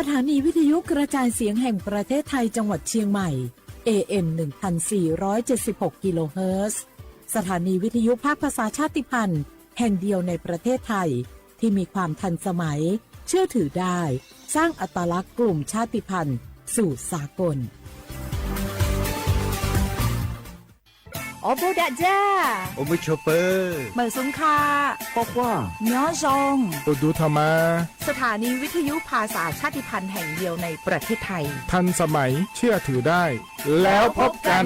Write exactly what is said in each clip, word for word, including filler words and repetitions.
สถานีวิทยุกระจายเสียงแห่งประเทศไทยจังหวัดเชียงใหม่ เอเอ็ม หนึ่งพันสี่ร้อยเจ็ดสิบหก กิโลเฮิรตซ์ สถานีวิทยุภาคภาษาชาติพันธุ์แห่งเดียวในประเทศไทย ที่มีความทันสมัย เชื่อถือได้ สร้างอัตลักษณ์กลุ่มชาติพันธุ์สู่สากล အီႇဘိူဝ်းဒၣ်ယႃႉ အိႇမုၼ်းၶျူဝ်းပိူဝ်ႇ မႂ်ႇသုင်ၶႃႈ ၵေႃႈၵႂႃႇ ညီၵျွင်း ဢုတ်ႉတုထမ်ႇမႃႇ สถานีวิทยุภาษาชาติพันธุ์แห่งเดียวในประเทศไทย ทันสมัย เชื่อถือได้ แล้วพบกัน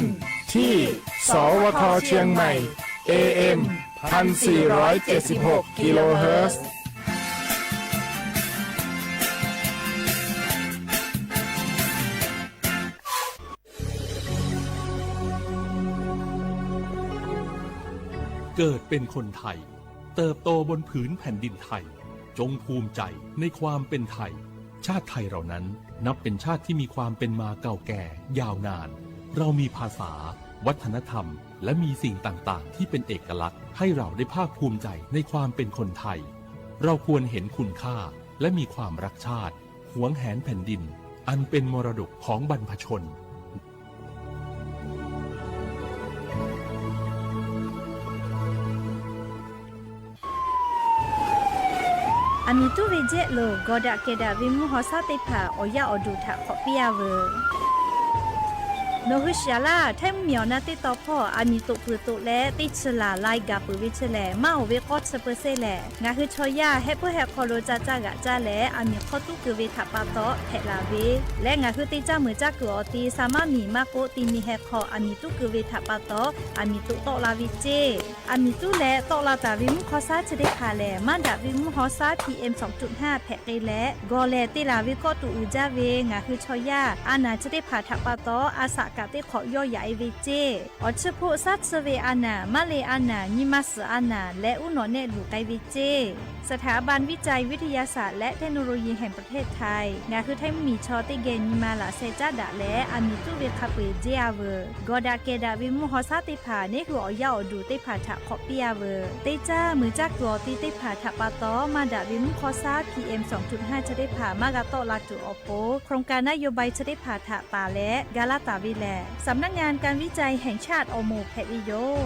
ที่ สวท เชียงใหม่ เอเอ็ม พันสี่ร้อยเจ็ดสิบหก กิโลเฮิรตซ์ เกิดเป็นคนไทย เติบโตบนผืนแผ่นดินไทย จงภูมิใจในความเป็นไทย ชาติไทยเรานั้นนับเป็นชาติที่มีความเป็นมาเก่าแก่ยาวนาน เรามีภาษา วัฒนธรรม และมีสิ่งต่างๆ ที่เป็นเอกลักษณ์ ให้เราได้ภาคภูมิใจในความเป็นคนไทย เราควรเห็นคุณค่า และมีความรักชาติ หวงแหนแผ่นดิน อันเป็นมรดกของบรรพชน အမံၤတူၺ်းဝ့ၢ်ယဲၢ်လိာ် ဂီၤဒၣ်ကဲဒၣ်ဝ့ၢ်မူဟီၣ်ဆါသ့ၣ်တဖၣ် အီၣ်ယၢၣ်အီၣ်ဒူၣ်ထၣ် ခီၣ်ပ့အါဝဲ နီၢ်ဟုရှၢလၢ် ထဲမုၢ်မံၤအီၣ်နၢ်သ့ၣ်တီဖီၣ် အမံၤသိၣ်ပှဲၤသိၣ်လဲ သ့ၣ်ဆၢလၢ်လၢ်ဂၤပှဲၤဝဲဆၢလဲၣ် မၢ်အိၣ်ဝဲကီဆၢပၢၢ်ဆၢလဲၣ် ငါဟုဆီယၢ် ဟဲပိၢ်ဟဲခီလိာ် ကၠၢ်ကၠၢ်ဂၤကၠၢ်လဲၣ် အမံၤခီတူၢ်က့ၤဝဲထၣ်ပာ်တီ ဖဲးလၢ်ဝဲ လၢငါဟုသ့ၣ်ကၠၢ်မုာ်ကၠၢ်ကုာ်အီၤသ့ စၢ်မၢ်မံၤမၢ်ကိးသံမံၤဟဲခီ အမံၤတူၢ်က့ၤဝဲထၣ်ပာ်တီ အမံၤသိၣ်တီၣ်လၢ်ဝဲကၠ့ အမံၤတူၢ်လဲၣ်တီၣ်လၢ်တၢ်ဝ့ၢ်မူဟီၣ်ဆါဆၢသ့ၣ်တဖၣ်လဲၣ် မၤဒၣ်ဝ့ၢ်မူဟီၣ်ဆါ PM သွင်จุดห้า ဖဲးက့ၤလဲၣ် ဂီၤလဲၣ်တ့ၢ်လၢ်ဝဲကီတူၢ်အုးကၠၢ်ဝဲ ငါဟုဆီယၢ် အါနၢ်ဆၢသ့ၣ်တဖၣ်ထၣ်ပာ်တီ အစၢ်ကးသ့ၣ်ခီၣ်ယီၢ်ယၤအံၤဝဲကၠ့ အီၤဆၢဖိစၢ်ဆၢဝဲအါနၢ် မၢလ့ၣ်အါနၢ် နံမၤစၢၤအါနၢ် လၢအူနီၣ်နဲၣ်လူၤကဲဝဲကၠ့ สถาบันวิจัยวิทยาศาสตร์และเทคโนโลยีแห่งประเทศไทย ငါဟုထဲမုၢ်မံၤဆီသ့ၣ်ဂဲၤနံမၤလၢ်ဆဲးကၠၢ်ဒၣ်လဲၣ် အမံၤတူၢ်ဝဲခးပှဲၤကၠ့အါဝဲ ဂီၤဒၣ်ကဲဒၣ်ဝ့ၢ်မူဟီၣ်ဆါသ့ၣ်တဖၣ် နဟ့ၣ်အီၣ်ယၢၣ်အီၣ်ဒူၣ်သ့ၣ်တဖၣ်ထၣ်ခီၣ်ပ့အါဝဲ သ့ၣ်ကၠၢ်မုာ်ကၠၢ်ကုာ်အီၤသ့ၣ်တဖၣ်ထၣ်ပာ်တီ မၤဒၣ်ဝ့ၢ်မူဟီၣ်ဆါ PM သွင်จุดห้า ဆၢသ့ၣ်တဖၣ် မၤဂၤတီၣ်လၢ်တုၤအီၤဖိ โครงการนโยบายဆၢသ့ၣ်တဖၣ်ထၣ်ပာ်လဲၣ် ကၤလၢ်တၢ်ဝဲလဲၣ် สำนักงานการวิจัยแห่งชาติ အီၣ်မိၣ်ဖဲးဝဲယိာ်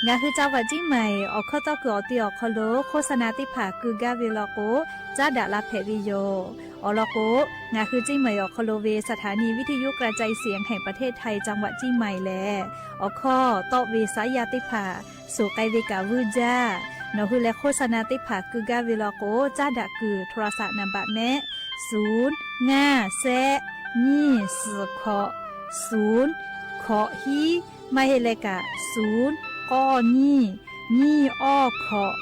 ငါဟုကၠၢ်ဝးကၠံမၢၣ် အီၣ်ခီၣ်တီၢ်ကွံာ်အီၤသ့ၣ်အီၣ်ခီလိာ် โฆษณาသ့ၣ်တဖၣ်ကုၢ်ဂၤဝဲလီၤကိး ကၠၢ်ဒၣ်လၢ်ဖဲးဝဲယိာ် အီၤလီၤကိး ငါဟုကၠံမၢၣ်အီၣ်ခီလိာ်ဝဲ สถานีวิทยุกระจายเสียงแห่งประเทศไทย จังหวัดเชียงใหม่ လဲၣ် အီၣ်ခီၣ်တီၢ်ဝဲစါယၤသ့ၣ်တဖၣ် ဆိၣ်ကဲဝဲကးဝူၣ်ကၠၢ် နီၢ်ဟုလဲၤ โฆษณาသ့ၣ်တဖၣ် ကုၢ်ဂၤဝဲလီၤကိး ကၠၢ်ဒၣ်ကုၢ် โทรศัพท์နံပါတ် မ့ၢ် ศูนย์ ငါး ဆယ့် နှစ် ဆယ့် ခုနစ် ศูนย์ ခုနစ် ဟံး မ့ၢ်ဟ့ၣ်လဲၤကး ศูนย์ เก้า နှစ် နှစ် ห้า ခုနစ်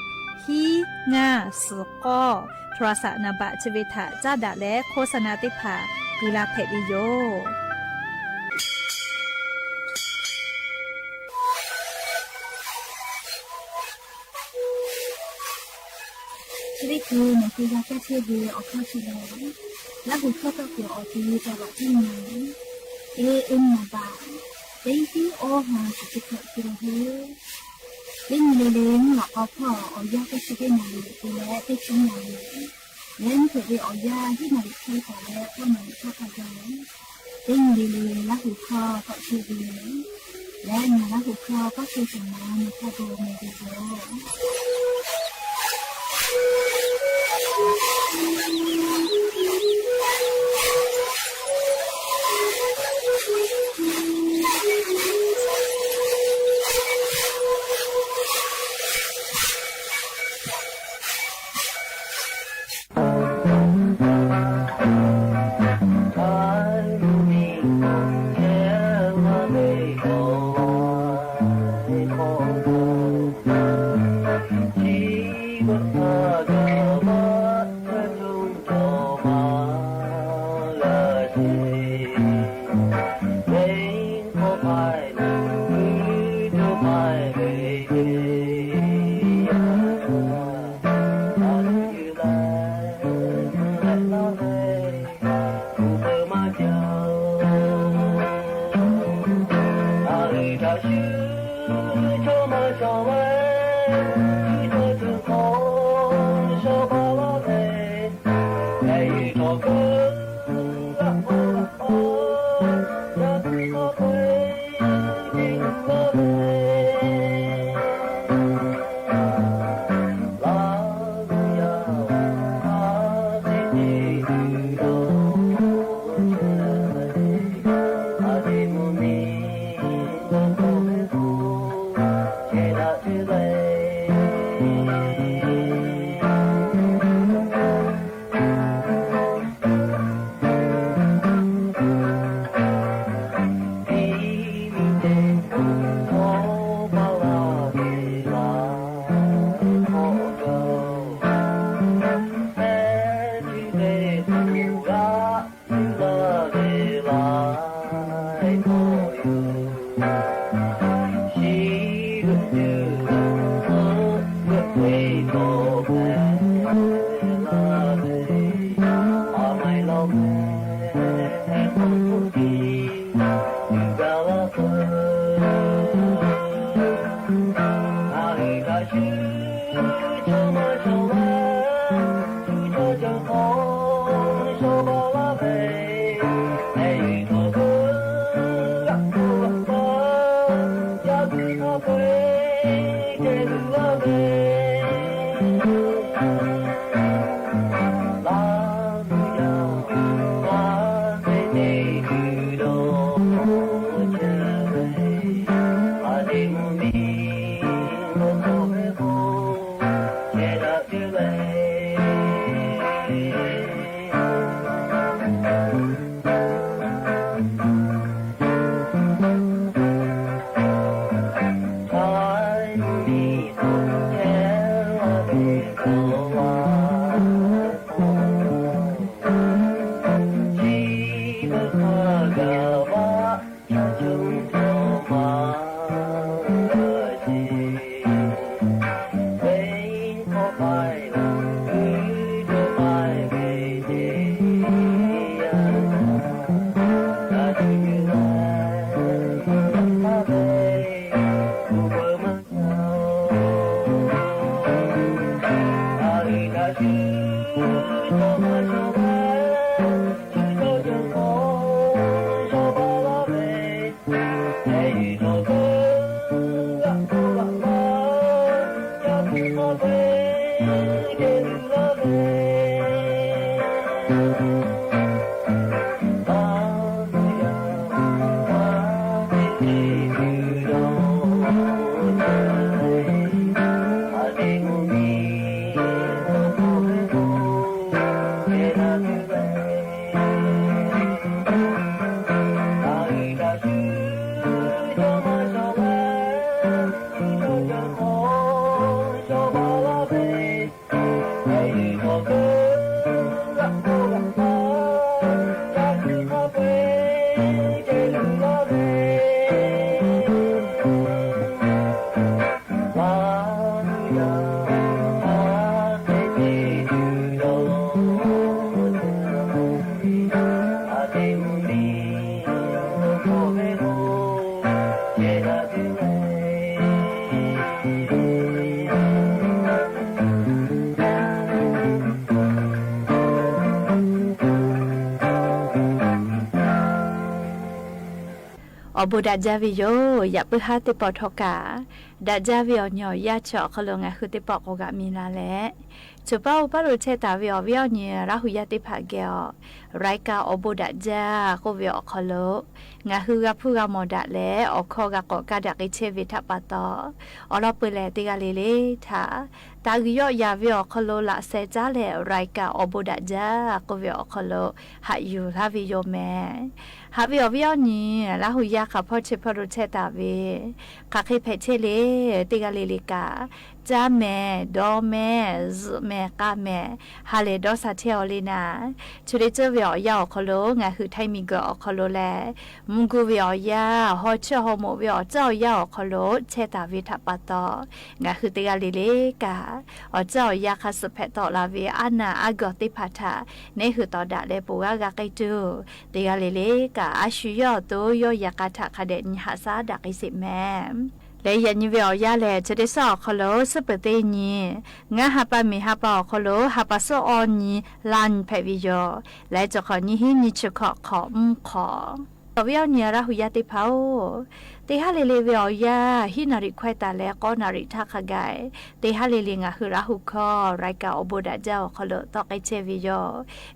ဟံး ငါး ဆယ့် ခုနစ် โทรศัพท์နံပါတ် ဆၢဝဲထၣ် ကၠၢ်ဒၣ်လဲၣ် โฆษณาသ့ၣ်တဖၣ် ကုၢ်လၢ်ဖဲးဝဲယိာ် ဆၢဒ့ၣ်ကုၢ် နီၢ်ကုၢ်ဂၤကၠၢ်ဆၢဝဲ အီၣ်ခီၣ်ထံးလီၤ လၢဟူၣ်ခီၣ်တီၢ်ကွံာ်အီၤသ့ၣ် တၢ်ဘၣ်တံၢ်မံၤ เอเอ็ม နံပါတ် သိန်းသီး အောဟါ ဆံးဆံးခွဲး ကီၢ်ဟဲ လၢနံၤလၢလၢ မုၢ်လၢ်ကီၢ်ဖီၣ် အီၣ်ယၢ်ကဲဆံကဲနၣ်ရံၣ် ပူၤလၢသ့ၣ်ဆံနၣ်ရံၣ် လၢနံၣ်ဖဲးဝဲအီၣ်ယၢ် ဟံၣ်နၣ်ရံၣ်ခဲပၢ်လၢ ဃိးနၣ်ရံၣ်ခီၣ်ခီၣ်ယဲၢ် သိန်းနံၤလၢလၢ လၢဟူၣ်ခီၣ်တီၢ်ဆၢဝဲ လၢနံၤလၢဟူၣ်ခီၣ်တီၢ်ဆၢတၢ်မၤ နံၤခီၣ်ဘိမ့ၢ်ဂ့ၤယိာ် အီၣ်ဘိးဒၣ်စၢ်ဝဲယိၤ ယၢပ်ႇပႂ်ႉဟးသ့ၣ်ပီၣ်ထီၣ်ကၢ် ဒၣ်စၢ်ဝဲအီၤညီယၢ်ဆၢၣ် ခီလၢငါဟုသ့ၣ်ပီၣ်ကိးဂၤ မ့ၢ်နၤလဲၣ်. ဆိပာ်အိၣ်ပာ်လိာ်ထဲတၢ်ဝဲအီၤ ဝဲအီၤညီ လၢဟူယၢ်သ့ၣ်တဖၣ်ကဲအီၤ ရၢၢ်ကၢ်အီၣ်ဘိးဒၣ်စၢ် ကိးဝဲအီၤခီလၢ ငါဟုဂၤဖုဂၤမီၢ်ဒၣ်လဲၣ် အီၣ်ခီဂၤကိးကးဒၣ်က့ၤဆဲးဝဲထၣ်ပာ်တီၢ် အီၤလီၤပှဲၤလဲၣ် တဂၤလၢ်လၢ်ထၣ် တၢ်ဂုၢ်ယီၣ်ယၤဝဲအီၤခီလၢ လၢ်စဲးကၠၢလဲၣ် ရၢၢ်ကၢ်အီၣ်ဘိးဒၣ်စၢ် ကိးဝဲအီၤခီလၢ ဟးယူၢ်လၢ်ဝဲယိၤမဲာ် ဟးဝဲအီၤဝဲအီၤညီ လၢဟူယၢ်ခီဖီဆဲးဖီလိာ်ထဲတၢ်ဝဲ ခးဃ့ဖဲးထဲလဲၣ် တဂၤလၢ်လၢ်ကၢ် စၢ်မဲာ် ဒီမဲာ် စၢ်မဲာ် ကၢ်မဲာ် ဟးလဲၤဒီးစၢ်ထဲအီၤလံနၤ ဆိဒ့ကၢဝဲအီၤယၢ်အီၤခီလၢ ငါဟုထဲမံၤကၢအီၤခီလၢလဲၣ် မူကူဝဲအီၤယၢ် ဟီဆၢၣ်ဟီမိၣ်ဝဲ အီၣ်စၢ်အီၣ်ယၢ်အီၤခီလၢ ဆဲးတၢ်ဝဲထၣ်ပာ်တီၢ် ငါဟုတဂၤလၢ်လၢ်ကၢ် အီၣ်စၢ်အီၣ်ယၢ်ခးစၢၢ်ဖဲးတီၢ်လၢ်ဝဲ အါနၢ်အါဂီၢ်သ့ၣ်တဖၣ်ထၣ် နဲဟုၣ်တီၢ်ဒၣ်လဲာ် ပှၤဂၤဂၤက့ၤတုၤ တဂၤလၢ်လၢ်ကၢ် အါဆူၣ်ယီၣ်သိယီၣ်ယၢ်ကၢ်ထၣ်ခါဒဲး နံၤဟးစၢ်ဒၣ်က့ၤစ့ၢ်မဲာ် လၢယဲၢ်နံၤဝဲအီၤယၢ်လဲၣ် ဆိဒ့ကၢအီၤခီလၢ စ့ၢ်ပၢၢ်သ့ၣ်နံၤ ငါဟးပာ်မ့ၢ်ဟးပာ်အီၤခီလၢ ဟးပာ်စ့ၢ်အီၤနံၤ လၢနံၤဖဲးဝဲယိၤ လၢကၠီၣ်ခီၣ်နံၤဟံးနံၤ ဆၢခီၣ်ခီၣ်မုၢ်ခီၣ် ဝဲအီၤညီ လၢဟူယၢ်သ့ၣ်တဖၣ်ဧၢ, တဟါလ့လ့ဝဲအီၤယၤ ဟံးနၣ်ရံၣ်ခွဲးတၢ်လၢ ဃိးနၣ်ရံၣ်ထးခါဂၤ, တဟါလ့လ့ ငါဟုးလၢဟူးခီ ရายการ အိၣ်ဘိးဒၣ်ကၠီ အိၣ်ခီလိာ် တီကဲးဆဲးဝဲယိာ်,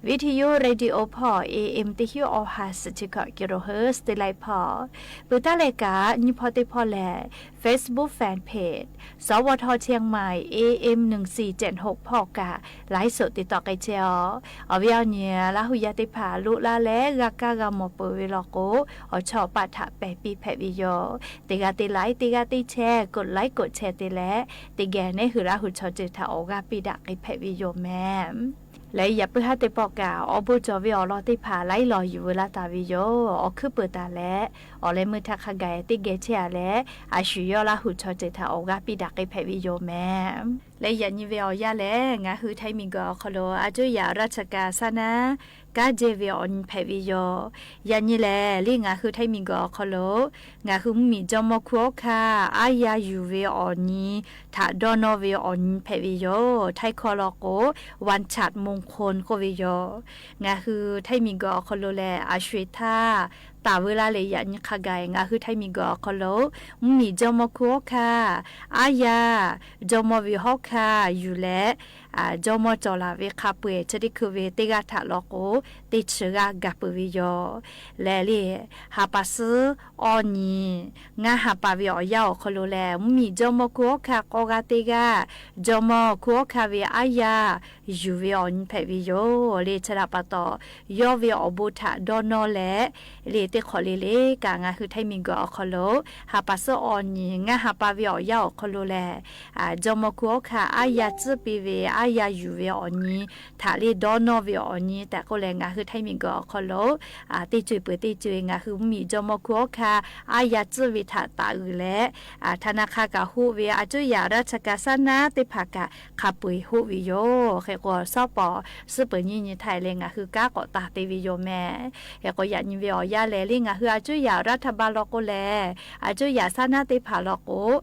วิทยุ ရေဒီယိုဖီၣ် เอเอ็ม တစ်ဆယ့် အီၣ်ဟၢ ဆယ် กิโลเฮิรตซ์ သ့ၣ်လၢဖီၣ်, ပတၢ်လဲၤကး နံၣ်ဖီသ့ၣ်ဖီၣ်လဲၣ် Facebook Fanpage สวท เชียงใหม่ เอเอ็ม หนึ่งสี่เจ็ดหก ဖီၣ်ကး ไลฟ์สด တၢ်တီကဲးဆဲးအီၤ, အဝဲအီၤညီ လၢဟူးယၢ်သ့ၣ်တဖၣ် လိၣ်လၢ်လၢ ဂၤကါဂၤမီၢ်ပၢၢ်ဝဲ လီၤကိး အိၣ်ဆီၣ်ပာ်ထးပဲာ်ပံဖဲးဝဲယိာ်, တဂၤတ့ like တဂၤတ့ share ကိး like ကိး share တ့လဲၣ်, တဂၤန့ၣ် ဟုးလၢဟူး ဆီၣ်တၢ်ထး အိၣ်ဂၤပံဒၣ်က့ၤဖဲးဝဲယိာ်မဲာ် လၢယပုၢ်ဟၢ်သ့ၣ်ပီၣ်ကး အိၣ်ဘိးကၠီဝဲအီၤလီၤသ့ၣ်တဖၣ် လၢအလီၢ်ယုၢ်ဝဲလၢတၢ်ဝဲယိာ်, အိၣ်ခုၣ်ပၢၤတၢ်လဲၣ်, အိၣ်လၢမုၢ်ထးခါဂၤ တၢ်ကဲးဆဲးအလဲၣ်, အဆူၣ်ယိာ်လၢဟူး ဆီၣ်တၢ်ထး အိၣ်ဂၤပံဒၣ်က့ၤဖဲးဝဲယိာ်မဲာ်, လၢယၤညီဝဲအီၤယၤလဲၣ်, ငါဟုးထၢမံၤကီၢ်အီၤခီလိာ် အစူယၤ ရၢ်ဆၢကၣ် ဆၢနၢ် ကးကဲးဝဲအီၤညီဖဲးဝဲယိာ်, ယၤညီလဲၣ်, လၢငါဟုးထၢမံၤကီၢ်အီၤခီလိာ် ငါဟုးမုၢ်မံၤကၠီမီၢ်ခူၣ်အီခါ အါယၤယူၢ်ဝဲအီၤညီ ထးဒီနီၣ်ဝဲအီၤညီဖဲးဝဲယိာ်, ထးခီလီၤကိး วันชัดมงคล ကိးဝဲယိာ်, ငါဟုးထၢမံၤကီၢ်အီၤခီလိာ်လဲၣ်, အဆူၣ်ထး တၢ်ဝဲလၢလၢယၤညီခါဂၤ ငါဟုးထၢမံၤကီၢ်အီၤခီလိာ် မုၢ်မံၤကၠီမီၢ်ခူၣ်အီခါ အါယၤ ကၠီမီၢ်ဝဲဟီၣ်ခါ ယူၢ်လဲၣ်, ကၠီမီၢ်ကၠီၣ်လၢ်ဝဲခါပှဲၤ ဆၢထံခူဝ့ တ့ဂၤထးလီၤကိး တ့ဆၢဂၤဂၤပၢၢ်ဝဲယိာ်, လဲၣ်လၢ ဟးပာ်စၢၤအီၤညီ ငါဟးပာ်ဝဲအီၤယၤအီၤခီလိာ်လဲၣ်, မုၢ်မံၤကၠီမီၢ်ခူၣ်အီခါ ကိးဂၤတ့ဂၤ ကၠီမီၢ်ခူၣ်အီခါဝဲအါယၤ ယူၢ်ဝဲအီၤညီဖဲးဝဲယိာ်, လၢဆၢဒၣ်ပာ်တီၢ် ယီၢ်ဝဲအီၤဘိးထးဒီနီၣ်လဲၣ်, လၢတ့ခီလ့လ့ကး ငါဟုးထၢမံၤကီၢ်အီၤခီလိာ် ဟးပာ်စၢၤအီၤညီ ငါဟးပာ်ဝဲအီၤယၤအီၤခီလိာ်လဲၣ်, ကၠီမီၢ်ခူၣ်အီခါ အါယၤစၢပ့ၤဝဲ အါယၤယူၢ်ဝဲအီၤညီ ထးလၢဒီနီၣ်ဝဲအီၤညီ တၢ်ကိးလဲၣ် ငါဟုးထၢမံၤကီၢ်အီၤခီလိာ် တ့ဆူၣ်ပၢၢ်တ့ဆူၣ် ငါဟုးမုၢ်မံၤကၠီမီၢ်ခူၣ်အီခါ အါယၤစၢဝဲထးတၢ်အုၣ်လဲၣ်, ထးနါခါကးဟူးဝဲ အစူယၤ ရၢ်ဆၢကၣ် ဆၢနၢ်သ့ၣ်တဖၣ်ကး ခးပှဲၤဟူးဝဲယိာ်, ဃဲကိးစီၤပီၣ် စၢပၢၢ်ညီညီထးလဲၣ် ငါဟုးကးကိးတၢ်သ့ဝဲယိာ်မဲာ်, ဃဲကိးယၤညီဝဲအီၤယၤလဲၣ်, လၢငါဟုးအစူယၤ ရၢ်ထးဘါလီၤကိးလဲၣ်, အစူယၤ ဆၢနၢ်သ့ၣ်တဖၣ်လီၤကိး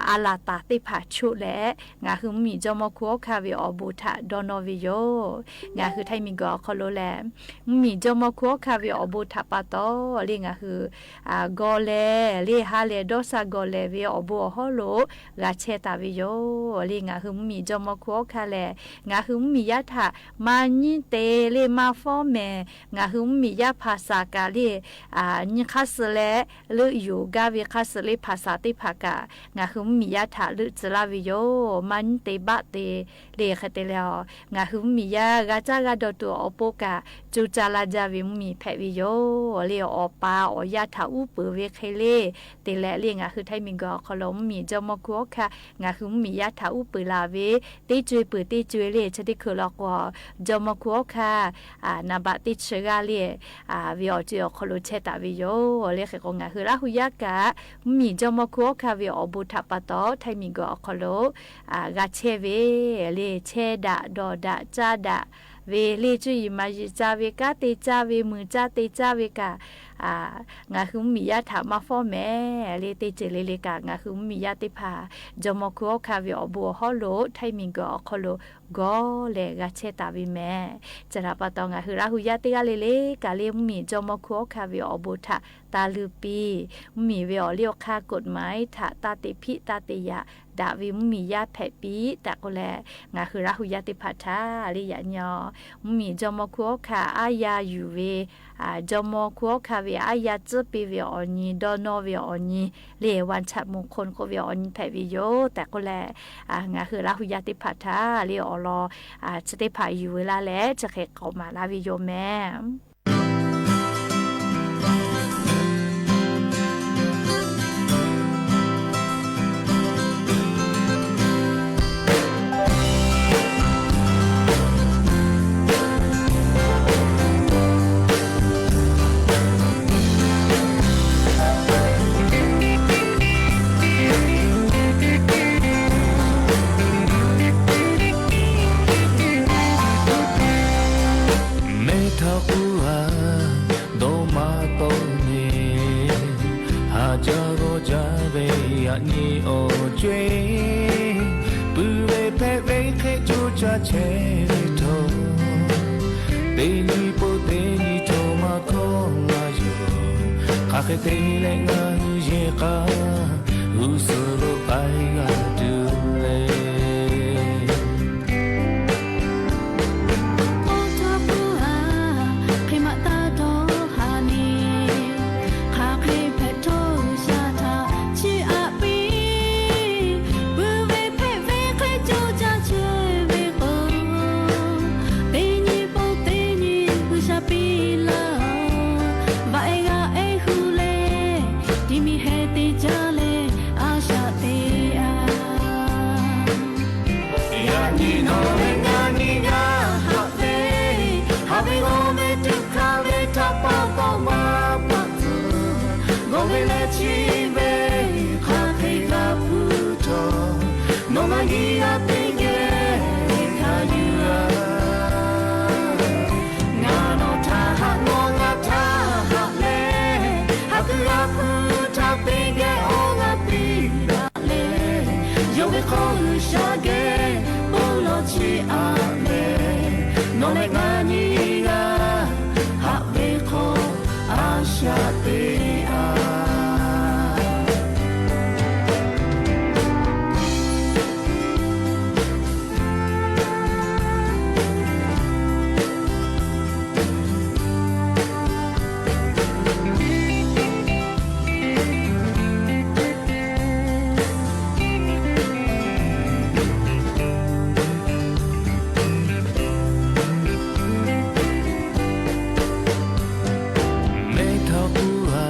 အလၢ်တၢ်သ့ၣ်တဖၣ်ဆူးလဲၣ်, ငါဟုးမုၢ်မံၤကၠီမီၢ်ခူၣ်အီခါဝဲအီၤဘိးထးဒီနီၣ်ဝဲယိာ်, ငါဟုးထၢမံၤကီၢ်အီၤခီလိာ်လဲၣ်, မုၢ်မံၤကၠီမီၢ်ခူၣ်အီခါဝဲအီၤဘိးထးပာ်တီၢ် လၢငါဟုး ဂီၤလဲၣ် လၢဟါလဲၣ် ဒီးစၢ်ဂီၤလဲၣ်ဝဲအီၤဘိးအီၤဟီၣ်လိာ် ဂၤဆဲးတၢ်ဝဲယိာ်, လၢငါဟုးမုၢ်မံၤကၠီမီၢ်ခူၣ်အီခါလဲၣ်, ငါဟုးမုၢ်မံၤယါထး မၤနံၣ်တ့ လၢမၤဖီမဲာ်, ငါဟုးမုၢ်မံၤယါဖးစၢ်ကးလၢ နံၣ်ခါစၢၤလဲၣ် လၢယိၤကါဝဲခါစၢၤလၢဖးစၢ်သ့ၣ်တဖၣ်ကး, ငါဟုးမုၢ်မံၤယါထးလၢစၢၤလၢဝဲယိာ်, မၤနံၣ်တ့ဘၣ်တ့ လၢဃဲတ့လဲၣ်အီၤ, ငါဟုးမုၢ်မံၤယါ ဂၤကၠါဂၤဒီးတူၢ်အီၤပိကး ကၠိကၠါလါကၠါဝဲမုၢ်မံၤဖဲးဝဲယိာ်, လၢအီၣ်ပာ်အီၣ်ယါထးအူပၢၢ်ဝဲခဲလၢာ်, တ့လဲၣ်လၢငါဟုးထၢမံၤကီၢ်အီၤခီလိာ် မုၢ်မံၤကၠီမီၢ်ခူၣ်အီခါ, ငါဟုးမုၢ်မံၤယါထးအူပၢၢ်လၢဝဲ, တ့ကွ့ပၢၢ်တ့ကွ့လၢ ဆၢထံခူၣ်လီၤကိး ကၠီမီၢ်ခူၣ်အီခါ, နဘၣ်တ့ဆၢဂၤလၢ ဝဲအီၤကၠိအီၤခီလိာ်ဆဲးတၢ်ဝဲယိာ်, လၢဃဲကိးငါဟုးလၢဟူးယါကး, မုၢ်မံၤကၠီမီၢ်ခူၣ်အီခါဝဲအီၤဘိးထးပာ်တီၢ် ထၢမံၤကီၢ်အီၤခီလိာ် ဂၤဆဲးဝဲ, လၢဆဲးဒၣ်ဒီးဒၣ်ကၠါဒၣ်ဝဲ လၢကၠိယံာ်မၤယံာ်ကၠါဝဲ ကၢ်တ့ကၠါဝဲ မုာ်ကၠါတ့ကၠါဝဲကး, ငါဟုးမုၢ်မံၤယါထးမၤဖီမဲာ်, လၢတ့ကွ့လ့လ့ကး ငါဟုးမုၢ်မံၤယါသ့ၣ်တဖၣ်, ကၠီမီၢ်ခူၣ်အီခါဝဲအီၤဘိးအီၤဟီၣ်လိာ် ထၢမံၤကီၢ်အီၤခီလိာ် ဂီၤလဲၣ်ဂၤဆဲးတၢ်ဝဲမဲာ်, စးထီၣ်ပာ်တီၢ် ငါဟုးလၢဟူးယါတ့ဂၤလ့လ့ကး လၢမုၢ်မံၤကၠီမီၢ်ခူၣ်အီခါဝဲအီၤဘိးထးတၢ်လုးပံ, မုၢ်မံၤဝဲအီၤလၢအီၣ်ခါကိးမး ထးတၢ်တ့ဖံးတၢ်တ့ယာ် ဒၣ်ဝဲမုၢ်မံၤယါဖဲးပံ, တၢ်ကိးလဲၣ် ငါဟုးလၢဟူးယါသ့ၣ်တဖၣ်ထါ လၢယၤညီ, မုၢ်မံၤကၠီမီၢ်ခူၣ်အီခါအါယၤယူၢ်ဝဲ, ကၠီမီၢ်ခူၣ်အီခါဝဲအါယၤစၢပ့ၤဝဲအီၤညီ ဒီနီၣ်ဝဲအီၤညီ, လၢ วันชัดมงคล ကိးဝဲအီၤညီဖဲးဝဲယိာ်, တၢ်ကိးလဲၣ် ငါဟုးလၢဟူးယါသ့ၣ်တဖၣ်ထါ လၢအီၤလီၤ ဆၢသ့ၣ်တဖၣ်ယူၢ်ဝဲလၢ်လဲၣ် ဆၢဃဲးကိးမးလၢ်ဝဲယိာ်မဲာ် မဲထီၣ်အူအၤ ဒီးမၤတီၢ်န့ၣ် ဟးကၠီဂီၤကၠီဝဲ အနံၤအိၣ်ကွ့, ပုၢ်ဝဲၢ်ဖဲးဝဲခဲကၠိကၠီဆဲးထီၣ်, တနံၤပိာ်တနံၤထီၣ်မၤခီမၤယီၤ အဃိသတးလၢ ငါဟူယဲၢ်ဃာ် ဂုာ်ဆူၣ်လိာ်ပၢ်ဂၤတလဲၣ်. အိၣ်ထီၣ်ပူၤဧါ ဃ့မးတၢ်ဒီဟါန့ၣ် ခါဃ့ဖဲထိၣ်ဂုၢ်စၢ်ထး ဆံးအါပ့ၤ ပုၢ်ဝဲၢ်ဖဲဝဲဃ့ကၠိကၢ်ဆၢဝဲဃိ တနံၤပိ တနံၤ ဂုာ်စၢ်ပ့ၤလၢ ဘၣ်အဲၣ်ဂၤအဲၣ်ဃုလဲၣ်, ဒ်မ့ၢ်ဟဲတ့ၢ်ကၢ်လဲၣ် အါဆၢတ့ၢ်အါ. ယၤနံၤနီၢ်လၢ ငါနံၤဂၤ ဟးဝဲ, ဟးဝဲဂီၢ်ဝဲတုၤခါဝဲ ထးပာ်ကီမၤပာ်သူ ဂီၢ်ဝဲလၢဆံးဝဲ ခါဃ့ဂၤဖုထီၣ် နီၢ်မၤနံၤဂၤသ့ၣ်ညါ ခါယုၢ်ဧါ. ငါနီၢ်တၢ်ဟးနီၢ် ငါတၢ်ဟးလဲၣ်, ဟးဃုဂၤဖုထီၣ်သ့ၣ်ညါ အိၣ်ဂၤသ့ၣ်ညါလဲၣ်, ယိၤဝဲဃီဂုာ်စၢ်ကဲ ဘိလီၤဆံးအါလဲၣ်, နီၢ်လၢ ငါနံၤဂၤ ဟးဝဲဃီ အါဆၢတ့ၢ်အါ. မဲထီၣ်ပူၤဧါ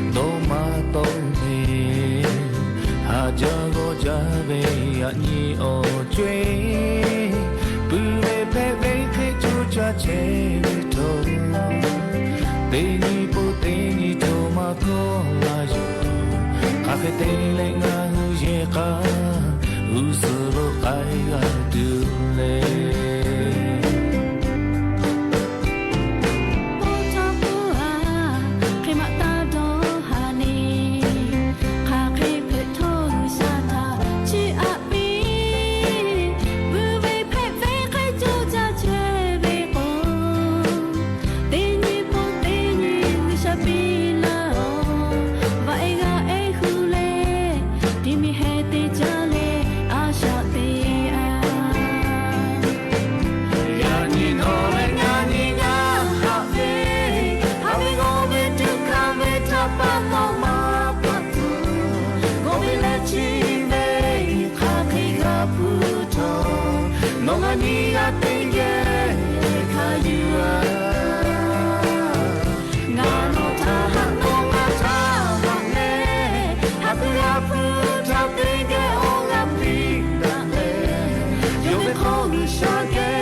ဒီးမၤတီၢ်န့ၣ် ဟးစၢ်ဂီၢ်စၢ်ဝဲ အညံၣ်အီၣ်ကွ့ၢ်, ပုၢ်ဝဲၢ်ဖဲဝဲဃ့ကၠိကၢ်ဆၢဝဲထီၣ်, တနံၤပိ တနံၤ ထိၣ်မၤကီမၤယိၤ, ခါဃ့သတးလၢ ငါဟူယဲၢ်ဃာ် ဂုာ်ဆူၣ်လိာ်ပၢ်ဂၤတလဲၣ်. အိၣ်ထီၣ်ပူၤဧါ ဃ့မးတၢ်ဒီဟါန့ၣ် ခါဃ့ဖဲထိၣ်ဂုၢ်စၢ်ထး ဆံးအါပ့ၤ, ပုၢ်ဝဲၢ်ဖဲဝဲဃ့ကၠိကၢ်ဆၢဝဲဃိ တနံၤပိ တနံၤ ဂုာ်စၢ်ပ့ၤလၢအီၤ, ဘၣ်အဲၣ်ဂၤအဲၣ်ဃုလဲၣ်, ဒ်မ့ၢ်ဟဲတ့ၢ်ကၢ်လဲၣ် အါဆၢတ့ၢ်အါ. ယၤနံၤနီၢ်လၢ ငါနံၤဂၤ ဟးဝဲ, ဟးဝဲဂီၢ်ဝဲတုၤခါဝဲ ထးပာ်ကီမၤပာ်သူ ဂီၢ်ဝဲလၢဆံးဝဲ ခါဃ့ဂၤဖုထီၣ်, နီၢ်မၤနံၤဂၤသ့ၣ်ညါ ခါယုၢ်ဧါ. ငါနီၢ်တၢ်ဟးနီၢ် ငါတၢ်ဟးလဲၣ်, ဟးဃုဂၤဖုထီၣ်သ့ၣ်ညါ အိၣ်ဂၤသ့ၣ်ညါလဲၣ်, ယိၤဝဲဃီဂုာ်စၢ်ကဲ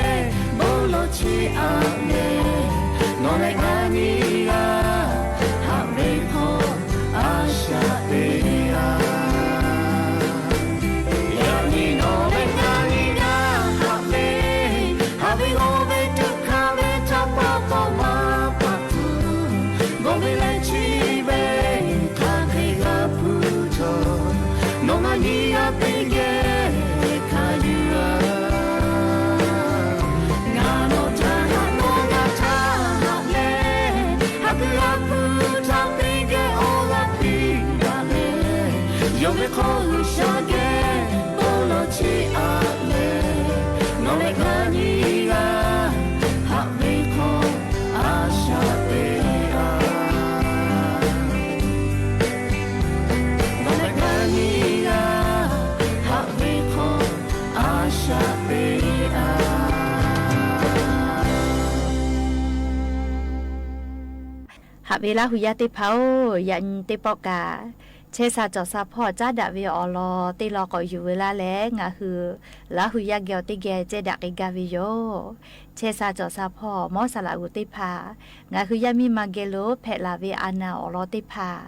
ဘိလီၤဆံးအါလဲၣ်, နီၢ်လၢ ငါနံၤဂၤ ဟးဝဲဃီ အါဆၢတ့ၢ်အါ. ယၤနံၤနီၢ်လၢ ငါနံၤဂၤ ဟးဝဲ, ဟးဝဲဂီၢ်ဝဲတုၤခါဝဲ ထးပာ်ကီမၤပာ်သူ ဂီၢ်ဝဲလၢဆံးဝဲ ခါဃ့ဂၤဖုထီၣ်, နီၢ်မၤနံၤဂၤသ့ၣ်ညါ ခါယုၢ်ဧါ. ငါနီၢ်တၢ်ဟးနီၢ် ငါတၢ်ဟးလဲၣ်, ဟးဃုဂၤဖုထီၣ်သ့ၣ်ညါ အိၣ်ဂၤသ့ၣ်ညါလဲၣ်, ယိၤဝဲဃီဂုာ်စၢ်ကဲ ဘိလီၤဆံးအါလဲၣ်, နီၢ်လၢ ငါနံၤဂၤ ဟးဝဲဃီ အါဆၢတ့ၢ်အါ. နီၢ်လၢ ငါနံၤဂၤ ဟးဝဲဃီ အါဆၢတ့ၢ်အါ. ဟးဝဲလၢဟူးယါသ့ၣ်တဖၣ်ဧၢ, ယၤနံၤသ့ၣ်ပီကး ဆဲးစၢ်စီၤစၢ်ဖီၣ် ကးဒၣ်ဝဲအီၤလီၤ တ့ၢ်လီၤကိးယူၤဝဲလၢ်လဲၣ်, ငါဟုးလၢဟူးယါက့ၤအီၤတက့ၢ် ကဲဒၣ်က့ၤဂၤဝဲယိၤ. ဆဲးစၢ်စီၤစၢ်ဖီၣ် မ်စၢ်လးအူသ့ၣ်တဖၣ်, ငါဟုးယါမ့ၢ်မၤဂဲၤလိာ် ဖဲးလၢ်ဝဲအနၢ်အီၤလီၤသ့ၣ်တဖၣ်,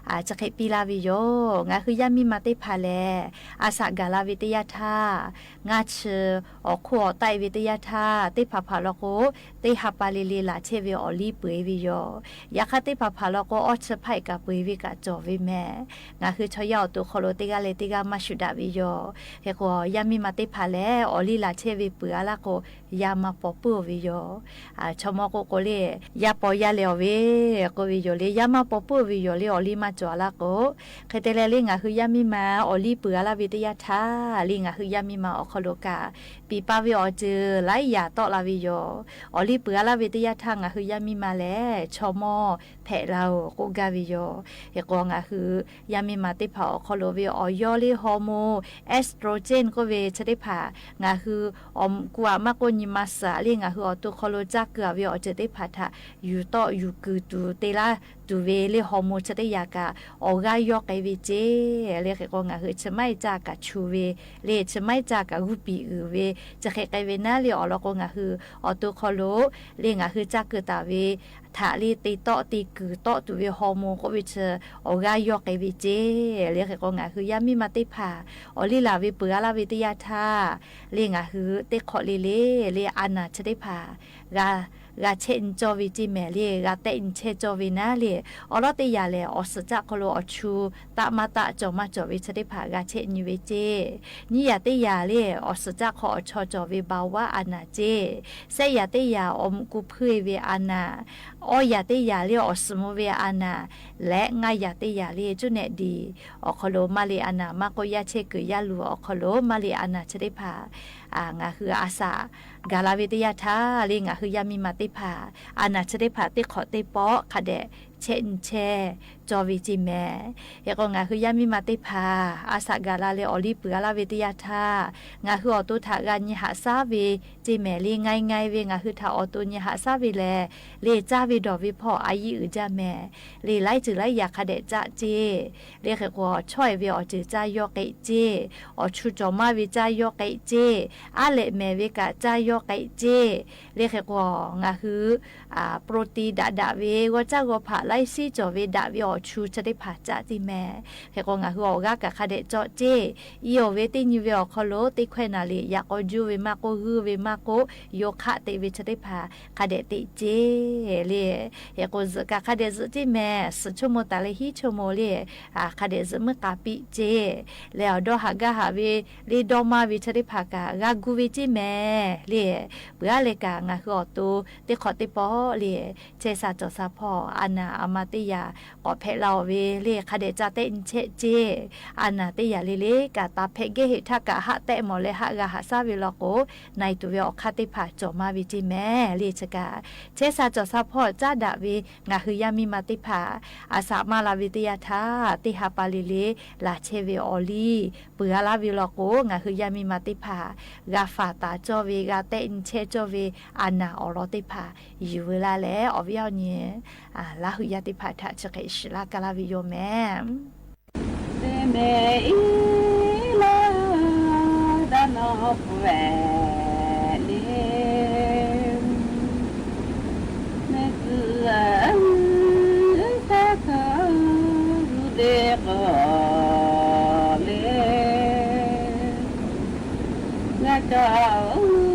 အၣ် ဆၢၣ်ခဲးပီးလၢ်ဝဲယိၤ ငါၢ်ဟူယၢမ်းမံမၤသ့ၣ်တဖၣ်လဲၣ် အသးဂၢ်လၢ်ဝဲတယၢ်ထၢၣ် ငါးဆၢ အိၣ်ခိၣ်အိၣ်တၢၣ်ဝဲတယၢ်ထၢၣ် သ့ၣ်တဖၣ်ဖးလီၤကိး သ့ၣ်ဟးပာ်လ့လ့ လၢ်ဆဲးဝဲအီၤလံပှ့ၤဝဲယိၤ ယခါသ့ၣ်တဖၣ်ဖးလီၤကိး အီၣ်ဆၢဖးကၣ်ပှ့ၤဝဲကၣ်ကၠီၣ်ဝဲမ့ၢ် ငါၢ်ဟူဆီယါအိၣ်တိၢ်ခီလိာ်တဂၤလၢတဂၤမၤဆူၣ်ဒၣ်ဝဲယိၤ ဟဲကိး ယၢမ်းမံမၤသ့ၣ်တဖၣ်လဲၣ် အီၤလံလၢ်ဆဲးဝဲပှ့ၤအါလၢ်ကိး ယၤမၤပိာ်ပူၣ်အီၤဝဲယိၤ အၣ် ဆီမိၣ်ကိးကိးလၢ ယၤပိာ်ယၤလဲၣ်အီၤဝဲ ကိးဝဲယိၤလၢ ယၤမၤပိာ်ပူၣ်အီၤဝဲယိၤလၢ အီၤလံမၤကၠီၣ်အါလၢ်ကိး ခဲတဲလဲၣ်လၢ ငါၢ်ဟူယၢမ်းမံမၤ အီၤလံပှ့ၤအါလၢ်ဝဲတယၢ်ထၢၣ် လၢငါၢ်ဟူယၢမ်းမံမၤအီၣ်ခီလိာ်ကၣ် ပံပာ်ဝဲအီၤစၢၤ လၢယၤတီလၢ်ဝဲယိၤ အီၤလံပှ့ၤအါလၢ်ဝဲတယၢ်ထၢၣ် ငါၢ်ဟူယၢမ်းမံမၤလဲၣ် ဆီမိၣ်ဖဲးလၢ်အီၤကိးဂၤဝဲယိၤ ဟဲကိး ငါၢ်ဟူယၢမ်းမံမၤသ့ၣ်တဖၣ်အီၣ်ခီလိာ်ဝဲအီၤယီၤလၢ hormone estrogen ကိးဝဲဆၢသ့ၣ်တဖၣ် ငါၢ်ဟူ အီၣ်ကူၣ်အမးကိး ညီမၤစၢၤလၢ ငါၢ်ဟူအီၣ်တိၢ်ခီလိာ် ကၢ်ကုၢ်အဝဲအီၤစၢၤသ့ၣ်တဖၣ်ထၣ် ယူၤတီယူၤကုၢ်တုၤတ့လၢ်တုၤဝဲလၢ hormone ဆၢသ့ၣ်ယၤကၣ် အီၣ်ဂၤယီၤကဲဝဲစ့ၢ် လၢဟဲကိး ငါၢ်ဟူဆၢၣ်မဲာ်ကၠၢ်ကၣ်ဆူၣ်ဝဲ လၢဆၢၣ်မဲာ်ကၠၢ်ကၣ်ဂုာ်ပံာ်အုးဝဲ ဆၢၣ်ခဲးကဲဝဲနၤလၢအီၤလီၤကိး ငါၢ်ဟူအီၣ်တိၢ်ခီလိာ် လၢငါၢ်ဟူကၢ်ကုၢ်တၢ်ဝဲ ထၣ်လၢတ့တီတ့ကုၢ်တီတုၤဝဲ hormone ကိးဝဲဆၢ အီၣ်ဂၤယီၤကဲဝဲစ့ၢ် လၢဟဲကိး ငါၢ်ဟူယၢမ်းမံမၤသ့ၣ်တဖၣ် အီၤလံလၢ်ဝဲပှ့ၤအါလၢ်ဝဲတယၢ်ထၢၣ် လၢငါၢ်ဟူသ့ၣ်ခီလ့လ့ လၢအနၢ်ဆၢသ့ၣ်တဖၣ် ဂၤ ဂၤဆဲးနံၣ်ကၠီဝဲစ့ၢ်မ့ၢ် လၢဂၤတဲနံၣ်ဆဲးကၠီဝဲနၤလၢ အီၤလီၤတယၤလဲၣ် အီၣ်စၢၤကၠၢ်ခီလိာ်အီၣ်ဆူၣ် တၢ်မၤတၢ်ကၠီၣ်မၤကၠီၣ်ဝဲဆၢသ့ၣ်တဖၣ် ဂၤဆဲးနံၣ်ဝဲစ့ၢ် နံၣ်ယၤတယၤလၢ အီၣ်စၢၤကၠၢ်ခီအီၣ်ဆီၣ်ကၠီၣ်ဝဲ ဘၣ်ဝါအနၢ်စ့ၢ် သၢယၤတယၤ အီၣ်မူးကူဖုဝဲအနၢ် အီယၤတယၤလၢ အီၣ်စမူဝဲအနၢ် လၢငါးယၤတယၤလၢ ကၠူနဲၣ်ဒံၣ် အီၣ်ခီလိာ်မၤလ့အနၢ် မၤကိးယါဆဲးကုၢ်ယါလူၢ် အီၣ်ခီလိာ် မၤလ့အနၢ်ဆၢသ့ၣ်တဖၣ် အၣ် ငါၢ်ဟူအသး ဂၤလၢ်ဝဲတယၢ်ထၢၣ် လၢငါၢ်ဟူယၢမ်းမံမၤသ့ၣ်တဖၣ် အနၢ်ဆၢသ့ၣ်တဖၣ် သ့ၣ်ခီသ့ၣ်ပီး ခါဒဲး ဆဲးနံၣ်ဆဲး ကၠီဝဲစ့ၢ်မ့ၢ် ဟဲကိး ငါၢ်ဟူယၢမ်းမံမၤသ့ၣ်တဖၣ် အသးဂၤလၢ်လၢ အီၤလံပှ့ၤအါလၢ်ဝဲတယၢ်ထၢၣ် ငါၢ်ဟူအီၣ်တိၢ်ထၣ် ဂၤနံၣ်ဟးဆါဝဲ စ့ၢ်မ့ၢ်လၢ ငါးငါးဝဲ ငါၢ်ဟူထၣ်အီၣ်တိၢ်နံၣ်ဟးဆါဝဲလဲၣ် လၢကၠၢ်ဝဲဒီးဝဲဖီၣ် အယံာ်အုၣ်ကၠၢ်မ့ၢ် လၢလၢ်စုၤလၢယၤ ခါဒဲးကၠၢ်စ့ၢ် လၢဟဲကိး ဆီၣ်ဝဲအီၤစၢၤ ကၠၢ်ယီၤကဲးစ့ၢ် အီၣ်ဆူၣ်ကၠီၣ်မၤဝဲ ကၠၢ်ယီၤကဲးစ့ၢ် အါလဲၣ်မဲာ်ဝဲကၣ် ကၠၢ်ယီၤကဲးစ့ၢ် လၢဟဲကိး ငါၢ်ဟူ အၣ် ပရိတံၣ်ဒၣ်ဒၣ်ဝဲ ဂီၤကၠၢ်ဂီၤဖး လၢစံၣ်ကၠီၣ်ဝဲဒၣ်ဝဲ အီၣ်ဆူၣ်ဆၢသ့ၣ်တဖၣ် ကၠၢ်စ့ၢ်မ့ၢ် ဟဲကိး ငါၢ်ဟူအီၣ်ဂၤကၣ် ခါဒဲးကၠၢ်စ့ၢ် အံၤအီၣ်ဝဲသ့ၣ်ညူဝဲအီၣ်ခီလိာ် သ့ၣ်ခွဲးနၢ်လံ ယၤကိးယူဝဲမးကိး ဂုၢ်ဝဲမးကိး ယိၤခးတ့ၢ်ဝဲဆၢသ့ၣ်တဖၣ် ခါဒဲးတ့ၢ်စ့ၢ် လၢ ဟဲကိး ယိၤကၣ် ခါဒဲးယိၤစ့ၢ်မ့ၢ် သၢဆိကမိၣ်တၢ်လၢ ဟံးဆိကမိၣ်လၢ အၣ် ခါဒဲးယိၤမုၣ်ကၣ်ပံးစ့ၢ် လၢအီၤဒီးဟးဂၤဟးဝဲ လၢဒီမါဝဲဆၢသ့ၣ်တဖၣ်ကၣ် ဂၤဂုာ်ဝဲစ့ၢ်မ့ၢ် လၢ ပှ့ၤအါလဲၣ်ကၣ် ငါၢ်ဟူအီၣ်တိၢ် သ့ၣ်ခီသ့ၣ်ပီး လၢ ဆဲးသးကၠီၣ်သးဖီၣ် အနၢ်အမၤတ့ၢ်ယၤ ကိးဖဲးလၢ်အီၤဝဲ လၢခါဒဲးကၠၢ်တဲနံၣ်ဆဲးစ့ၢ် အနၢ်တ့ၢ်ယၤလၢလၢ ကၣ်တၢ်ဖဲးကဲဟ့ၣ်ထၣ်ကၣ် ဟးတဲမီၢ်လၢဟးဂၤဟးဆါဝဲလီၤကိး နံၣ်တုၤဝဲအီၤခါသ့ၣ်တဖၣ် ကၠီၣ်မၤဝဲစ့ၢ်မ့ၢ် လၢဆၢကၣ် ဆဲးသးကၠီၣ်သးဖီၣ် ကၠၢ်ဒၣ်ဝဲ ငါၢ်ဟူယၢမ်းမံမၤသ့ၣ်တဖၣ် အသးမၤလၢ်ဝဲတယၢ်ထၢၣ် သ့ၣ်ဟးပာ်လ့လ့ လၢဆဲးဝဲအီၤလံ ပှ့ၤအါလၢ်ဝဲလီၤကိး ငါၢ်ဟူယၢမ်းမံမၤသ့ၣ်တဖၣ် ဂၤဖးတၢ်ကၠီၣ်ဝဲ ဂၤတဲနံၣ်ဆဲးကၠီၣ်ဝဲ အနၢ်အီၣ်လီၤသ့ၣ်တဖၣ် ယုၢ်ဝဲလၢ်လဲၣ် အီၣ်ဝဲအီၣ်န့ၣ် အၣ် လၢဟူယၤသ့ၣ်တဖၣ်ထၣ် ဆၢၣ်ခဲးစံးလၢ်ကလၢ်ဝဲယိၤမ့ၢ် တမ့ၢ်အံၤလၢတၢ်နီၢ်ပှဲၤန့ၣ် မ့ၢ်သုအၢ တၢ်ကရူၢ်ဒ့ၣ်ကီးလဲၣ် ဂၤကၠီၣ်အၢ ဂၤ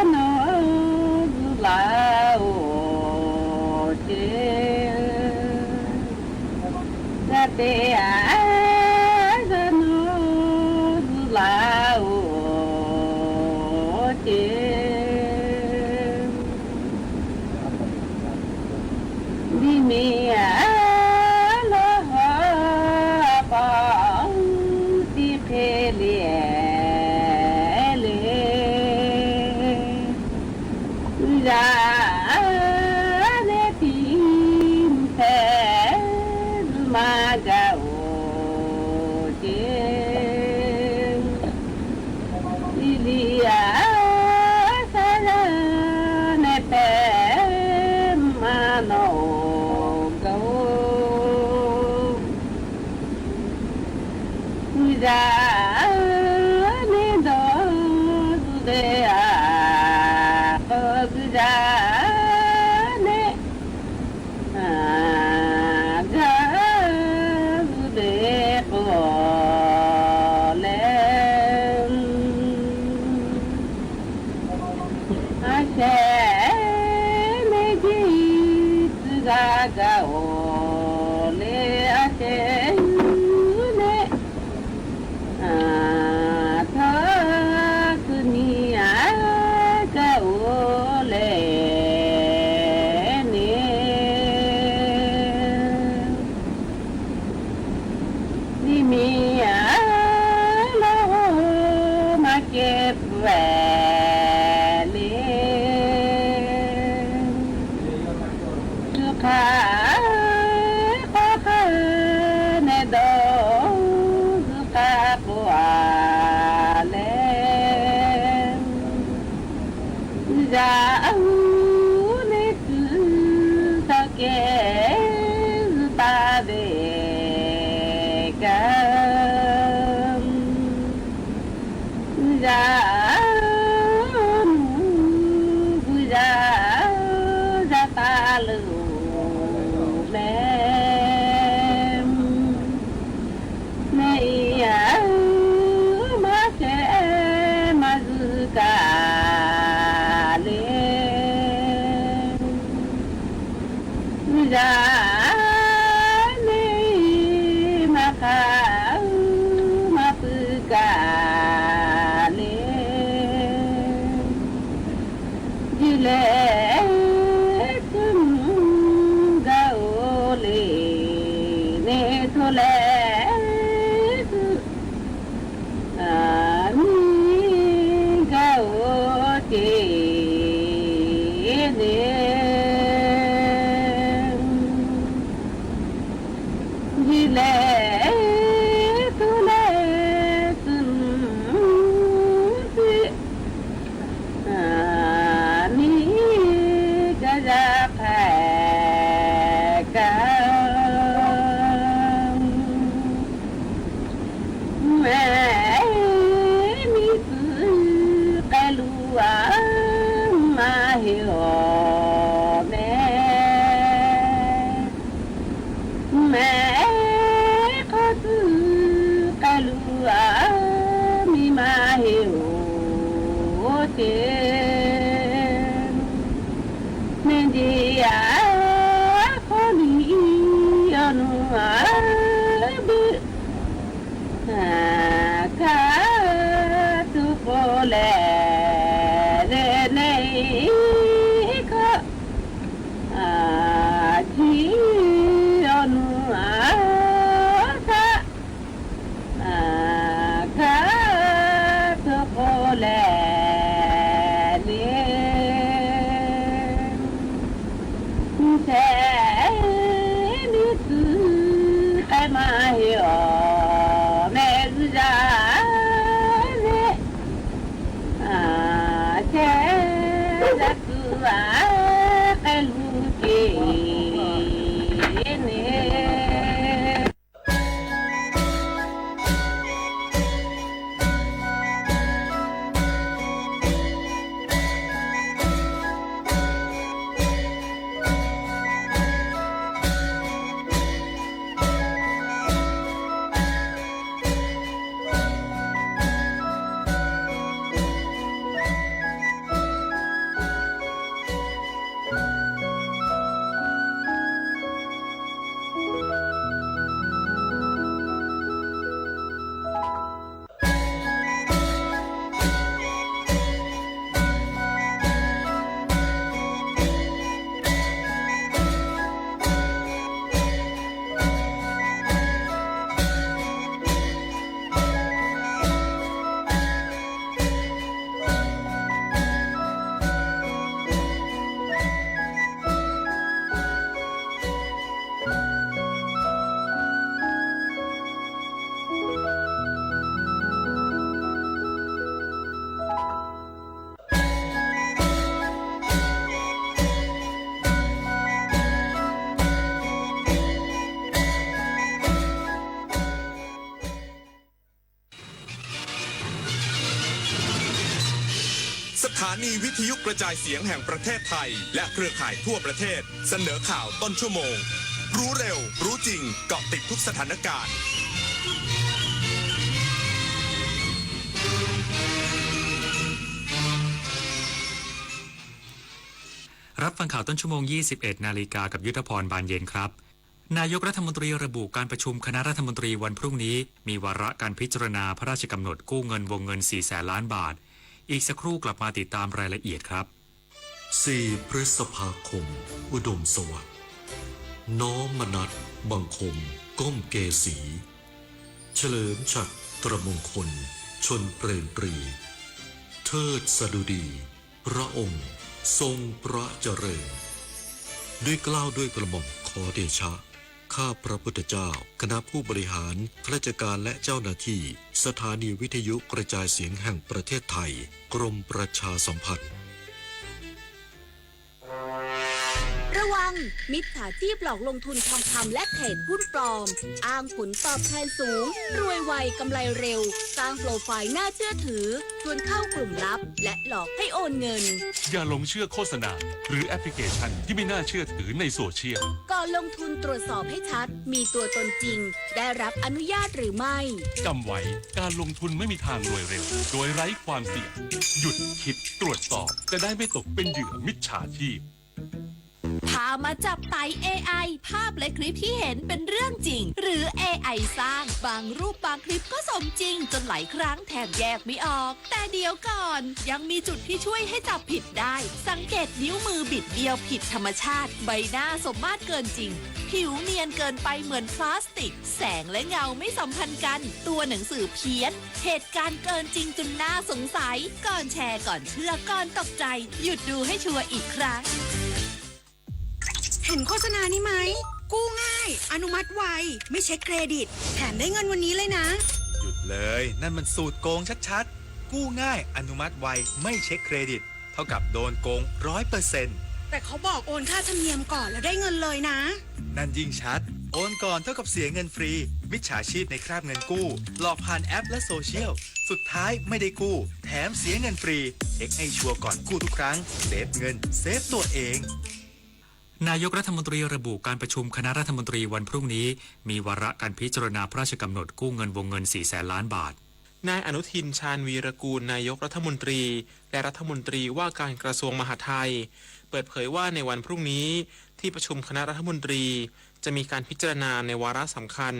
နီၢ်ဒုးလၢအိၣ်က့ၤ ဂၤတဲအၢ ဂၤနီၢ်ဒုးလၢအိၣ်က့ၤ ဒ်မ့ၢ်အၢ လီၤဟီၣ်ပီၣ် တံၤဖဲလဲၣ် လဲၣ် ဂၤန့ၣ်တံၤဖဲ မၤဂၤအိၣ်က့ၤ လံၤလံၤအၢ သးဂၤန့ၣ်ဖဲ မၤနီၢ်ကအိၣ် ဂၤန့ၣ်ဒီး ဒုးဒဲအါ ကီၢ်ဂၤန့ၣ် အၢ ဂၤ เมียละโหมาเก็บแหวนเล่น สุขาขอข้าแน่ดอก สุขาขอแล จะเอาในคือตะแกรงตาเดกัน จะเอาหนูจะจะตาลูกแม่ แม่เอ๋ย มาแชมาซื้อก๋าเล่น จะแม่มาข้ามาปื้อก๋าเล่น ยี่แลกึ้นกาโอเล เนโทแลกึ้น อา มีกาโอเจเน ยี่แลกึ้นแลกึ้น อา มีกาจะแผกกัน แม่มีปื้อแก่ลัวมาเหี่ยวแม่ แม่ขอซื้อแก่ลัวมีมาเหี่ยวเจน แม่ดีอาขอนี้อนุอาบึ อา ข้าทุกข์แลแลในข้อ อา ที่อนุอาข้า อา ข้าทุกข์แลเน แท้นี้คือใครมาเหี่ยวแม่จาเน อา แท้จะคือว่าใครลูกเกเน สถานีวิทยุกระจายเสียงแห่งประเทศไทย และเครือข่ายทั่วประเทศ เสนอข่าวต้นชั่วโมง รู้เร็ว รู้จริง เกาะติดทุกสถานการณ์ รับฟังข่าวต้นชั่วโมง ยี่สิบเอ็ดนาฬิกา กับยุทธพร บานเย็นครับ นายกรัฐมนตรีระบุการประชุมคณะรัฐมนตรีวันพรุ่งนี้ มีวาระการพิจารณาพระราชกำหนดกู้เงินวงเงิน สี่แสนล้านบาท อีกสักครู่กลับมาติดตามรายละเอียดครับ สี่พฤษภาคม อุดมสวัสดิ์ น้อมมนัสบังคมก้มเกศี เฉลิมฉัตรมงคล ชลเปรมปรี เทิดสดุดี พระองค์ทรงพระเจริญ ด้วยเกล้าด้วยกระหม่อมขอเดชะ ข้าพระพุทธเจ้า คณะผู้บริหาร ข้าราชการและเจ้าหน้าที่ สถานีวิทยุกระจายเสียงแห่งประเทศไทย กรมประชาสัมพันธ์ ระวัง มิจฉาชีพหลอกลงทุนทองคำและเทรดหุ้นปลอม อ้างผลตอบแทนสูง รวยไว กำไรเร็ว สร้างโปรไฟล์น่าเชื่อถือ ชวนเข้ากลุ่มลับ และหลอกให้โอนเงิน อย่าหลงเชื่อโฆษณา หรือแอปพลิเคชันที่ไม่น่าเชื่อถือในโซเชียล ก่อนลงทุนตรวจสอบให้ชัด มีตัวตนจริง ได้รับอนุญาตหรือไม่ จำไว้ การลงทุนไม่มีทางรวยเร็ว โดยไร้ความเสี่ยง หยุดคิด ตรวจสอบ จะได้ไม่ตกเป็นเหยื่อมิจฉาชีพ ถ้ามาจับไต เอไอ ภาพและคลิปที่เห็นเป็นเรื่องจริง หรือ เอไอ สร้าง บางรูปบางคลิปก็สมจริง จนหลายครั้งแทบแยกไม่ออก แต่เดี๋ยวก่อน ยังมีจุดที่ช่วยให้จับผิดได้ สังเกตนิ้วมือบิดเบี้ยวผิดธรรมชาติ ใบหน้าสมมาตรเกินจริง ผิวเนียนเกินไปเหมือนพลาสติก แสงและเงาไม่สัมพันธ์กัน ตัวหนังสือเพี้ยน เหตุการณ์เกินจริงจนน่าสงสัย ก่อนแชร์ ก่อนเชื่อ ก่อนตกใจ หยุดดูให้ชัวร์อีกครั้ง เห็นโฆษณานี้ไหม กู้ง่าย อนุมัติไว ไม่เช็คเครดิต แถมได้เงินวันนี้เลยนะ หยุดเลย นั่นมันสูตรโกงชัดๆ กู้ง่าย อนุมัติไว ไม่เช็คเครดิต เท่ากับโดนโกงร้อยเปอร์เซ็นต์ แต่เขาบอกโอนค่าธรรมเนียมก่อนแล้วได้เงินเลยนะ นั่นยิ่งชัด โอนก่อนเท่ากับเสียเงินฟรี มิจฉาชีพในคราบเงินกู้ หลอกผ่านแอปและโซเชียล สุดท้ายไม่ได้กู้ แถมเสียเงินฟรี เช็คให้ชัวร์ก่อนกู้ทุกครั้ง เซฟเงิน เซฟตัวเอง นายกรัฐมนตรีระบุการประชุมคณะรัฐมนตรีวันพรุ่งนี้ มีวาระการพิจารณาพระราชกำหนดกู้เงินวงเงินสี่แสนล้านบาท นายอนุทิน ชาญวีรกูล นายกรัฐมนตรี และรัฐมนตรีว่าการกระทรวงมหาดไทย เปิดเผยว่าในวันพรุ่งนี้ ที่ประชุมคณะรัฐมนตรี จะมีการพิจารณาในวาระสำคัญ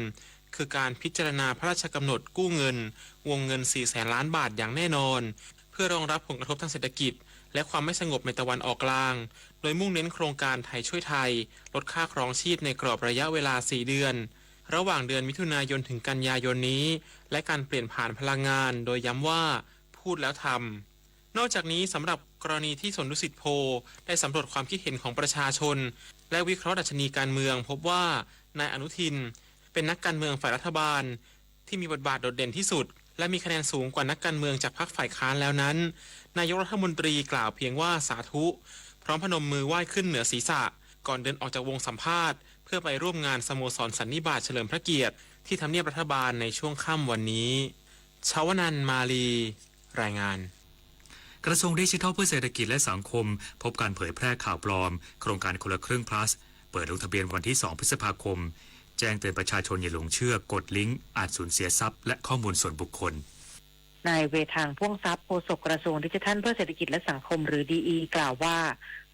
คือการพิจารณาพระราชกำหนดกู้เงิน วงเงินสี่แสนล้านบาทอย่างแน่นอน เพื่อรองรับผลกระทบทางเศรษฐกิจ และความไม่สงบในตะวันออกกลาง โดยมุ่งเน้นโครงการไทยช่วยไทย ลดค่าครองชีพในกรอบระยะเวลาสี่เดือน ระหว่างเดือนมิถุนายนถึงกันยายนนี้ และการเปลี่ยนผ่านพลังงาน โดยย้ำว่า พูดแล้วทำ นอกจากนี้สำหรับกรณีที่สวนดุสิตโพลได้สำรวจความคิดเห็นของประชาชน และวิเคราะห์ดัชนีการเมือง พบว่านายอนุทิน เป็นนักการเมืองฝ่ายรัฐบาล ที่มีบทบาทโดดเด่นที่สุด และมีคะแนนสูงกว่านักการเมืองจากพรรคฝ่ายค้านแล้วนั้น นายกรัฐมนตรีกล่าวเพียงว่า สาธุ พร้อมพนมมือไหว้ขึ้นเหนือศีรษะ ก่อนเดินออกจากวงสัมภาษณ์ เพื่อไปร่วมงานสโมสรสันนิบาตเฉลิมพระเกียรติ ที่ทำเนียบรัฐบาลในช่วงค่ำวันนี้ ชวนันท์ มาลี รายงาน กระทรวงดิจิทัลเพื่อเศรษฐกิจและสังคม พบการเผยแพร่ข่าวปลอม โครงการคนละครึ่ง plus เปิดลงทะเบียนวันที่สองพฤษภาคม แจ้งเตือนประชาชนอย่าหลงเชื่อ กดลิงก์ อาจสูญเสียทรัพย์และข้อมูลส่วนบุคคล นายเวทาง พ่วงทรัพย์ โฆษกกระทรวงดิจิทัลเพื่อเศรษฐกิจและสังคม หรือ ดีอี กล่าวว่า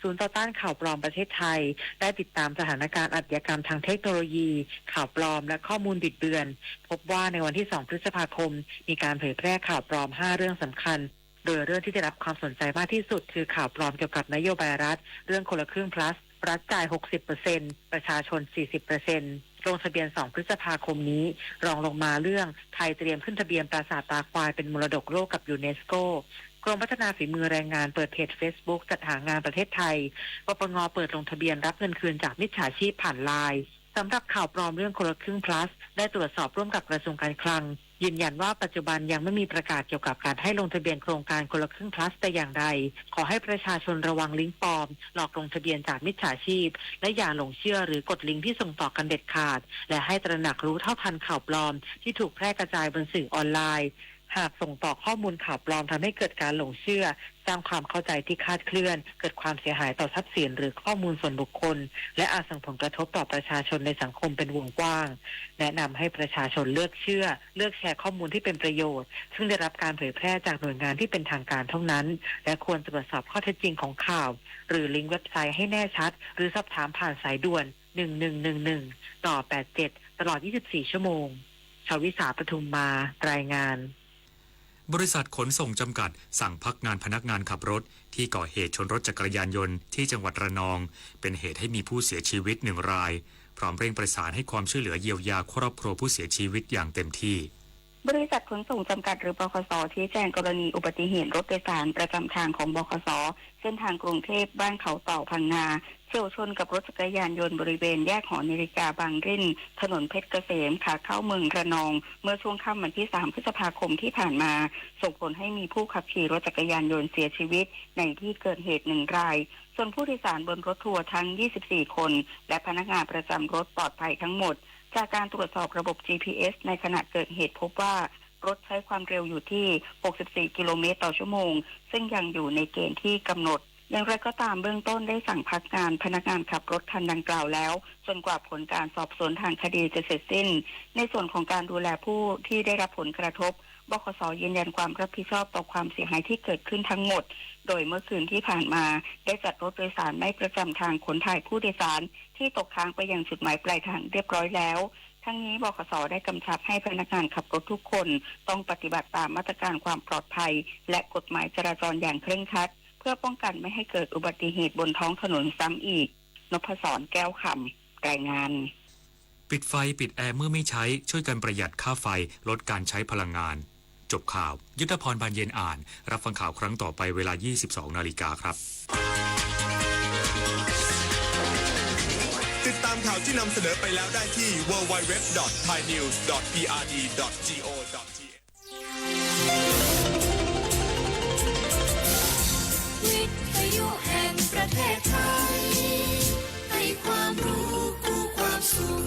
ศูนย์ต่อต้านข่าวปลอมประเทศไทย ได้ติดตามสถานการณ์อาชญากรรมทางเทคโนโลยี ข่าวปลอม และข้อมูลบิดเบือน พบว่าในวันที่สองพฤษภาคม มีการเผยแพร่ข่าวปลอมห้าเรื่องสำคัญ โดยเรื่องที่ได้รับความสนใจมากที่สุดคือข่าวปลอมเกี่ยวกับนโยบายรัฐ เรื่องคนละครึ่ง plus รัฐจ่าย หกสิบเปอร์เซ็นต์ ประชาชน สี่สิบเปอร์เซ็นต์ ลงทะเบียนสองพฤษภาคมนี้ รองลงมาเรื่องไทยเตรียมขึ้นทะเบียนปราสาทตาควายเป็นมรดกโลกกับยูเนสโก กรมพัฒนาฝีมือแรงงานเปิดเพจเฟซบุ๊กจัดหางานประเทศไทย ปปง เปิดลงทะเบียนรับเงินคืนจากมิจฉาชีพผ่านไลน์ สำหรับข่าวปลอมเรื่องคนละครึ่ง plus ได้ตรวจสอบร่วมกับกระทรวงการคลัง ยืนยันว่าปัจจุบันยังไม่มีประกาศเกี่ยวกับการให้ลงทะเบียนโครงการคนละครึ่ง plus แต่อย่างใด ขอให้ประชาชนระวังลิงก์ปลอม หลอกลงทะเบียนจากมิจฉาชีพ และอย่าหลงเชื่อหรือกดลิงก์ที่ส่งต่อกันเด็ดขาด และให้ตระหนักรู้เท่าทันข่าวปลอมที่ถูกแพร่กระจายบนสื่อออนไลน์ หากส่งต่อข้อมูลข่าวปลอมทำให้เกิดการหลงเชื่อ สร้างความเข้าใจที่คลาดเคลื่อน เกิดความเสียหายต่อทรัพย์สินหรือข้อมูลส่วนบุคคล และอาจส่งผลกระทบต่อประชาชนในสังคมเป็นวงกว้าง แนะนำให้ประชาชนเลือกเชื่อ เลือกแชร์ข้อมูลที่เป็นประโยชน์ ซึ่งได้รับการเผยแพร่จากหน่วยงานที่เป็นทางการเท่านั้น และควรตรวจสอบข้อเท็จจริงของข่าว หรือลิงก์เว็บไซต์ให้แน่ชัด หรือสอบถามผ่านสายด่วน หนึ่งหนึ่งหนึ่งหนึ่ง ต่อ แปดเจ็ด ตลอด ยี่สิบสี่ ชั่วโมง ชวิสา ปทุมมา รายงาน บริษัทขนส่งจำกัดสั่งพักงานพนักงานขับรถที่ก่อเหตุชนรถจักรยานยนต์ที่จังหวัดระนอง เป็นเหตุให้มีผู้เสียชีวิตหนึ่งราย พ พร้อมเร่งประสานให้ความช่วยเหลือเยียวยาครอบครัวผู้เสียชีวิตอย่างเต็มที่ บริษัทขนส่งจำกัดหรือ บขส ชี้แจงกรณีอุบัติเหตุรถโดยสารประจำทางของ บขส เส้นทางกรุงเทพฯ บ้านเขาเต่า พังงา เฉี่ยวชนกับรถจักรยานยนต์บริเวณแยกหอนาฬิกาบางริ่น ถนนเพชรเกษม ขาเข้าเมืองระนอง เมื่อช่วงค่ำวันที่ สาม พฤษภาคมที่ผ่านมา ส่งผลให้มีผู้ขับขี่รถจักรยานยนต์เสียชีวิตในที่เกิดเหตุหนึ่งราย ส่วนผู้โดยสารบนรถทัวร์ทั้ง ยี่สิบสี่ คน และพนักงานประจำรถปลอดภัยทั้งหมด จากการตรวจสอบระบบ จีพีเอส ในขณะเกิดเหตุพบว่ารถใช้ความเร็วอยู่ที่ หกสิบสี่ กิโลเมตรต่อชั่วโมง ซึ่งยังอยู่ในเกณฑ์ที่กำหนด อย่างไรก็ตาม เบื้องต้นได้สั่งพักงานพนักงานขับรถคันดังกล่าวแล้ว จนกว่าผลการสอบสวนทางคดีจะเสร็จสิ้น ในส่วนของการดูแลผู้ที่ได้รับผลกระทบ บขส ยืนยันความรับผิดชอบต่อความเสียหายที่เกิดขึ้นทั้งหมด โดยเมื่อคืนที่ผ่านมา ได้จัดรถโดยสารไม่ประจำทางขนถ่ายผู้โดยสารที่ตกค้างไปยังจุดหมายปลายทางเรียบร้อยแล้ว ทั้งนี้ บขส ได้กำชับให้พนักงานขับรถทุกคนต้องปฏิบัติตามมาตรการความปลอดภัย และกฎหมายจราจรอย่างเคร่งครัด เพื่อป้องกันไม่ให้เกิดอุบัติเหตุบนท้องถนนซ้ำอีก นพศร แก้วคำ รายงาน ปิดไฟปิดแอร์เมื่อไม่ใช้ ช่วยกันประหยัดค่าไฟ ลดการใช้พลังงาน จบข่าว ยุทธพร บานเย็นอ่าน รับฟังข่าวครั้งต่อไปเวลา ยี่สิบสอง นาฬิกาครับ ติดตามข่าวที่นำเสนอไปแล้วได้ที่ ดับเบิลยู ดับเบิลยู ดับเบิลยู ดอท ไทยนิวส์ ดอท พีอาร์ดี ดอท จี โอ ดอท ที เอช วิทยุแห่งประเทศไทย ให้ความรู้คู่ความสุข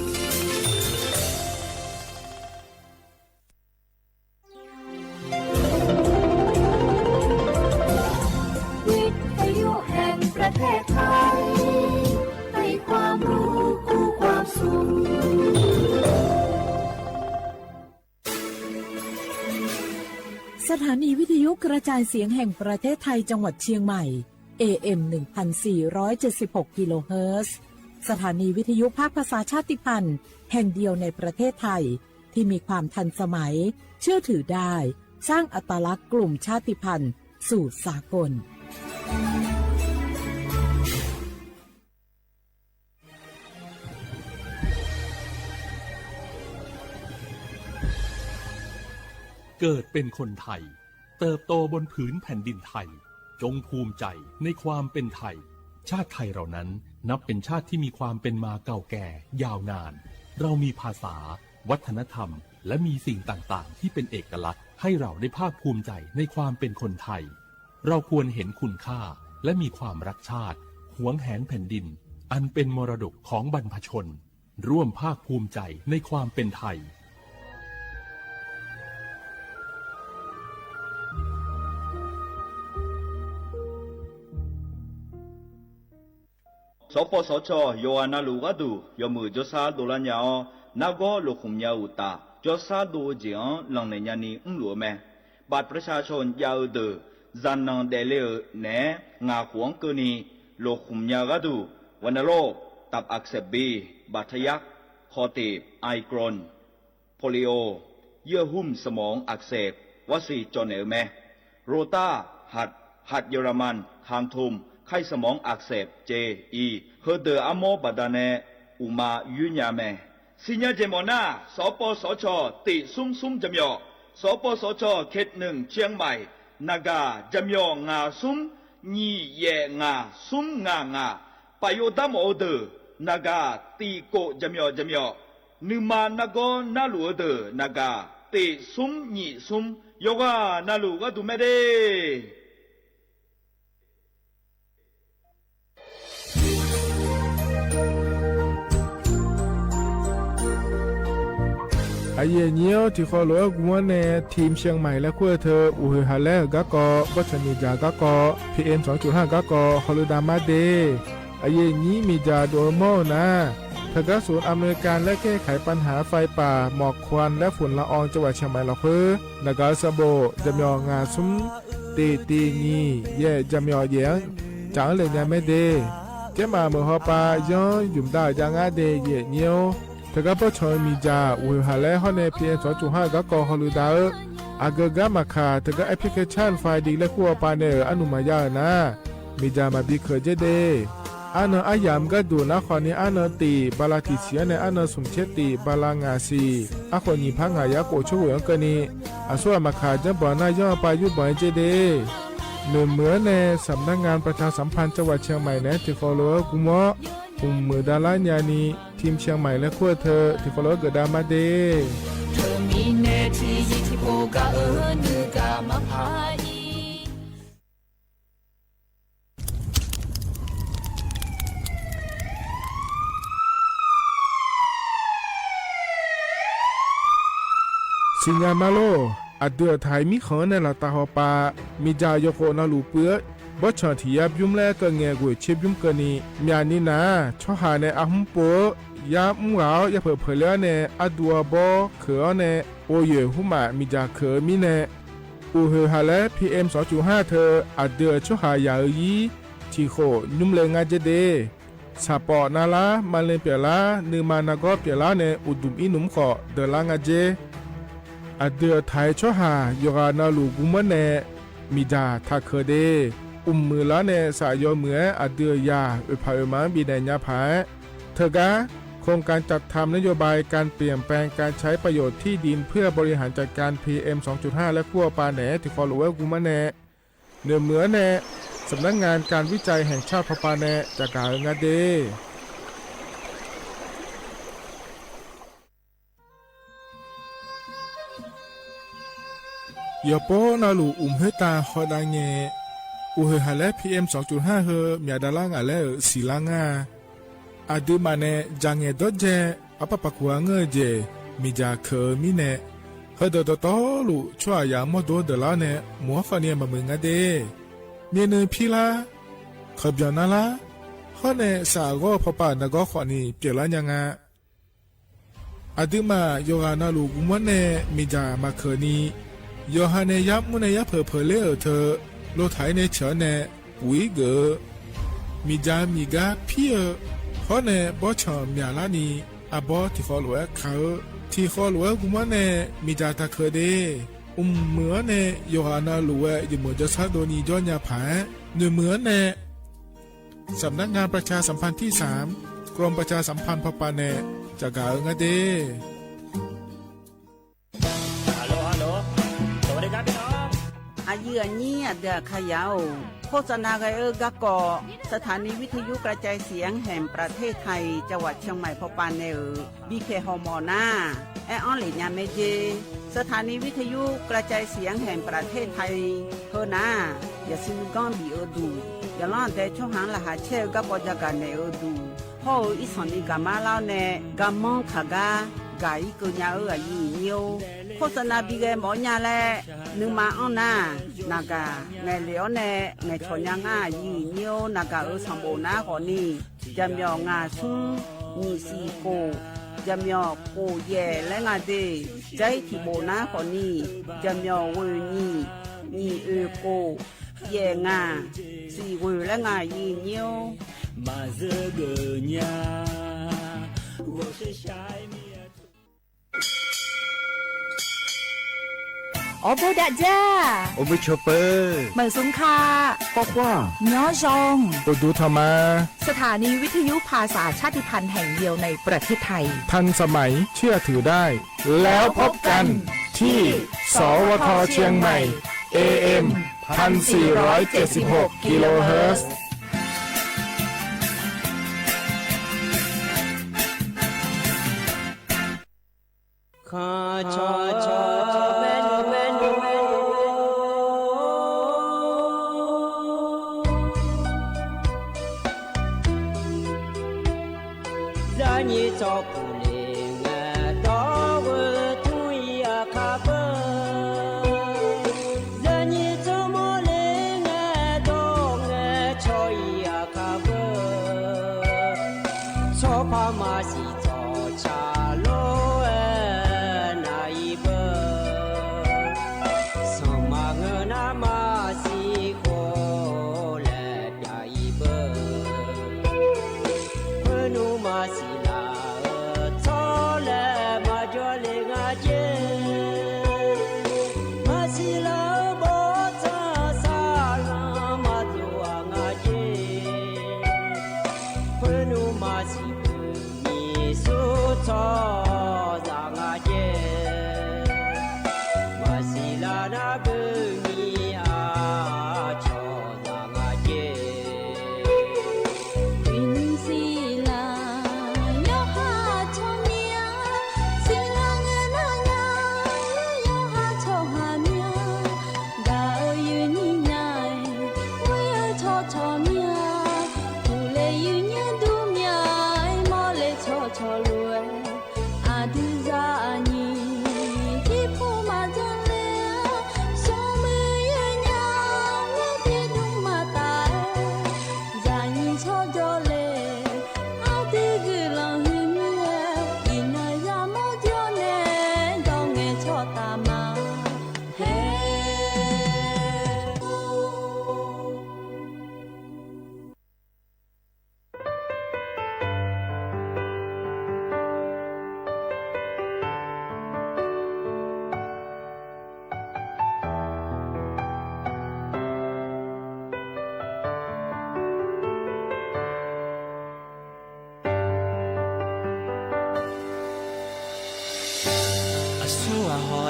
วิทยุแห่งประเทศไทย ให้ความรู้คู่ความสุข สถานีวิทยุกระจายเสียงแห่งประเทศไทยจังหวัดเชียงใหม่ เอเอ็ม หนึ่งพันสี่ร้อยเจ็ดสิบหก กิโลเฮิรตซ์ สถานีวิทยุภาคภาษาชาติพันธุ์แห่งเดียวในประเทศไทย ที่มีความทันสมัย เชื่อถือได้ สร้างอัตลักษณ์กลุ่มชาติพันธุ์สู่สากล เกิดเป็นคนไทย เติบโตบนผืนแผ่นดินไทย จงภูมิใจในความเป็นไทย ชาติไทยเรานั้นนับเป็นชาติที่มีความเป็นมาเก่าแก่ยาวนาน เรามีภาษา วัฒนธรรม และมีสิ่งต่างๆ ที่เป็นเอกลักษณ์ให้เราได้ภาคภูมิใจในความเป็นคนไทย เราควรเห็นคุณค่า และมีความรักชาติ หวงแหนแผ่นดิน อันเป็นมรดกของบรรพชน ร่วมภาคภูมิใจในความเป็นไทย စီၤပီႇသီႇၶျီႇ ယွၤအနၢ်လူႇဂၤဒုး ယွၤမုၢ်ၸီႇသၢ်ဒိၣ်လၢညါအီၤ နၢ်ဂီၢ်လိာ်ဃုာ်ညါအုၣ်တၢ် ၸီႇသၢ်ဒိၣ်အုၣ်ကၠ့ၣ်အီၤ လီၤနဲၣ်ညါနံၤ အုၣ်လူၢ်အမဲ บัตรประชาชน ယၢ်အုၣ်ဒုး ဇာတ်နှံဒဲးလၢအုၣ်နဲၣ် ငၢ်ဃုာ်အီၤကၢၢ်နံၤ လိာ်ဃုာ်ညါဂၤဒုး ဝဲနုာ်လီၤ ตับอักเสบ ဘီ บาดทะยัก คอตีบ ไอกรน โปลิโอ เยื่อหุ้มสมองอักเสบ วัคซีนจ๋อแหนวแม โรต้า หัด หัดเยอรมัน คางทุ่ม ไข้สมองอักเสบ เจ อี เฮอเดออาโมบาดาแน อุมายุญญาแม สิญญาเจมอหน้า สปสช ติดซุมซุมจำยอ สปสช เขตหนึ่ง เชียงใหม่ นากา จำยองาซุม หยี่แยะงา ซุมงางา ประโยชน์ดำออเดอร์ นากา ตีโกะจำยอจำยอ นึ่งมานาโกนาหลูเดอร์ นากา ติดซุมหยี่ซุม ยกว่านาหลูก็ดูแม่เด้ อะเย่เนี้ยว တီႈဃီလိာ်အဂုၤန့ၣ် ထံၣ်เชียงใหม่ လၢခုၣ်အထၢ အိၣ်ဟ့ၣ်ဟးလဲၢ်ဂၤကီး ဘီၣ်ဆၣ်မ့ၢ်ကၠၢ်ဂၤကီး PM สองจุดห้า ဂၤကီး ဟီလိာ်ဒၣ်မးဒဲး အယဲၢ်နံၣ်မ့ၢ်ကၠၢ်ဒိၣ်အမီၢ်နၤ ထၢကါ ศูนย์อำนวยการและแก้ไขปัญหาไฟป่า หมอกควันและฝุ่นละออง จังหวัดเชียงใหม่ လီၤဃိ နဂါစဘိၣ် ကၠၢ်မီၣ် ငါးဆူၣ် တ့ၢ်တ့ၢ် ညီ ယဲၢ် ကၠၢ်မီၣ်ယဲၢ် ကၠၢ်အၢလဲၣ်ညါမဲဒဲး ကဲမးမုၢ်ဟီပၤ ယီယုၢ်မတၤယါငါဒဲး ယဲၢ်ညီ ထၢကါ ပီၣ်ဆၣ်မ့ၢ်ကၠၢ် အိၣ်ဟ့ၣ်ဟးလဲၢ်ဟီၣ်န့ၣ် PM สองจุดห้า ဂၤကီး ဟီလိာ်ဒၣ်ဧၢ အဂၤဂၤမၤခး ထၢကါ application Find Dee လၢခုၣ်အပၤန့ၣ် အနုာ်မၤယါဧၢနၤ မ့ၢ်ကၠၢ်မၤဘံခၢၣ်ကဲဒဲး အါနၢအယၢမ်ၵၢၼ်ဒိၣ် နါခွန်န့ၣ် အါနၢတ့ၢ် ပၤလၢတံၢ်ဆံးန့ၣ် အါနၢသုမ်ၶျဲးတ့ၢ် ပၤလၢငါးဆံး အဃိ နံၣ်ဖးငါးယၤကိၣ်ဆိမိၣ်အကၢၼ်န့ၣ် အစိအမၤခး ယၢမ်းပီနၢ်ယွၼ်းပၢ်ယုၢ်ပၢၢ်က့ဒ့ နွံမုၢ်အၢန့ၣ် สำนักงานประชาสัมพันธ์จังหวัดเชียงใหม่ နဲ ထံၣ်ဃီလိာ်ဝဲ ကူမီ ၣ်မုာ်ဒၣ်လၢညါနံၣ် ထံၣ်เชียงใหม่ လၢခူဝ်းထၢၣ် ထံၣ်ဃီလိာ်ဝဲ ကဒါမးဒ့ စံၣ်ညီၣ်မးလိာ် အဒုးအထၢၣ်မံဃုာ်န့ၣ် လီၤတၢ်ဟီၣ်ပာ် မံၣ်ယၣ်ယီၢ်ကိၣ်နီၢ်လူၢ်ပှဲၤ ဘီၣ်ဆၣ်ထံၣ်ယါဘျုးလၢကငဲၤကွံာ်ဆ့ဘျုးကၢၢ်နံၣ် မၠၣ်နံၣ်နၤ ဆီဟၣ်န့ၣ် အဟူပိာ် ယါမူဂၤ ယါဖၢၣ်ဖၢၣ်လၢအီၤန့ၣ် အဒူအဘီ ခုၣ်အီၤန့ၣ် အိၣ်ယဲၢ်ဟူမး မံၣ်ယၣ်ခုၣ်အမံၤန့ၣ် အိၣ်ဟ့ၣ်ဟးလၢ PM สองจุดห้า ထၢၣ် အဒုးအဆီဟၣ်ယၣ်အုးယံၤ ထံၣ်ဃိၣ် ညွံလၢငါးက့ဒ့ ဆၣ်ပီၣ်နါလါ မၤလ့ၣ်ပျဲၢ်လါ နုမၤနၢ်ကီပျဲၢ်လါန့ၣ် အိၣ်ဒုးအံၤနုာ်ဃိၣ် ဒၢးလါငါးက့ အဒုးအထၢၣ်ဆီဟၣ် ယီၢ်ဂၤနီၢ်လူၢ်ကူမီန့ၣ် မံၣ်ယၣ်ထးခုၣ်ဒ့ အိၣ်မုာ်လၢန့ၣ် စးယီၢ်မုာ်ဧဲ အဒုးယၣ် အုၣ်ဖးအုၣ်မၤဘံၣ်နဲၣ်ညါဖးဧဲ ထၢၣ်ကါ โครงการจัดทำนโยบายการเปลี่ยนแปลงการใช้ประโยชน์ที่ดินเพื่อบริหารจัดการ PM สองจุดห้า လၢခူဝ်းပၤန့ၣ် ထံၣ်ဃီလိာ်ဝဲကူမီန့ၣ် နွံမုၢ်အၢန့ၣ် สำนักงานการวิจัยแห่งชาติဖီပၤန့ၣ် တၢ်ကၤအုးငါဒ့ ယီၢ်ပီနီၢ်လူၢ်အိၣ်မုာ်တၢ်ဟီၣ်ဒၣ်ငဲၢ် အိၣ်ဟ့ၣ်ဟးလၢ PM สองจุดห้า ဟၢ မၠၣ်ဒၣ်လါငါးလၢ စံၣ်လါငါး အဒုးမးန့ၣ် ယၣ်ငဲၢ်ဒီးယဲၢ် အပာ်ပာ်ကူၣ်အါငၢၢ်ယဲၢ် မံၣ်ယၣ်ခုၣ်အမံၤန့ၣ် ဟၢဒၢးတီတီလိာ် ဆီအယၣ်မီၢ်ဒိဒၢးလါန့ၣ် မုၢ်ဟီၣ်ဃီန့ၣ် မၤမုာ်ငါဒ့ မ့ၢ်နုၤဖံလါ ခီၣ်ပၠီၣ်နါလါ ဟီၣ်န့ၣ် စးအဂီၢ်ဖီပၤနၢ်ကီၢ်ဃီန့ၣ် ပျဲၢ်လါညါငါ အဒုးမး ယီၢ်ဂၤနီၢ်လူၢ်ကူမီန့ၣ် မံၣ်ယၣ်မၤခုၣ်နံၤ ယီၢ်ဟါန့ၣ် ယါမူန့ၣ် ယါဖၢၣ်ဖၢၣ်လၢအထၢၣ် လိၣ်ထးအံၤန့ၣ်ဆၢန့ၣ် ပူၤအံၤဂၢၢ် မံၣ်ယၣ်မံၣ်ဂါဖံဧၢ ဟီၣ်န့ၣ် ဘီၣ်ဆၣ်မၠၣ်လါနံၤ အဘီထံၣ်ဃီလိာ်ဝဲခးဧၢ ထံၣ်ဃီလိာ်ဝဲကူမီန့ၣ် မံၣ်ယၣ်တၢ်ခုၣ်ဒ့ အိၣ်မုာ်အၢန့ၣ် ယီၢ်ဂၤနီၢ်လူၢ်ဝဲ ယမုာ်ယဆါဒိၣ်နံၤဒီးညါဖး နွံမုၢ်အၢန့ၣ် สำนักงานประชาสัมพันธ์ที่สาม กรมประชาสัมพันธ์ဖီပၤန့ၣ် တၢ်ကၤအုးငါဒ့ အယုၢ်အညံ အဒုးအခါယၢ်အိၣ် โฆษณาဂဲၤအၢ ကၢ်ကီၢ် สถานีวิทยุกระจายเสียงแห่งประเทศไทย จังหวัดเชียงใหม่ ဖီပၤန့ၣ်ဧိၤ ဘံၣ်ဖဲၣ်ဟီၣ်မီၢ်နါ အဲၣ်အီၤလၢညါမ့ၢ်က့ สถานีวิทยุกระจายเสียงแห่งประเทศไทย ဟၢနၤ ယစုကီၢ်ဘံၣ်အၢဒူၣ် ယလီၤတဲာ်ဆီဟၣ်လၢဟးဆဲး ကၢ်ကီၢ်ယၤကၤနဲၣ်အၢဒူၣ် ဟီၣ်အၢ အံသီၣ်နံၤကၤမါလီၤန့ၣ် ကၤမီၢ်ခးဂၤ ကၤအံကၢညါအၢ အယုၢ်အညံအိၣ် โฆษณาဘံၣ်ဂဲၤမီၣ်ညါလဲၣ် နုမၤအီၣ်နၤ နၢ်ကၤ ငဲၤလံာ်အီၤန့ၣ် ငဲၤဆီၣ်ညါငါ အယုၢ်အညံအိၣ် နၢ်ကၤအၢ ဆီၣ်ဘိၣ်နါဃီနံၤ ယမီၣ်ငါဆူ နံၣ်စံၣ်ကိၣ် ယမီၣ်ကိၣ်ယဲၢ်လၢငါဒ့ ကၠဲထံၣ်ဘိၣ်နါဃီနံၤ ယမီၣ်ဝ့ၢ်နံၣ် နံၣ်အုၣ်ကိၣ် ယဲၢ်ငါ စံၣ်ဝ့ၢ်လၢငါ အယုၢ်အညံအိၣ် အိၣ်ဘိးဒးဒၣ် အိၣ်မုာ်ဆိးပၢၤ မၢၢ်စုံခါ ကွၢ်ကွၢ် ညီယွင် အိၣ်ဒူထီၣ်မး สถานีวิทยุภาษาชาติพันธุ์แห่งเดียวในประเทศไทย ทันสมัย เชื่อถือได้ แล้วพบกันที่ สวท เชียงใหม่ เอเอ็ม พันสี่ร้อยเจ็ดสิบหก กิโลเฮิรตซ์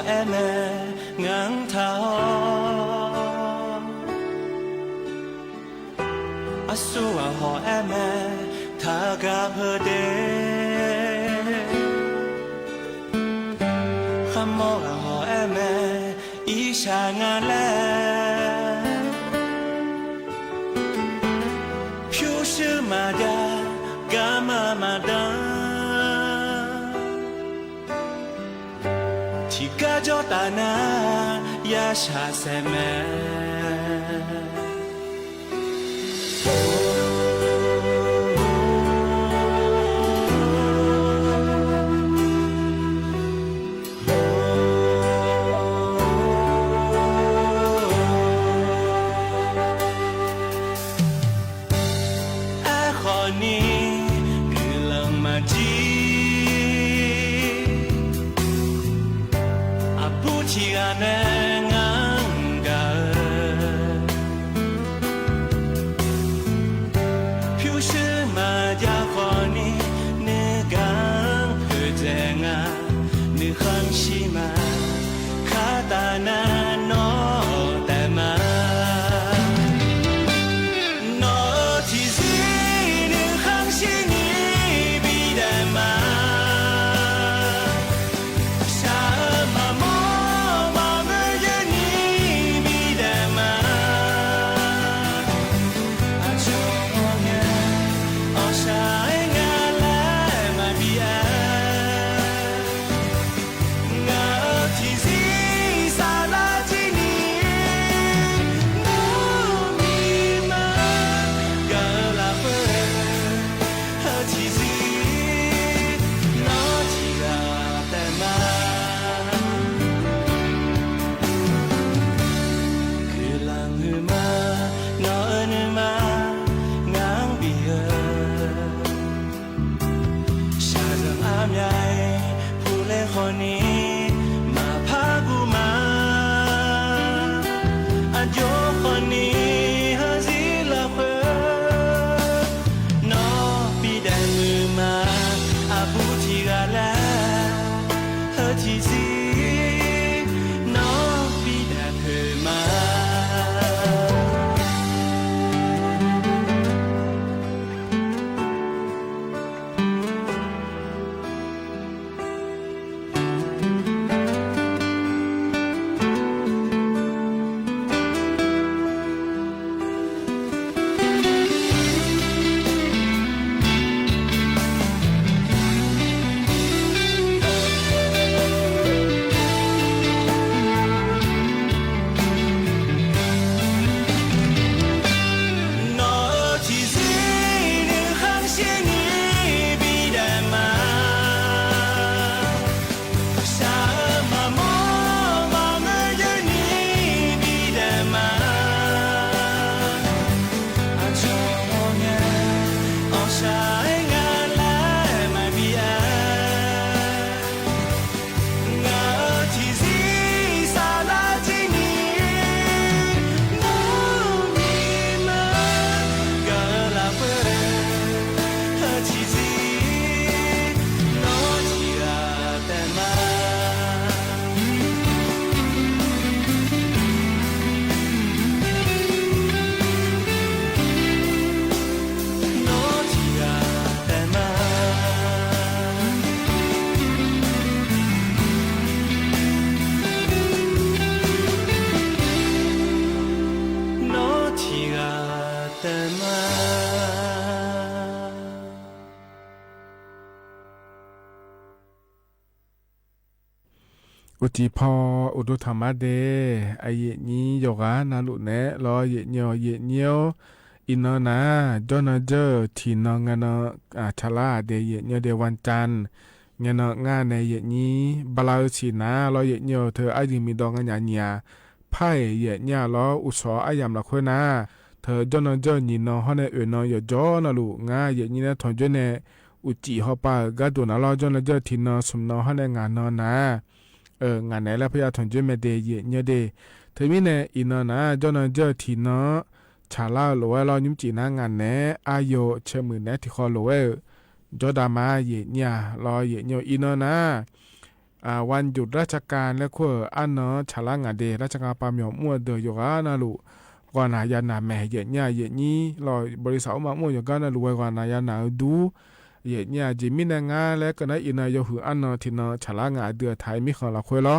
အဲၣ်မဲ ငါတၢ်ဟီၣ် အစိအဟီၣ်အဲၣ်မဲ တၢ်ကဖၢဒဲး ဃမီဂဟီၣ်အဲၣ်မဲ အံၣ်စၢ်ငါလဲၣ် ဖၠူစူမၤဒၣ် ကမၤမၤဒၣ် ထံၣ်ကါကၠီတၢ်နၤ ယၤဆၣ်စဲမဲ အဃိန့ၣ် ကုၢ်လၢ်မၤကံ အဘူးထံဂၤနဲ ငါက ဖၠူစူမၤယၤဃိန့ၣ် နကဖၢဒဲးငါ နဃၣ်ဆံမၤ ခါတၢ်နၤနီၢ်တဲမး နီၢ်ထံၣ်စံ နဃၣ်ဆံနံၤဘံဒဲးမး ဆၣ်မၤမီ မၤမုာ်ယနံၤဘံဒဲးမး အဆိကမိၣ်ညါ အီၣ်ဆၣ်အဲၣ်ငါလဲၣ် မၤဘံအဲၣ် ငါထံၣ်စံ စၤလါကံနံၤ နီၢ်မံမၤ ကလၤပှဲၤ ဟၢထံၣ်စံ နီၢ်ထံၣ်ဂၤတဲမး ကုၢ်လၢ်မုာ်မၤ နီၢ်အၢနုာ်မၤ ငါဘံဟၢ ဆၣ်ဒၢအါမံၤ ဖူလဲဃိန့ၣ် မၤဖးကူၣ်မၤ အယိဃိန့ၣ် ဟၢစံလီၤဃၢ နီၢ်ဘံဒဲးမုာ်မၤ အဘူးထံဂၤလဲၣ် ဟၢထံၣ်စံ နီၢ်ဘံဒဲးဖုးမၤ နီၢ်အၢထံၣ်စံ နဃၣ်ဆံနံၤဘံဒဲးမး ဆၣ်မၤမီ မၤမုာ်ယနံၤဘံဒဲးမး အဆိကမိၣ်ညါ အီၣ်ဆၣ်အဲၣ်ငါလဲၣ် မၤဘံအဲၣ် ငါထံၣ်စံ စၤလါကံနံၤ နီၢ်မံမၤ ကလၤပှဲၤ ဟၢထံၣ်စံ နီၢ်ထံၣ်ဂၤတဲမး နီၢ်ထံၣ်ဂၤတဲမး နီၢ်ထံၣ်ဂၤတဲမး အိၣ်တံၢ်ဖီ အိၣ်ဒိၣ်ထီၣ်မးဒဲး အယိၣ်ညိယိာ်ဂၤနၤလိာ်နဲးလီၤ ယိၣ်ညိ ယိၣ်ညိ အံၤနီၢ်နၤ ကၠီနီၢ်ကၠၢၢ်ထံၣ်နီၢ် ငါနီၢ် အၣ် ဆၣ်လါဒဲး ယိၣ်ညိဒဲး ဝၣ်တၢၣ် ငါနီၢ် ငါန့ၣ် ယိၣ်ညိ ဘျါအုဆံးနၤလီၤ ယိၣ်ညိ ထၢၣ်အါယုၢ်မံၤဒီး ငါညါညါ ဖးအံၤ ယိၣ်ညိလီၤ အိၣ်ဆီၣ်အါယၢ်မျးခွဲနၤ ထၢၣ်ကၠီနီၢ်ကၠၢၢ်နံၣ်နီၢ် ဟီၣ်န့ၣ် အၢၣ်နီၢ် ယိၣ်ကၠီနီၢ်လိာ် ငါ ယိၣ်ညိန့ၣ် ထီၣ်ကၠိန့ၣ် အိၣ်ကံၣ်ဟီၣ်ပာ်ဂၤဒိၣ်နၤလီၤ ကၠီနီၢ်ကၠၢၢ်ထံၣ်နီၢ် ဆူၣ်နီၢ် ဟီၣ်န့ၣ် ငါနီၢ်နၤ အၢၣ် ငါန့ၣ်လၢဖဲယၤထီၣ်ကၠိမဲာ်ဒဲး ယိၣ်ညိဒဲး ထၢၣ်မံၤန့ၣ် အံၤနီၢ်နၤ ကၠီနီၢ်ကၠၢၢ်ထံၣ်နီၢ် ဆၣ်လါလိာ်ဝဲလီၤ ညိၣ်စံးနၤ ငါန့ၣ် အါယိၣ် ဆၢမုၢ်နဲထံၣ်ဃီလိာ်ဝဲ ကၠီဒၣ်မး ယိၣ်ညိလီၤ ယိၣ်ညိ အံၤနီၢ်နၤ อ่า วันหยุดราชการ และคัวเอ๋อ อั้นเนาะ ฉลาะงาเด ราชการปาหมยองมั่วเดืออยู่กานาลู กอนาญานาแหม เหยียดเยียด เหยียดเยียด ลอ บริษัทอู้มามั่วอยู่กานาลู กอนาญานาดู เหยียดเยียด จะมีแรงงาน และก็ในอีกนาโยหืออั้นเนาะ ตี้เนาะ ฉลาะงาเดือไทยมีของละครลอ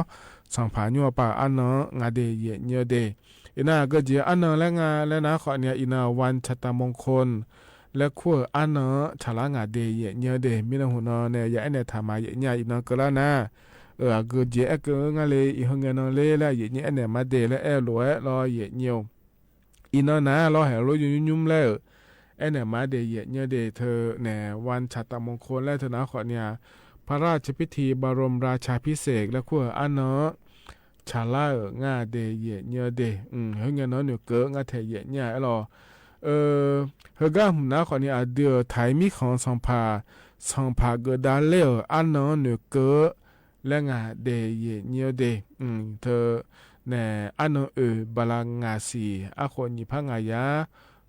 สังผายั่วปาอั้นเนาะ งาเด เหยียดเยียดเด อีกนาก็จะอั้นเนาะ แรงงาน และนาข้อนี้ อีกนาวันชาตามงคล และคัวเอ๋อ อั้นเนาะ ฉลาะงาเด เหยียดเยียดเด มีนาหูเนาะ เนี่ย อย่าแอ้แหนถามมา เหยียดเยียด อีกนาก็แล้วนะ เออ ก็จะแอ้ก็งาเลย อีกเฮือเงาเนาะเลย และเหยียดเยียด แอ้แหนมาเด และแอ้หลวย ลอ เหยียดเยียด อีกนานา ลอ แหลโลยุ้มยุ้มแล้ว แอ้แหนมาเด เหยียดเยียดเด เธอแหนวันชาตามงคล และเธอนาข้อนี้ พระราชพิธีบรมราชาภิเษก และคัวเอ๋อ อั้นเนาะ ฉลาะเอ๋องาเด เหยียดเยียดเด อืม เฮาเงาเนาะ หน่วยเกิด งาแถเหยียดเยียด ลอ เออ เฮาก้าหื้อนาข้อนี้ อ่า เดือไทยมีของสังผา สังผาเกิดดาเล่อ อั้นเนาะ หน่วยเกิด และงาเด เหยียดเยียดเด อืม เธอแหน อั้นเนาะ เอ๋อ บาลางาสี อาโขหนีพระงายา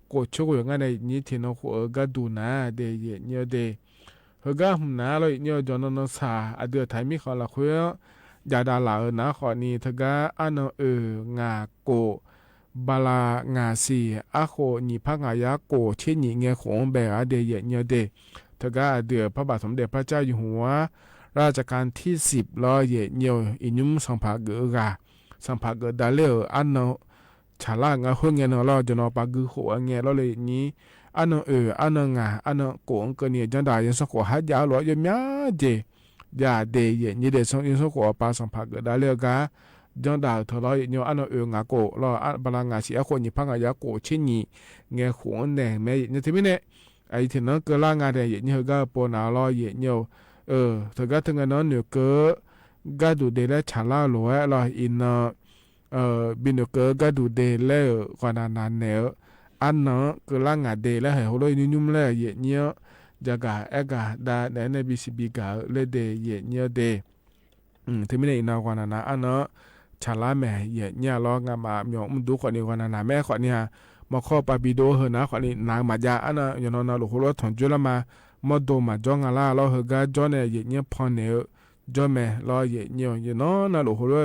โกะโชคอยู่งาในนี้ ตี้เนาะ คัวเอ๋อ กาดูนาเด เหยียดเยียดเด เฮาก้าหื้อนา ลอ เหยียดเยียด จอนนอนสา อ่า เดือไทยมีของละคร ยาดาราเอ๋อ นาข้อนี้ เธอก้า อั้นเนาะ เอ๋อ งาโกะ บาลางาสี อาโขหนีพระงายา โกะเชหนี แงขงแบะ อาเด เหยียดเยียดเด เธอก้า เดือพระบาทสมเด็จพระเจ้าอยู่หัว รัชกาลตี้สิบ ลอ เหยียดเยียด อียุ้มสังผาเกิดกา สังผาเกิดดาเล่อ อั้นเนาะ ฉลาะงาเฮาเงาเนาะ ลอ จอนนอนปากือโขแง ลอ เลยนี้ อั้นเนาะ เอ๋อ อั้นเนาะ งา อั้นเนาะ โกะ เกิดเนี่ย จันดา ยังสะโขฮัดยาว ลอ ยอมยาเจ ยาเด เหยียดเยียดเด ทรงยังสะโขปาสังผาเกิดดาเล่อกา จันดา เธอ ลอ เหยียดเยียด อั้นเนาะ เอ๋อ งาโกะ ลอ อ่ะ บาลางาสี อาโขหนีพระงายา โกะเชหนี แงขงแหนงแม่ เหยียดเยียด ตี้มีเนี่ย ไอ้ตี้เนาะ เกิดละงาเด เหยียดเยียด เฮาก้าปอนา ลอ เหยียดเยียด เออ เธอก้า เธองาเนาะ หน่วยเกิด กาดูเด และฉลาะหลวย ลอ อีกเนาะ เออ บินหน่วยเกิด กาดูเด และ กอนานาแหน อั้นเนาะ เกิดละงาเด และแหลโลยุ้มยุ้มแล้ว เหยียดเยียด จะกา แอ้กา ดา แหน ใน บีซีบี กา และเด เหยียดเยียดเด อืม ตี้มีในอีกเนาะ กอนานา อั้นเนาะ ฉลาะแหม เหยียดเยียด ลอ งามาหมยอง อืม ดูข้อนี้ กอนานาแหม ข้อนี้ฮะ มาข้อปาปีโด เฮอนา ข้อนี้ นางมาจา อั้นเนาะ ยอนนอนนาลูกโฮโล ถอนจุลมา มอโดมาจ้องงาลา ลอ เฮอก้า จ้องแหน เหยียดเยียด พอแหน จ้องแหม ลอ เหยียดเยียด ยอนนอนนาลูกโฮโล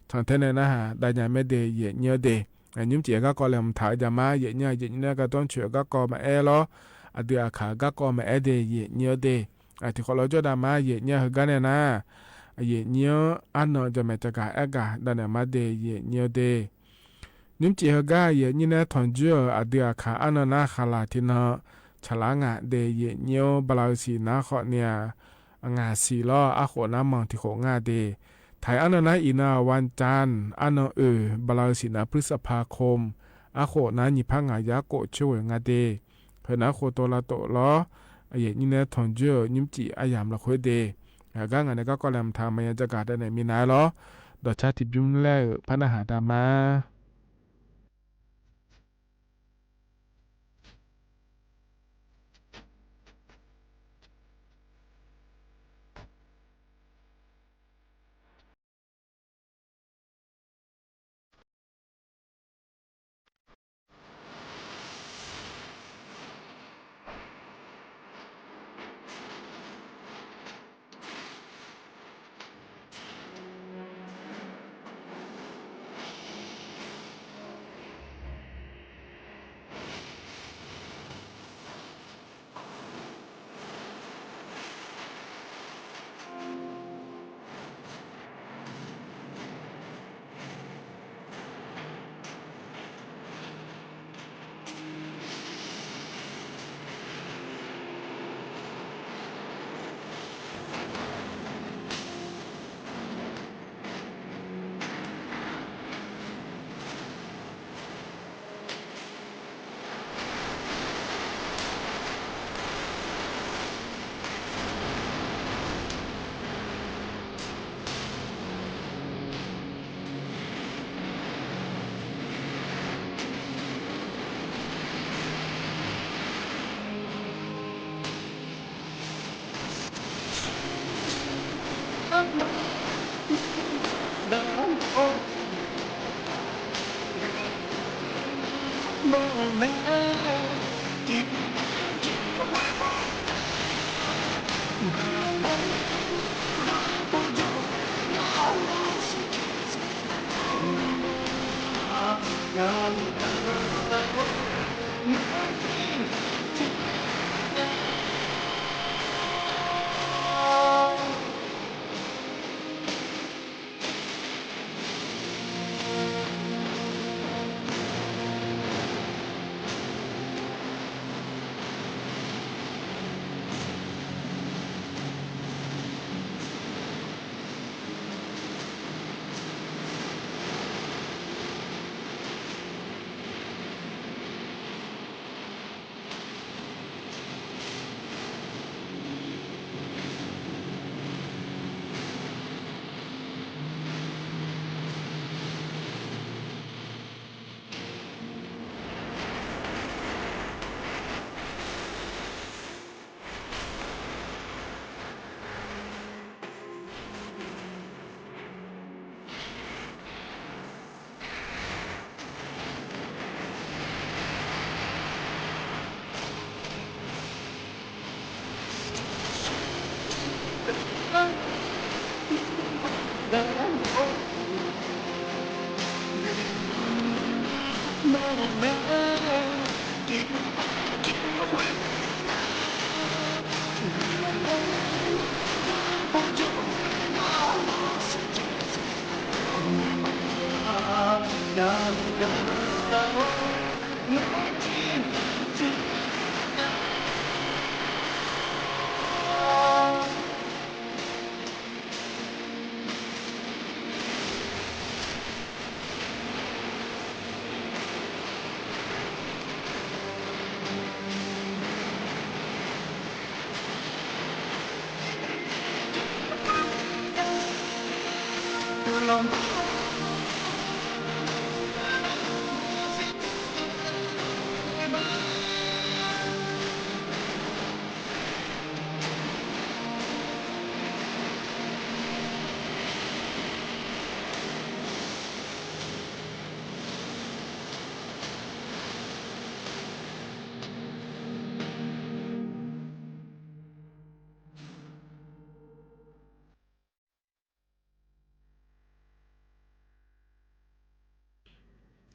ทางแท้ในนะฮะ ดายาแม่เด เหยียดเยียดเด อ่ะ ยุ้มจี๋ก้าก็แหลมถาจะมา เหยียดเยียด เหยียดเยียด ก้าต้องเฉยก้าก็มาแอ้ ลอ อ่ะ เดืออาขา ก้าก็มาแอ้เด เหยียดเยียดเด อ่ะ ตี้ข้อลอจ้อดามา เหยียดเยียด เฮอก้าเนี่ยนะ อ่ะ เหยียดเยียด อั้นเนาะ จะแหมจะกา แอ้กา ดาเนี่ยมาเด เหยียดเยียดเด ยุ้มจี๋เฮอก้า เหยียดเยียด แหนถอนจุล อ่ะ เดืออาขา อั้นเนาะ นาคารา ตี้เนาะ ฉลาะงาเด เหยียดเยียด บาลาสี นาข้อนี้ งาสี ลอ อาโขน้ำมอง ตี้โขงาเด ไทย อั้นเนาะ นา อีกเนาะ วันจันทร์ อั้นเนาะ เออ บาลาสี นา พฤษภาคม อาโขน้ำหนีพระงายา โกะเชหวยงาเด เฮอนา โขโตลาโตะ ลอ อ่ะ เหยียดเยียด แหนถอนจุล ยุ้มจี๋ อ่ะ ยามละครเด อ่ะ ก้างานในก้าก็แหลมถามมายังจะกา ดาเนี่ยมีนาย ลอ ดอชาติบยุ้มแล้ว พระนาหาดามา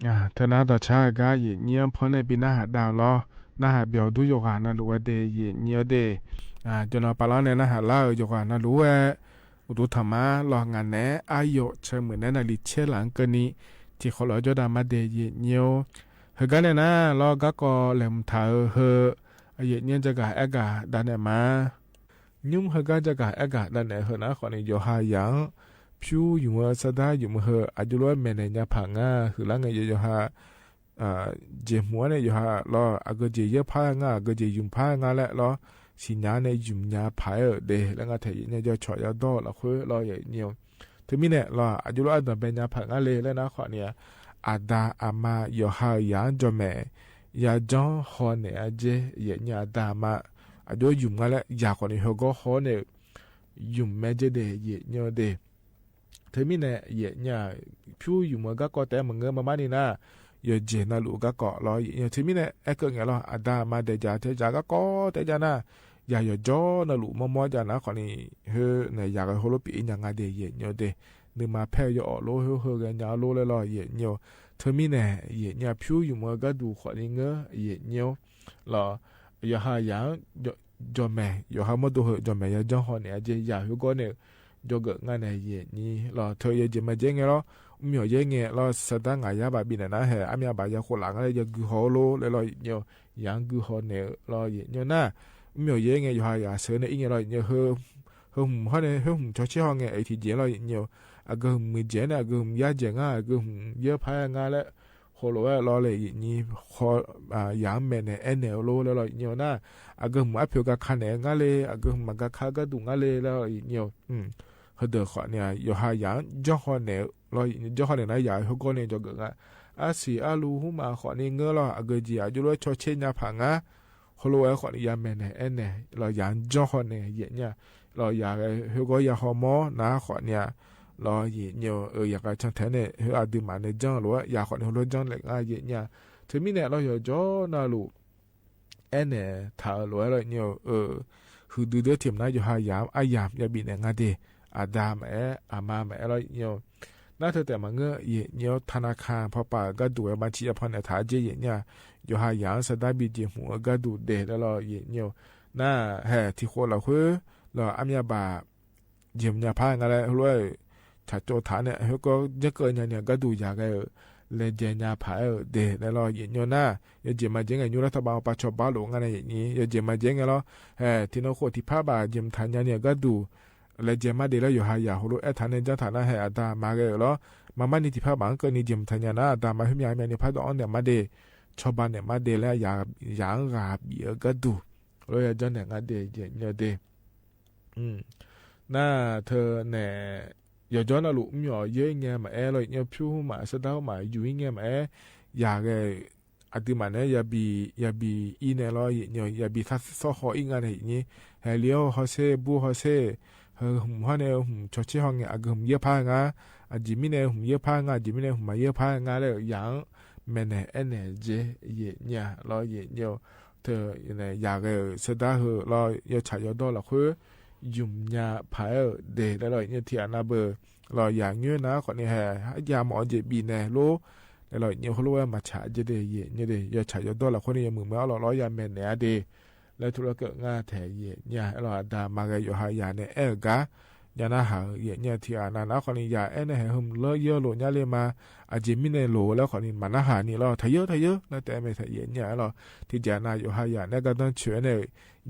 อ่า เทอร์นาต่อช้าก้า เยะเยียว เพราะในปี๋หน้าหาดาวลอ หน้าหาเปียวดู หยกหานาหลูวะเด เยะเยียวเด อ่า จนเอาปะล้อในหน้าหาล้า เออ หยกหานาหลูวะ อุตุธรรมะ ลองานแหน อาโยะ เชิงเหมือนในนาลีเช่หลังเกินนี้ ที่ขอหลอจอดามาเด เยะเยียว เฮอก้าเนี่ยนะ ลอก้าก็แหลมถาเฮอ เยะเยียวจะก้าแอ๊กก้า ดาเนี่ยมา ยุ้มเฮอก้าจะก้าแอ๊กก้า ดาเนี่ยเฮอนะ ขอนี้ โยฮาหยาง ผิวหยุมเฮอ สะดาหยุมเฮอ อายุร้อยแม่ในยาผางา หือละไง โย โยฮา อ่า เจียหัวเนี่ย โยฮา ลอ อะเกอเจียเยียะผางา อะเกอเจียหยุมผางาแหละ ลอ สิญญาเนี่ย หยุมยาผายเออ เด ละงาแถ เยะเยียว ยอเฉาะยอดอละคุย ลอ เยะเยียว เถิงมี้เนี่ย ลอ อายุร้อย อะเดินแปญญาผางาเลย ละนะ ขอนี้ อาดาอามา โยฮาหยาง จอมแม่ ยาจ๊องฮอแหน่อเจ เยะเยียว อาดาอามา อายุหยุมงาแหละ ยาขอนี้ เฮอก็ฮอแหน่ หยุมแม่เจเด เยะเยียวเด เถิงมี้แหน่ เยะเยียว ผิวหยุมเฮอก้าก็แต๊เหมือนเงอมาม่านี่นา โยเจียนาหลูก้าก็ ลอ เยะเยียว เถิงมี้แหน่ แอ๊กเกอไง ลอ อาดาอามาเด ยาเท ยาก้าก็แต๊ ยานา ยาโยจ๊อนาหลูมอมอ ยานะ ขอนี้ เฮอ แหน่ ยาเฮอโฮโลปี๋ ยางาเด เยะเยียวเด นึ่งมาแพ่ยออ่อโล เฮอ เฮอแกยาโลเลย ลอ เยะเยียว เถิงมี้แหน่ เยะเยียว ผิวหยุมเฮอก้าดู ขอนี้ เงอ เยะเยียว ลอ โยฮาหยาง โย จอมแม่ โยฮา มอดูเฮอ จอมแม่ ยาจ๊องฮอแหน่อเจ ยาเฮอก็แหน่ ยอเกิดงาแหน่ เยะเยียว ลอ เถิง เยะเจียมาเจ๊ไง ลอ อมหยอเย้ไง ลอ สะดาหงายาบาบีแหน่นะ เฮอ อมยาบายาโคหลัง ลอ ยากือฮอโลเลย ลอ เยะเยียว หยางกือฮอแหน่ ลอ เยะเยียวนา อมหยอเย้ไง โยฮาหยางเสอแหน่ อี้ไง ลอ เยะเยียว เฮอ เฮอหยุมฮอแหน่ เฮอหยุมเฉาะเช่ฮอไง ไอ้ตี้เจ๋ย ลอ เยะเยียว อะเกอหยุมมือเจ๋ยนะ อะเกอหยุมยาเจ๋ยงา อะเกอหยุมเยียะผายงาแหละ โฮโลแหละ ลอ เลย เยะเยียว ฮอ อ่า หยางแม่แหน่ แอ๊กแหน่โลเลย ลอ เยะเยียวนา อะเกอหยุมอะเผียวกาคาแหน่งาเลย อะเกอหยุมมากาคาก้าดูงาเลย ลอ เยะเยียว อืม เฮอเดอขอนี้ โยฮาหยาง จ๊องฮอแหน่ ลอ เยะเยียว จ๊องฮอแหน่นะ ยาเฮอก็แหน่ ยอเกิดงา อะสี่ อะลู ฮูมา ขอนี้ เงอ ลอ อะเกอเจีย อายุร้อย เฉาะเช่ยาผางา โฮโลแหละ ขอนี้ ยาแม่แหน่ แอ๊กแหน่ ลอ หยาง จ๊องฮอแหน่ เยะเยียว ลอ ยาเฮอก็ยาฮอมอนา ขอนี้ ลอ เยะเยียว เออ ยาก้าช่างแท้แหน่ เฮอ อะดืมหมาแหน่ จ๊อง ลอ ยาขอนี้ โฮโลจ๊องแหน่ งา เยะเยียว เถิงมี้แหน่ ลอ โยจ๊อนาหลู แอ๊กแหน่ ถาหลู ลอ เยะเยียว เออ หือดื้อเตื้อเถียมนะ โยฮาหยาง อะหยาง ยาบีแหน่งาเด อาดาแหม อามาแหม ลอ เยะเยียว နာ် เถิงแต่มางื้อ ယဲၢ်ညီ ธนาคาร พอปะกระดูก บางที พอแหนถามเจ๊ ယဲၢ်ညီ ยอห์ฮาหยา สตาร์ท บีเจ หมุนกระดูก เดะ แล้วลอ ယဲၢ်ညီ นาแห่ ทีโคละเฮ้อ แล้วอ้ำยาบ่า เยี่ยมยาผา งาแล ฮู้ ฉะโจทาเนี่ย เฮ้ย ก็จะเกิดเนี่ย เนี่ย กระดูก อยากแก แลแจยาผา เออ เดะ แล้วลอ ယဲၢ်ညီ นา ယဲၢ်ညီ မၤเจ๊ ငါ ယူ รัฐบาล ปะชอบ้าน โหล งา เนี่ย ယဲၢ်ညီ ယဲၢ်ညီ မၤเจ๊ ငါ แล้ว แห่ ทีโนโค ทีผาบ่า เยี่ยมถา ยาเนี่ย กระดูก แลแจ มาเดะ แล้ว ยอห์ฮาหยา ฮู้ แอดถามเนี่ย จ้าถามนา แห่ อาตมาแก เออ แล้ว มาม่า นี่ ทีผาบ่า เกิด นี่ เยี่ยมถา ยานา อาตมา เฮ้ย ยาแม่ นี่ ผาดอก เนี่ย มาเดะ ชอบ้าน เนี่ย มาเดะ แล้ว อยาก อยาก อยาก เบียกระดูก แล้ว ยาเจ้า เนี่ย งาเดะ ယဲၢ်ညီ เดะ อืม နာ် เถิงเนี่ย ယိၤယီၤ နာ် လူ မီး ယဲၢ်ညီ မအဲ แล้ว ယဲၢ်ညီ ဖၠူ မၤ สตาร์ท မၤ ယူ ယဲၢ်ညီ မအဲ อยากแก အဒုးမးန့ၣ် ယၤဘံၣ် ယၤဘံၣ်အံၤန့ၣ်လီၤ ယဲၢ်ညီ ယၤဘံၣ်သးသီၣ်ဟီၣ်အံၤ ငါန့ၣ် ယဲၢ်ညီ ဟဲလံဟီၣ်စ့ၢ် ဘူၣ်ဟီၣ်စ့ၢ် ဟဲဟုၣ်ဟီၣ်န့ၣ် ဟုၣ် ဆီၣ်ဆ့ဟီၣ် ငဲၢ် အကဟုၣ်ယဲၢ်ဖး ငါ အကၠံၣ်မံၣ်န့ၣ် ဟုၣ်ယဲၢ်ဖး ငါ အကၠံၣ်မံၣ်န့ၣ် ဟုၣ်မးယဲၢ်ဖး ငါ လၢယၤ မဲာ်နဲၣ်အဲၣ်နဲၣ်က့ ယဲၢ်ညီလီၤ ယဲၢ်ညီ เถิงเนี่ย อยากแก สตาร์ท ဟဲလီၤ ယဲၢ်ဆၣ်ယဲၢ် ဒီးလီၤဃိ ယုၢ်ညါဖး เออ เดะ แล้วลอ ယဲၢ်ညီ ထံၣ်အနၢ်ဘၢ လီၤ ယၤငိုၢ် နာ် ခီန့ၣ် ဟဲ ယၤမၤအီၤက့ ဘံၣ်နဲၣ်လိ แล้วลอ ယဲၢ်ညီ ဟိၣ်လိဝဲ မၤဆါက့ เดะ ယဲၢ်ညီ เดะ ယဲၢ်ဆၣ်ယဲၢ် ဒီးလီၤဃိန့ၣ် ယမုၢ်မၢအီၤလီၤ လီၤ ယၤမဲာ်နဲၣ်အါဒ့ လၢထူလၢကၢၣ် ငါထဲ ယဲၢ်ညီ လီၤ အတၢ်မၤဂဲၤ ယိၤဟၣ်ယၤန့ၣ် အဲၣ်အဂၤ ယၤနါဟး ယဲၢ်ညီ ထံၣ်အနၢ် နာ် ခီန့ၣ် ယၤအဲၣ်န့ၣ် ဟဲဟုၣ်လၢယဲၢ်လိာ်ညါလံမး အကၠံၣ်မံၣ်န့ၣ်လိာ်လၢ ခီန့ၣ် မၤနါဟးန့ၣ်လီၤ ထဲယဲၢ် ထဲယဲၢ် နာ်တဲမ့ၢ်ထဲ ယဲၢ်ညီလီၤ ထံၣ်ကၠးနၤ ယိၤဟၣ်ယၤ နဲကဒီဆၢၣ်န့ၣ်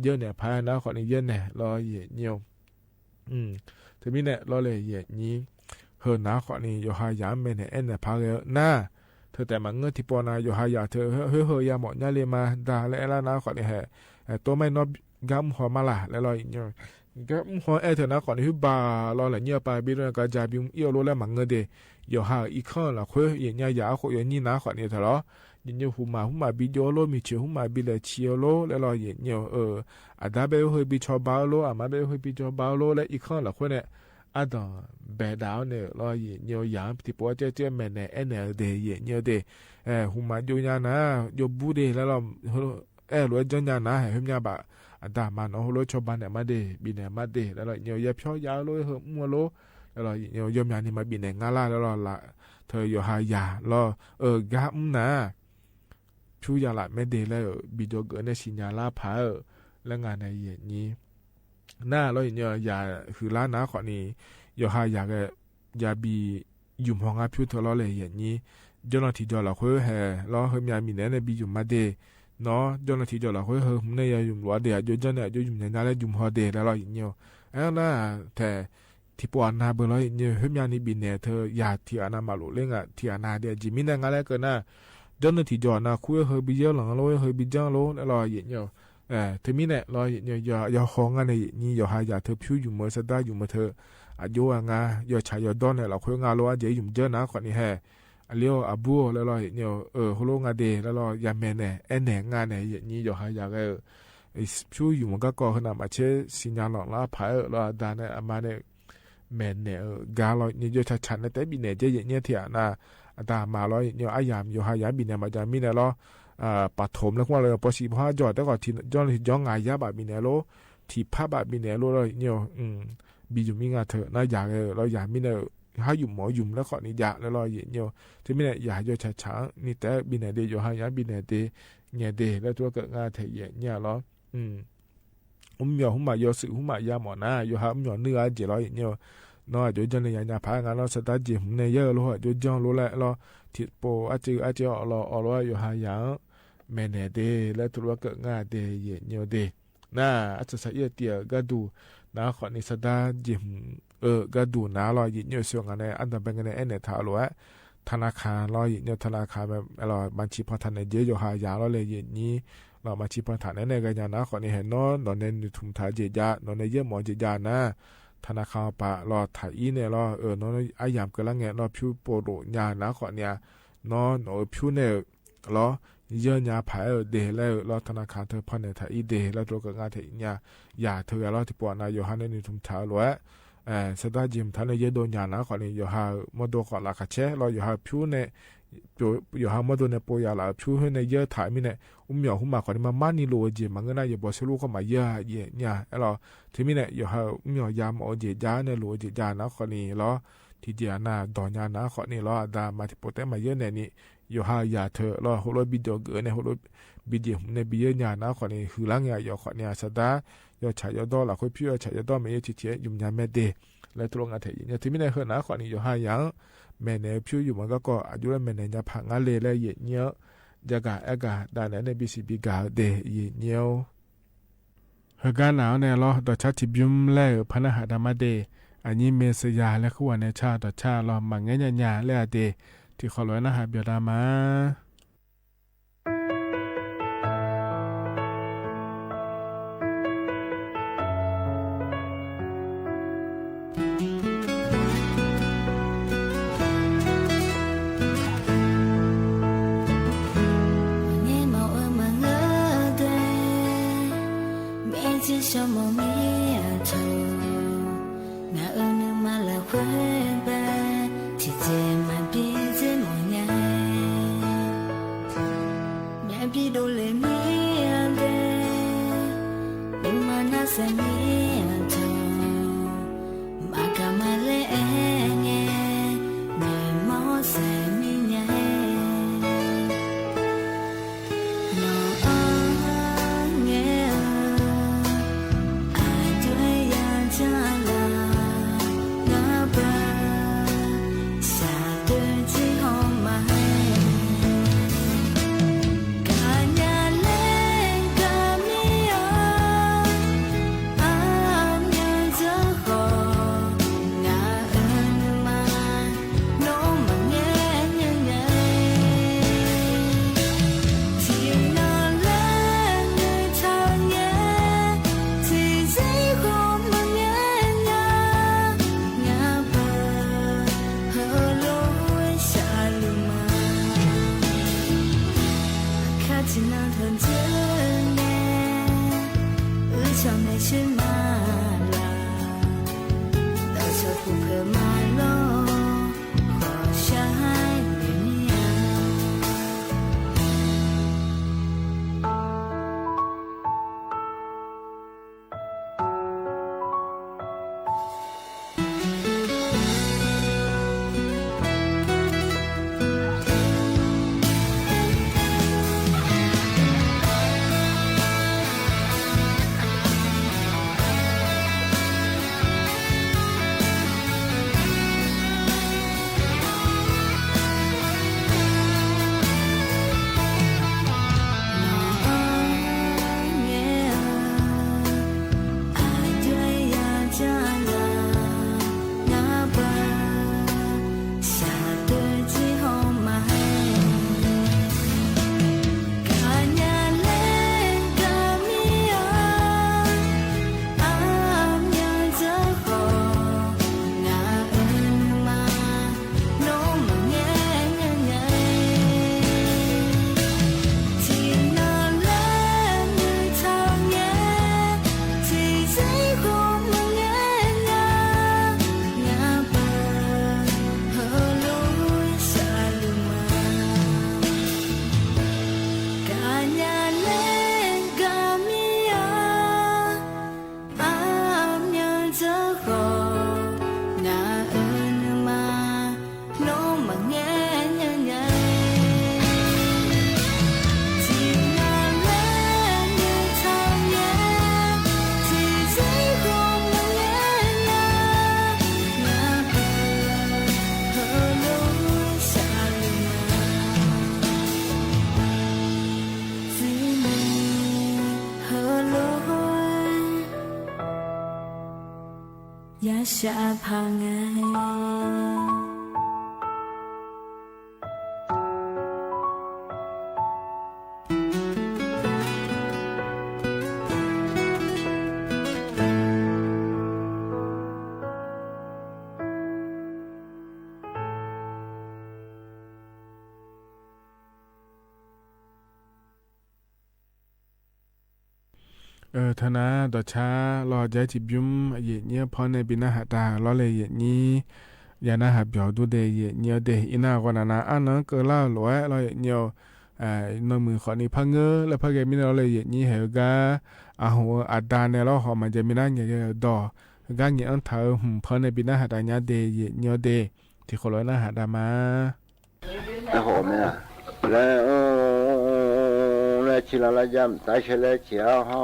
ယဲၢ်နဲၣ်ဖး နာ် ခီန့ၣ် ယဲၢ်နဲၣ်လီၤ ယဲၢ်ညီ เถิงမံၤန့ၣ်လီၤလဲၣ် ယဲၢ်ညီ ဟဲနာ် ခီန့ၣ် ယိၤဟၣ်ယၤ မဲာ်နဲၣ်အဲၣ်နဲၣ်ဖးဂဲၤ နာ် เถิงแต่မางื้อ ထံၣ်ပီနၤ ယိၤဟၣ်ယၤ เถิง ဟဲဟဲယၤမၤညါလံမး ဒါလၢအဲၣ်လၢ နာ် ခီန့ၣ် ဟဲ တိၢ်မးနီၢ် ကါမုၢ်ဟီမးလၢ် လဲၤလီၤ ယဲၢ်ညီ ကါမုၢ်ဟီအဲၣ် เถิง နာ် ခီန့ၣ် ဟုဘၣ်လီၤလဲၣ် ညၣ်ပၤဘံဒိၣ်န့ၣ် ကါယၤဘံအံၣ်အလိၤ လၢမางื้อဒ့ၣ် ယိၤဟၣ်အံၤခီလီၤဃိ ယဲၢ်ညီ ယၤအဃိ ယဲၢ်ညီ နာ် ခီန့ၣ် ထဲလီၤ ယဲၢ်ညီ ဟူးမး ဟူးမးဘံယိၣ်အလိၤ မုၢ်ဆ့ၣ် ဟူးမးဘံလဲၤဆံအလိၤ လဲၤလီၤ ယဲၢ်ညီ အဒါဘၣ်ဟဲဘံဆီဘါ အလိၤ အမါဘၣ်ဟဲဘံဆီဘါ အလိၤ လၢအံၤခီလီၤဃိန့ၣ် အဒိးဘဲဒၣ်အီၤန့ၣ်လီၤ ယဲၢ်ညီ ယၤ ထံၣ်ပီကဲကဲ မဲာ်နဲၣ်အဲၣ်နဲၣ်ဒ့ၣ် ယဲၢ်ညီ ဒ့ၣ် ဟူးမးယိၣ်ညါနၤ ယိၣ်ဘူးဒ့ၣ် လဲၤလီၤ အဲၣ်လိာ်အဲၣ်ကၠီညါနၤ ဟဲဟဲမၠါဘၣ် အဒါမးနီၢ် ဟိၣ်လိဆီဘါန့ၣ်မးဒ့ၣ် ဘံနဲၣ်မးဒ့ၣ် လဲၤလီၤ ယဲၢ်ညီ ယဖျီယၤအလိၤ ဟဲမူအလိၤ လဲၤလီၤ ယဲၢ်ညီ ယဲၢ်မၠါန့ၣ် မၤဘံနဲၣ်ငါလၢ် လဲၤလီၤလၢ် เถิง ယိၤဟၣ်ယၤလီၤ အဂၤမနုၤ ဖၠူယၤလၢ်မဲာ်ဒ့ၣ် လဲၤဘံဒိၣ်ဂ့ၤန့ၣ် စံၣ်ညီၣ်လၢ်ဖးဧၢ လၢငါန့ၣ် ယဲၢ်ညီ နာ်လီၤ ယဲၢ်ညီ ယၤဟုးလၢ် နာ် ခီန့ၣ် ယိၤဟၣ်ယၤဂဲၤ ယၤဘံယုၢ်မီၤငါဖၠူ เถิง လီၤလဲၣ် ယဲၢ်ညီ ကၠီနီၣ်ထံကၠီလီၤဃိ ဟဲလီၤ ဟဲမၠါဘံနဲၣ်န့ၣ် ဘံယုၢ်မးဒ့ၣ် နီၢ် ကၠီနီၣ်ထံကၠီလီၤဃိ ဟဲမူန့ၣ် ယၤယုၢ်မီၤဒ့ၣ် အကၠီန့ၣ် အကၠီယုၢ်မီၤညါလၢယုၢ်မီၤဒ့ၣ် လဲၤလီၤ ယဲၢ်ညီ အဲၣ်နာ် ထဲ ထံၣ်ပီနၤဘၣ်လီၤ ယဲၢ်ညီ ဟဲမၠါန့ၣ်ဘံနဲၣ် เถิง ယၤထံၣ်အနၢ်မးလိာ်လၢငါ ထံၣ်အနၢ်ဒ့ၣ် အကၠံၣ်မံၣ်န့ၣ် ငါလၢကနၣ် ကၠီနီၣ်ထံကၠီနၤ ခူဟဲဘံယဲၢ်လီၤလိၤ ဟဲဘံကၠီလိၤ လဲၤလီၤ ယဲၢ်ညီ เถิงမံၤန့ၣ်လီၤ ယဲၢ်ညီ ယဟီၣ်ငါန့ၣ် ယဲၢ်ညီ ယိၤဟၣ်ယၤ เถิง ဖၠူယုၢ်မီၤ စဒါယုၢ်မီၤ เถิง အကၠိဝဲငါ ယဲၢ်ဆၣ်ယဲၢ် ဒီနဲၣ်လီၤဃိ ငါလိၤ အကၠံၣ်ယုၢ်မီၤကၠီနၤ ခီန့ၣ် ဟဲ အလံၤအီၤအဘူး လဲၤလီၤ ယဲၢ်ညီ ဟိၣ်လိငါဒ့ၣ် လဲၤလီၤ ယၤမဲာ်နဲၣ်အဲၣ်နဲၣ်ငါန့ၣ် ယဲၢ်ညီ ယိၤဟၣ်ယၤဂဲၤ ဖၠူယုၢ်မီၤကၠီ ကီၢ်ဃုနၢ်မၤဆ့ စံၣ်ညီၣ်လီၤလၢ်ဖးဧၢ လီၤအဒါန့ၣ် အမါန့ၣ် မဲာ်နဲၣ်ဂၤလီၤ ယဲၢ်ညီ ယိၤဆၣ်ဆၣ်န့ၣ် တဲဘံနဲၣ်ကဲ ယဲၢ်ညီ ထံၣ်အနၢ် အတၢ်မၤလီၤ ယဲၢ်ညီ အယၤ ယိၤဟၣ်ယၤဘံနဲၣ်မး ယၤမံၤနဲၣ်လီၤ ပာ်ထိၣ်လၢကွၢ်လၢ ပီၣ်စံၣ်ပီၣ်ဟါကၠီၣ် တဲကီၢ်ထံၣ် ကၠီနီၣ်ထံကၠီ ငါယၤဘၣ်ဘံနဲၣ်လိၤ ထံၣ်ဖးဘၣ်ဘံနဲၣ်လိၤလီၤ ယဲၢ်ညီ ဘံယုၢ်မံၤငါ เถิง နၤယၤဂဲၤလီၤ ယၤမံၤနဲၣ် ဟါယုၢ်မီၤယုၢ်မီၤလၢခီန့ၣ်ယၤလီၤလီၤ ယဲၢ်ညီ เถิงမံၤနဲၣ် ယၤယိၤဆၣ်ဆၣ်န့ၣ် တဲဘံနဲၣ်ဒ့ၣ် ယိၤဟၣ်ယၤဘံနဲၣ်ဒ့ၣ် ငဲၤဒ့ၣ် လၢထူလၢကၢၣ် ငါထဲယဲၢ်ညီလီၤ အူမၠီၣ်ဟူမးယီၤ စူးဟူမးယၤမီၣ်နၤ ယိၤဟၣ်အူမၠီၣ်နုာ်ဂၤကဲလီၤ ယဲၢ်ညီ နီၢ်အကၠိကၠီန့ၣ် ယၤညါဖး ငါနီၢ် စဒါယ့ၣ်မူန့ၣ် ယဲၢ်လိၤ အကၠိကၠီလိၤလဲၣ်လီၤ ထံၣ်ပီၣ်အါကၠိအါကၠိအီၤလီၤ အီၤလီၤ ယိၤဟၣ်ယၤ မဲာ်နဲၣ်ဒ့ၣ် လၢထူလၢကၢၣ် ငါဒ့ၣ် ယဲၢ်ညီဒ့ၣ် နၤ အစၢၢ်ဆၢအံၤ တံၤအကါဒိၣ်နၤ ခီန့ၣ် စဒါယ့ၣ်မူ အကါဒိၣ်နၤလီၤ ယဲၢ်ညီ စူးငါန့ၣ် အါဒၣ်ဘဲကန့ၣ် အဲၣ်နဲၣ်ထးလိၤဝဲ ธนาคาร လီၤ ယဲၢ်ညီ ธนาคาร မ့ၢ်လီၤ ဘၣ်ဆံးဖီၣ်ထးန့ၣ် ယဲၢ်ယိၤဟၣ်ယၤလီၤလဲၣ် ယဲၢ်ညီ လီၤ ဘၣ်ဆံးဖီၣ်ထးန့ၣ် နဲကညးနၤ ခီန့ၣ် ဟဲနီၢ် နီၢ်နဲနုာ်ထူၣ်ထးကဲယၤ နီၢ်နဲယဲၢ်မီၤကဲယၤနၤ ธนาคาร ပာ်လီၤထးအံၤန့ၣ်လီၤ အၢ နီၢ်အယၤ ကလါငဲၤ နီၢ်ဖၠူပီၣ်ဒိၣ်ညါနၤ ခီန့ၣ် နီၢ် နီၢ်အၢဖၠူန့ၣ် လီၤ ယဲၢ်ညါဖးအၢ ဒ့ၣ်လၢလီၤ ธนาคาร เถิง ဖီၣ်န့ၣ်ထးအံၤဒ့ၣ် လၢထူလၢကၢၣ် ငါထဲညါ ယၤ เถิง ယၤလီၤ ထံၣ်ပီၣ်နၤ ယိၤဟၣ်နဲနုာ်ထူၣ်ထးလိၤဝဲ စဒါယ့ၣ်မူထးန့ၣ် ယဲၢ်ဒိၣ်ညါနၤ ခီန့ၣ် ယိၤဟၣ်မီၢ်ဒိၣ်ဃီလၢ်ခးဆဲးလီၤ ယိၤဟၣ်ဖၠူန့ၣ် ယိၤဟၣ်မီၢ်ဒိၣ်န့ၣ် ပီၣ်ယၤလၢအဖၠူ ဟဲန့ၣ်ယဲၢ်ထးမံၤန့ၣ် အူမၠီၣ်ဟူမး ခီန့ၣ် မၤမါနံၤလိၤအကဲ မၤငဲနၤ ယဘီဆ့လိကီၢ်မးယဲၢ် ယဲၢ်ညါ အဲၣ်လီၤ เถิงမံၤန့ၣ် ယိၤဟၣ်အူမၠီၣ်ယၤမီၤအကဲယၤန့ၣ် လိၤအကဲယၤနၤ ခီန့ၣ်လီၤ တံၢ်ဒံၣ်အနၢ်ဒိၣ်ညါနၤ အဃိန့ၣ်လီၤ အဒၣ်မၤထံၣ်ပိာ်တဲမၤယၢၤနဲၣ်န့ၣ် ယိၤဟၣ်ယၣ်ထၢၣ်လီၤ ဟိလိ video ဂ့ၤန့ၣ် ဟိလိ video မုၢ်န့ၣ် ဘုရင် ညါနၤ အဃိန့ၣ် ဟုၣ်လၢငါယီၤ အဃိန့ၣ် အစၢ်ဒၣ် ယီၤဆၣ်ယီၤဒီး လၢခွ့ဖၠူ ယီၤဆၣ်ယီၤဒီး မ့ၢ်ယဲၢ်ထံၣ်ထံၣ် ယုမ်ၢ်ညါမဲာ်ဒၣ် လၢထူလီၤငါထဲယံာ်ညါ တမံၤန့ၣ် ဟၢၣ်နၤ အဃိန့ၣ် ယိၤဟၣ်ယၣ် မဲာ်နဲၣ်ဖၠူ ယုမ်ၢ်မၢကီၢ် အဒူၣ်လၢမဲာ်နဲၣ်ညါဖးငါလ့ၤလၢယံာ်ညါ ယဲၢ်ဂၤ အဲၣ်ဂၤ ဒၣ်နဲၣ်န့ၣ် ဘံၣ်စံးဘံၣ်ဂၤဒဲး ယံာ်ညါ ဟဲကနၣ်အီၤန့ၣ်လီၤ ဒီးဆါထံၣ်ဘျုးလၢ ဖါနၢ်ဟးတၢ်မၤဒဲး အညံမ့ၢ်စယၤလၢ ဃုဝဲန့ၣ်ဆါ ဒီးဆါလီၤ မၤငဲညါညါလၢအဒဲး ထံၣ်ဃီလိာ်ဝဲနၢ်ဟးပၠီၤတၢ်မၤ ယါရှၢၣ်ဖးငါ အၢ ထၢနၤ ဒီးဆါလီၤ ယဲၢ်ထံၣ်ဘျုး ယံာ်ညါဖီန့ၣ် ဘၣ်နၢ်ဟးတၢ်လီၤလၢယံာ်ညါ ယၤနၢ်ဟးပၠီၤဒူဒဲး ယံာ်ညါဒဲး အံၤနၢ်ဂီၢ်နၤနၤ အါနၢ်ကလၢလိာ်ဝဲလီၤ ယံာ်ညါ နီၢ်မုၢ်ဃီန့ၣ် ဖးငၢလၢဖးဂဲၤမံၤန့ၣ်လီၤလၢယံာ်ညါ ဟဲဂၤ အဟူးအဒါန့ၣ်လီၤ ဟီၣ်မၤယဲမံၤနၢ်ငဲၤဂဲၤဒီး ကါငီဢၢၼ်းထၢ ဟွံၽၢၼ်န့ၣ် ပီၼၢဟဒၣ်ညါဒ့ၣ် ယ့ၣ်ညီဒ့ၣ် ထံၣ်ဃီလီၤနၢဟဒၣ်မး လၢ လၢဆံလါလါယါ တၢ်ဆဲလဲဆဲဟီ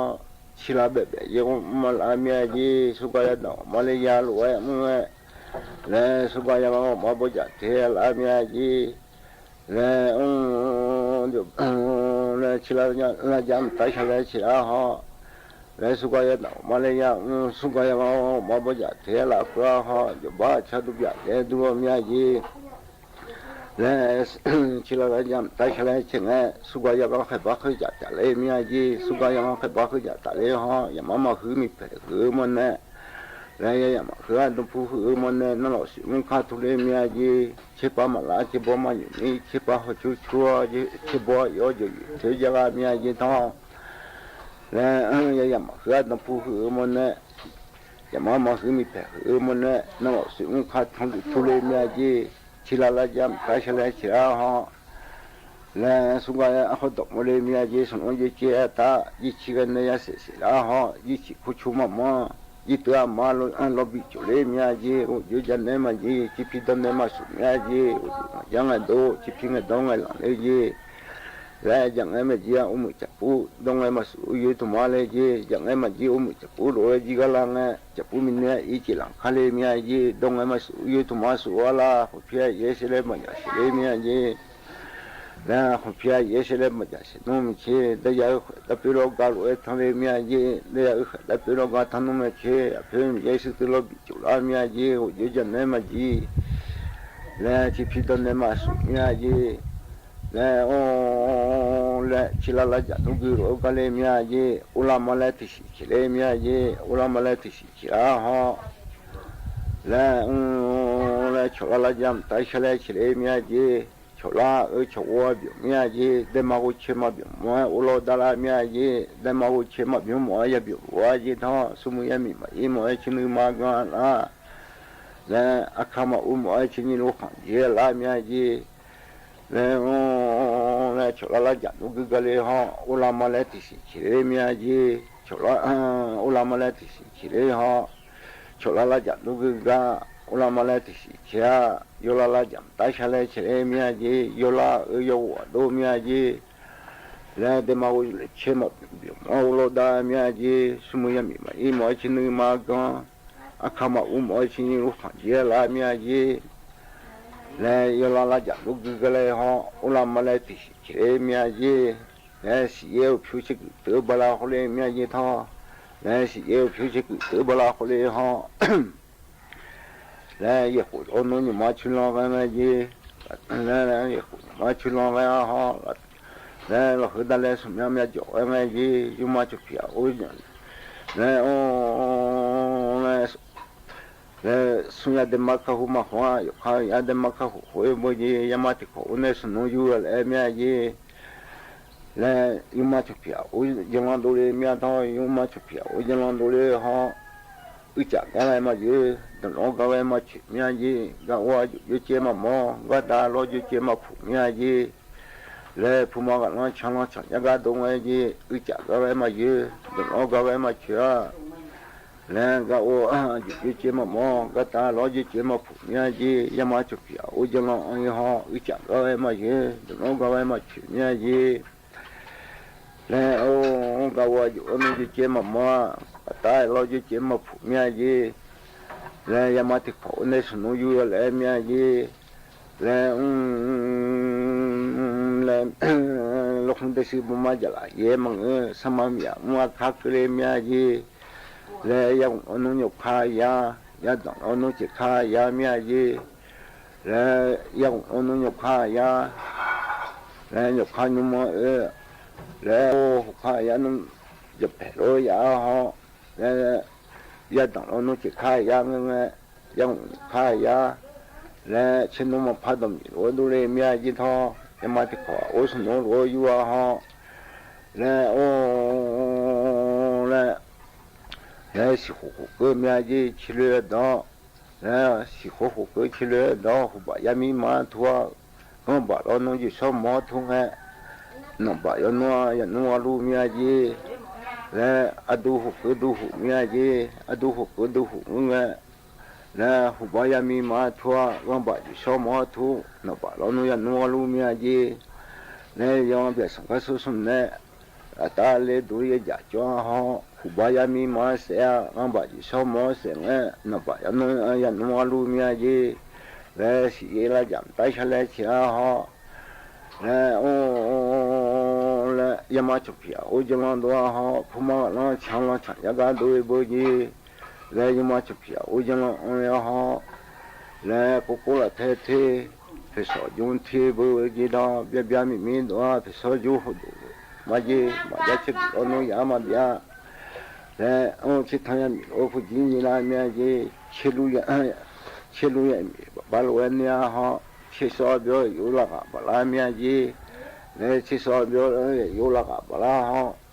ဆံလါဘဲၣ်ဘဲၣ် ယဲၢ်မၤလၢမ့ၢ်ယဲၢ် စူၢ်ကါယၤဒၣ်မၤလၢယၤလိာ်ဝဲမုၢ်ဝဲ လၢစူၢ်ကါယၤမၤမၤဘိးကၠးထဲ လၢမ့ၢ်ယဲၢ် လၢ လၢဆံလါလါယါ တၢ်ဆဲလဲဆဲဟီ လၢစူၢ်ကါယၤဒၣ်မၤလၢယၤ စူၢ်ကါယၤမၤမၤဘိးကၠးထဲလၢအဃၢဟီ ယဘၣ်ဆၢဒူပျၢ်ကဲဒူမ့ၢ်ယဲၢ် လၢ ဆံလါလါယါ တၢ်ဆဲလဲဆဲန့ၣ် စူၢ်ကါယၤဘၣ်ဃဲးဘၣ်ဃုာ် ကၠးတၢ်လၢမ့ၢ်ယဲၢ် စူၢ်ကါယၤဘၣ်ဃဲးဘၣ်ဃုာ် ကၠးတၢ်လၢဟီ ယမၤမၤဃုမံၤဖဲးဃုမၢန့ၣ် လၢယမၤဃုအဒိဖုဃုမၢန့ၣ် နလီၤစံးမုၢ်ခါထူလၢမ့ၢ်ယဲၢ် ဆ့ပာ်မၤလၢ ဆ့ဘီမၤယုာ်မံ ဆ့ပာ်ဟီၣ်ဆူၣ်ဆူၣ် ဆ့ဘီယီယိာ်ယိာ် ထဲယဂၤမ့ၢ်ယဲၢ်ထီၣ် လၢ ယမၤဃုအဒိဖုဃုမၢန့ၣ် ယမၤမၤဃုမံၤဖဲးဃုမၢန့ၣ် နလီၤစံးမုၢ်ခါထူလၢမ့ၢ်ယဲၢ် ဆံလါလါယါ တၢ်ဆဲလဲဆဲဟီ လၢစူၢ်ကါယၤအဃိဒီးမ့ၢ်လၢမ့ၢ်ယဲၢ် စနီၣ်ယဲၢ်ကဲအတၢ် ယဲၢ်ဆံဂၤန့ၣ် ယၤစဲးစဲးလၢဟီ ယဲၢ်ဆံခိၣ်ဆူမးမး ယဲၢ်တၢ်အမါလီၤဘံၣ်ကၠိၤလၢမ့ၢ်ယဲၢ် အိၣ်ယိယၤနဲမးယဲၢ် ဆံဖံဒီနဲမးစူၤမ့ၢ်ယဲၢ် အိၣ်ယိယၤနဲမးယဲၢ် ဆံဖံငဲၤဒီ ဆံဖံငဲၤဒီငဲၤလီၤလၢယဲၢ် လၢယၤနဲမးယဲၢ် အိၣ်မုာ်ကၠးပူၤ ဒီးနဲမးစူၤ အိၣ်ယိထူမးလၢယဲၢ် ယၤနဲမးယဲၢ် အိၣ်မုာ်ကၠးပူၤ ဒီးဝဲယဲၢ်ဂၤလၢ်နဲ ကၠးပူၤမံၤနဲအံၤ က့ၤလီၤခါလၢမ့ၢ်ယဲၢ် ဒီးနဲမးစူၤ အိၣ်ယိထူမးစူၤအလါ ဃိးဖျၢၣ်ယဲၢ်စဲးလဲဘၣ်ယၤစဲးလၢမ့ၢ်ယဲၢ် လၢဃိးဖျၢၣ်ယဲၢ်စဲးလဲဘၣ်ယၤစဲး နီၢ်မုၢ်ဆ့ ဒီးယၤအုၣ်ဃဲးတၢ်ပၢလီၤဂာ်လိာ်ဝဲထီၣ်လၢမ့ၢ်ယဲၢ် ဒီးယၤအုၣ်ဃဲးတၢ်ပၢလီၤဂာ်ထီၣ်နီၢ်မုၢ်ဆ့ အဖဲမ့ၢ်ယဲၢ် စုတၢ်လီၤဘံၣ်ကၠိၤလၢမ့ၢ်ယဲၢ် အိၣ်ယိယၤနဲမးယဲၢ် လၢဆံဖံဒီနဲမးစူၤမ့ၢ်ယဲၢ် လၢ အိၣ် လၢဆံလါလါယါ နူၢ်ဂုၢ်ရိၤကါလၢမ့ၢ်ယဲၢ် အိၣ်လၢမၤလၢထံၣ်ဆံးဆံးလၢမ့ၢ်ယဲၢ် အိၣ်လၢမၤလၢထံၣ်ဆံးဆံးလၢဟီ လၢ လၢဆီၣ်လါလါယါ တၢ်ဆဲလဲဆဲးလၢမ့ၢ်ယဲၢ် ဆီၣ်လါအၢဆီၣ်ဝီဘျီမ့ၢ်ယဲၢ် ဒဲမါဝီဆ့မးဘျီမး အိၣ်လီၤဒၣ်လၢမ့ၢ်ယဲၢ် ဒဲမါဝီဆ့မးဘျီမး ယဘျီဝဲယဲၢ်ထီၣ် ဆူမုၢ်ယမံၤမၤအံၤမး ဆ့နုာ်မၤကီလၢ လၢအခါမးအူမး ဆ့နံၣ်လိၤဃာ်ယဲၢ်လၢမ့ၢ်ယဲၢ် လၢ လၢဆီၣ်လါလါယါ နူၢ်ဂုၢ်ကါလၢဟီ အိၣ်လၢမၤလၢထံၣ်ဆံးဆံးလၢမ့ၢ်ယဲၢ် ဆီၣ်လါ အိၣ်လၢမၤလၢထံၣ်ဆံးဆံးလၢဟီ ဆီၣ်လါလါယါ နူၢ်ဂုၢ်ကါ အိၣ်လၢမၤလၢထံၣ်ဆံးဆံး ယီၢ်လါလါယါ တၢ်ဆဲလဲဆဲးလၢမ့ၢ်ယဲၢ် ယီၢ်လါအၢယီၢ်ဝီဒိၣ်မ့ၢ်ယဲၢ် လၢဒဲမါဝီဆ့မးဘျီမး အိၣ်လီၤဒၣ်မ့ၢ်ယဲၢ် ဆူမုၢ်ယမံၤမၤအံၤမး ဆ့နုာ်မၤကီ အခါမးအူမး ဆ့နံၣ်လိၤဃာ်ယဲၢ်လၢမ့ၢ်ယဲၢ် လၢယီၢ်လါလါယါ နူၢ်ဂုၢ်ကါလၢဟီ အိၣ်လၢမၤလၢထံၣ်ဆံးဆံးလၢမ့ၢ်ယဲၢ် လၢစံးယဲၢ်အိၣ်ဖျိဆ့ကုာ်တၢဘၣ်လၢဃိလၢမ့ၢ်ယဲၢ်ထီၣ် လၢစံးယဲၢ်အိၣ်ဖျိဆ့ကုာ်တၢဘၣ်လၢဃိလၢဟီ လၢယဲၢ်ဃိးလီၤ နီၢ်ညီမးဆူလီၤဝဲမ့ၢ်ယဲၢ် လၢယဲၢ်ဃိးညီမးဆူလီၤဝဲဟီ လၢလီၤဃုဒၣ်လၢဆူမဲာ်မ့ၢ်ယိာ်ဝဲမ့ၢ်ယဲၢ် ယိၤမးဆူၣ်ဖံးအအိၣ် လၢ လၢ လၢဆူညါဒဲမါခါဟူမးဃီ ယခါယါဒဲမါခါဟူဃီမ့ၢ်ယဲၢ် ယမါတံၤခီၣ်အိၣ်န့ၣ် စနိယိၤလၢမ့ၢ်ယဲၢ် လၢယိၤမးဆူၣ်ဖံးအအိၣ် ယလီၤဒိၣ်လၢမ့ၢ်ထီၣ် ယိၤမးဆူၣ်ဖံးအအိၣ် ယလီၤဒိၣ်လၢဟီ အုၣ်ကၢ်ကါဝဲမ့ၢ်ယဲၢ် ဒိၣ်နီၢ်ကါဝဲမ့ၢ်ဆူၣ်မ့ၢ်ယဲၢ် ကါဝါယိာ်ယိာ်ကဲမးမီၢ် ကါတၢ်လီၤယိာ်ကဲမးဖှိၣ်မ့ၢ်ယဲၢ် လၢဖုမီၢ်ဂၤလီၤဆါလီၤဆါ ယကါဒိၣ်ဝဲယဲၢ် အုၣ်ကၢ်ကါဝဲမ့ၢ်ယဲၢ် ဒိၣ်နီၢ်ကါဝဲမ့ၢ်ဆူၣ်ဧါ လၢကါအိၣ် ယိာ်ယိာ်ကဲမးမီၢ် ကါတၢ်လီၤယိာ်ကဲမးဖှိၣ်မ့ၢ်ယဲၢ် ယမါဆူၣ်ဖံးအအိၣ် ယလီၤအီၤဟီ အုၣ်ကၢ်ကါဝဲမ့ၢ်ယဲၢ် ဒိၣ်နီၢ်ကါဝဲမ့ၢ်ဆူၣ်မ့ၢ်ယဲၢ် လၢအိၣ် ကါဝါယိာ်အီၤန့ၣ် ယိာ်ကဲမးမီၢ် ကါတၢ်လီၤယိာ်ကဲမးဖှိၣ်မ့ၢ်ယဲၢ် လၢယမါတံၤခီၣ်အိၣ်န့ၣ် စနိယိၤလၢမ့ၢ်ယဲၢ် လၢ လၢ လီၤဃုဒၣ်စံးဘိမး ယလးယဲၢ်မးဧၢ ဆၢမၤမံၤမူအခါကလဲမ့ၢ်ယဲၢ် လၢယၤကအိၣ်နီၢ်ညိးခါယၤ ယၤဒိၣ်လီၤနီၢ်ဆံးခါယၤမ့ၢ်ယဲၢ် လၢယၤကအိၣ်နီၢ်ညိးခါယၤ လၢညိးခါညိးမီၢ်ဧၢ လၢအိၣ်ဟူးခါယၤ ယဖဲးလီၤယၤဟီ လၢ ယၤဒိၣ်လီၤနီၢ်ဆံးခါယၤ ယၤကအိၣ်ခါယၤ လၢဆ့နိမၤဖးဒီးမံၤလိာ်ဒိၣ်လၢမ့ၢ်ယဲၢ်ထီၣ် ယမါတံၤခီၣ်အိၣ်စနိလိာ်ယိၤဟီ လၢအိၣ် လၢ လၢစံၣ်ဃီဃိးကၢမ့ၢ်ယဲၢ်ဆံလၢဒီး လၢစံၣ်ဃီဃိးကၢဆံလၢဒီး ဟူးဘၣ်ယၤမံမၤထူဧါ နီၢ်ဘၣ်လီၤနီၢ်ယုၢ်ဆီမီၤထူဧါ နီၢ်ဘၣ်ယၤနီၢ်ယၤနီၢ်အလူမ့ၢ်ယဲၢ် လႄၣ် အဒူၣ်ဟူးၵိူဝ်းဒူၣ်ဟူးမီးယၤကၠီ၊ အဒူၣ်ဟူးၵိူဝ်းဒူၣ်ဟူးငိုၼ်း လႄၣ် ဟူးဘၣ်ယၢမံမၤထွဲ ဂီၢ်ဘၣ်ယိၤဆီမီၤထူ နဘၣ်လီၤနူယၤနူအလူမီးယၤကၠီ၊ လႄၣ် ယွၤဘျဲၣ်သင်ခါဆူၣ်ဆူၣ်နဲ အတၢ်လၢဒိယဲၢ်ယၢၢ်ကၠီဟီ ဟူးဘၣ်ယၢမံမၤစဲး ဂီၢ်ဘၣ်ယိၤဆီမီၤစဲးနဲ နဘၣ်လီၤနူယၤနူအလူမီးယၤကၠီ၊ လၢစံးယဲလၢယၢ်တၢ်ဆါလဲဆံးဟီ လၢ အိၣ် လၢ ယမၤဆိၣ်ဖံးအိၣ်ကၠီလီၤဒိၣ်ဟီ ဖိမါဂၤလီၤဆၣ်လီၤဆၣ်ယါကါဒိၣ်အဘၢၣ်ကၠီ လၢယမၤဆိၣ်ဖံးအိၣ်ကၠီလီၤအီၤဟီ လၢကိကိလၢထဲထဲ ဖဲစီၤကၠိထံဘၢၣ်ဝဲကၠီဒီး ဘျါဘျါမံၤမံၤဒိၣ် ဖဲစီၤကၠိဟိုဒိၣ်မးကၠီ မၤယါဆ့ၣ်ကလုာ်လီၤနူယၤမၤဘျါ လၢ အိၣ်ဆ့ၣ်ထီၣ်ယၤမံၤအိၣ်ဖုကၠိယံလၢမီးယၤကၠီ ဆ့လူယၤ ဆ့လူယၤမံၤဘၣ်ဘၣ်လီၤဝဲန့ၣ်ဟီ ဆ့စီၤဘျီယအိၣ်လၢဂၤဘၣ်လၢမီးယၤကၠီ လၢဆ့စီၤဘျီယအိၣ်လၢဂၤဘၣ်လၢဟီ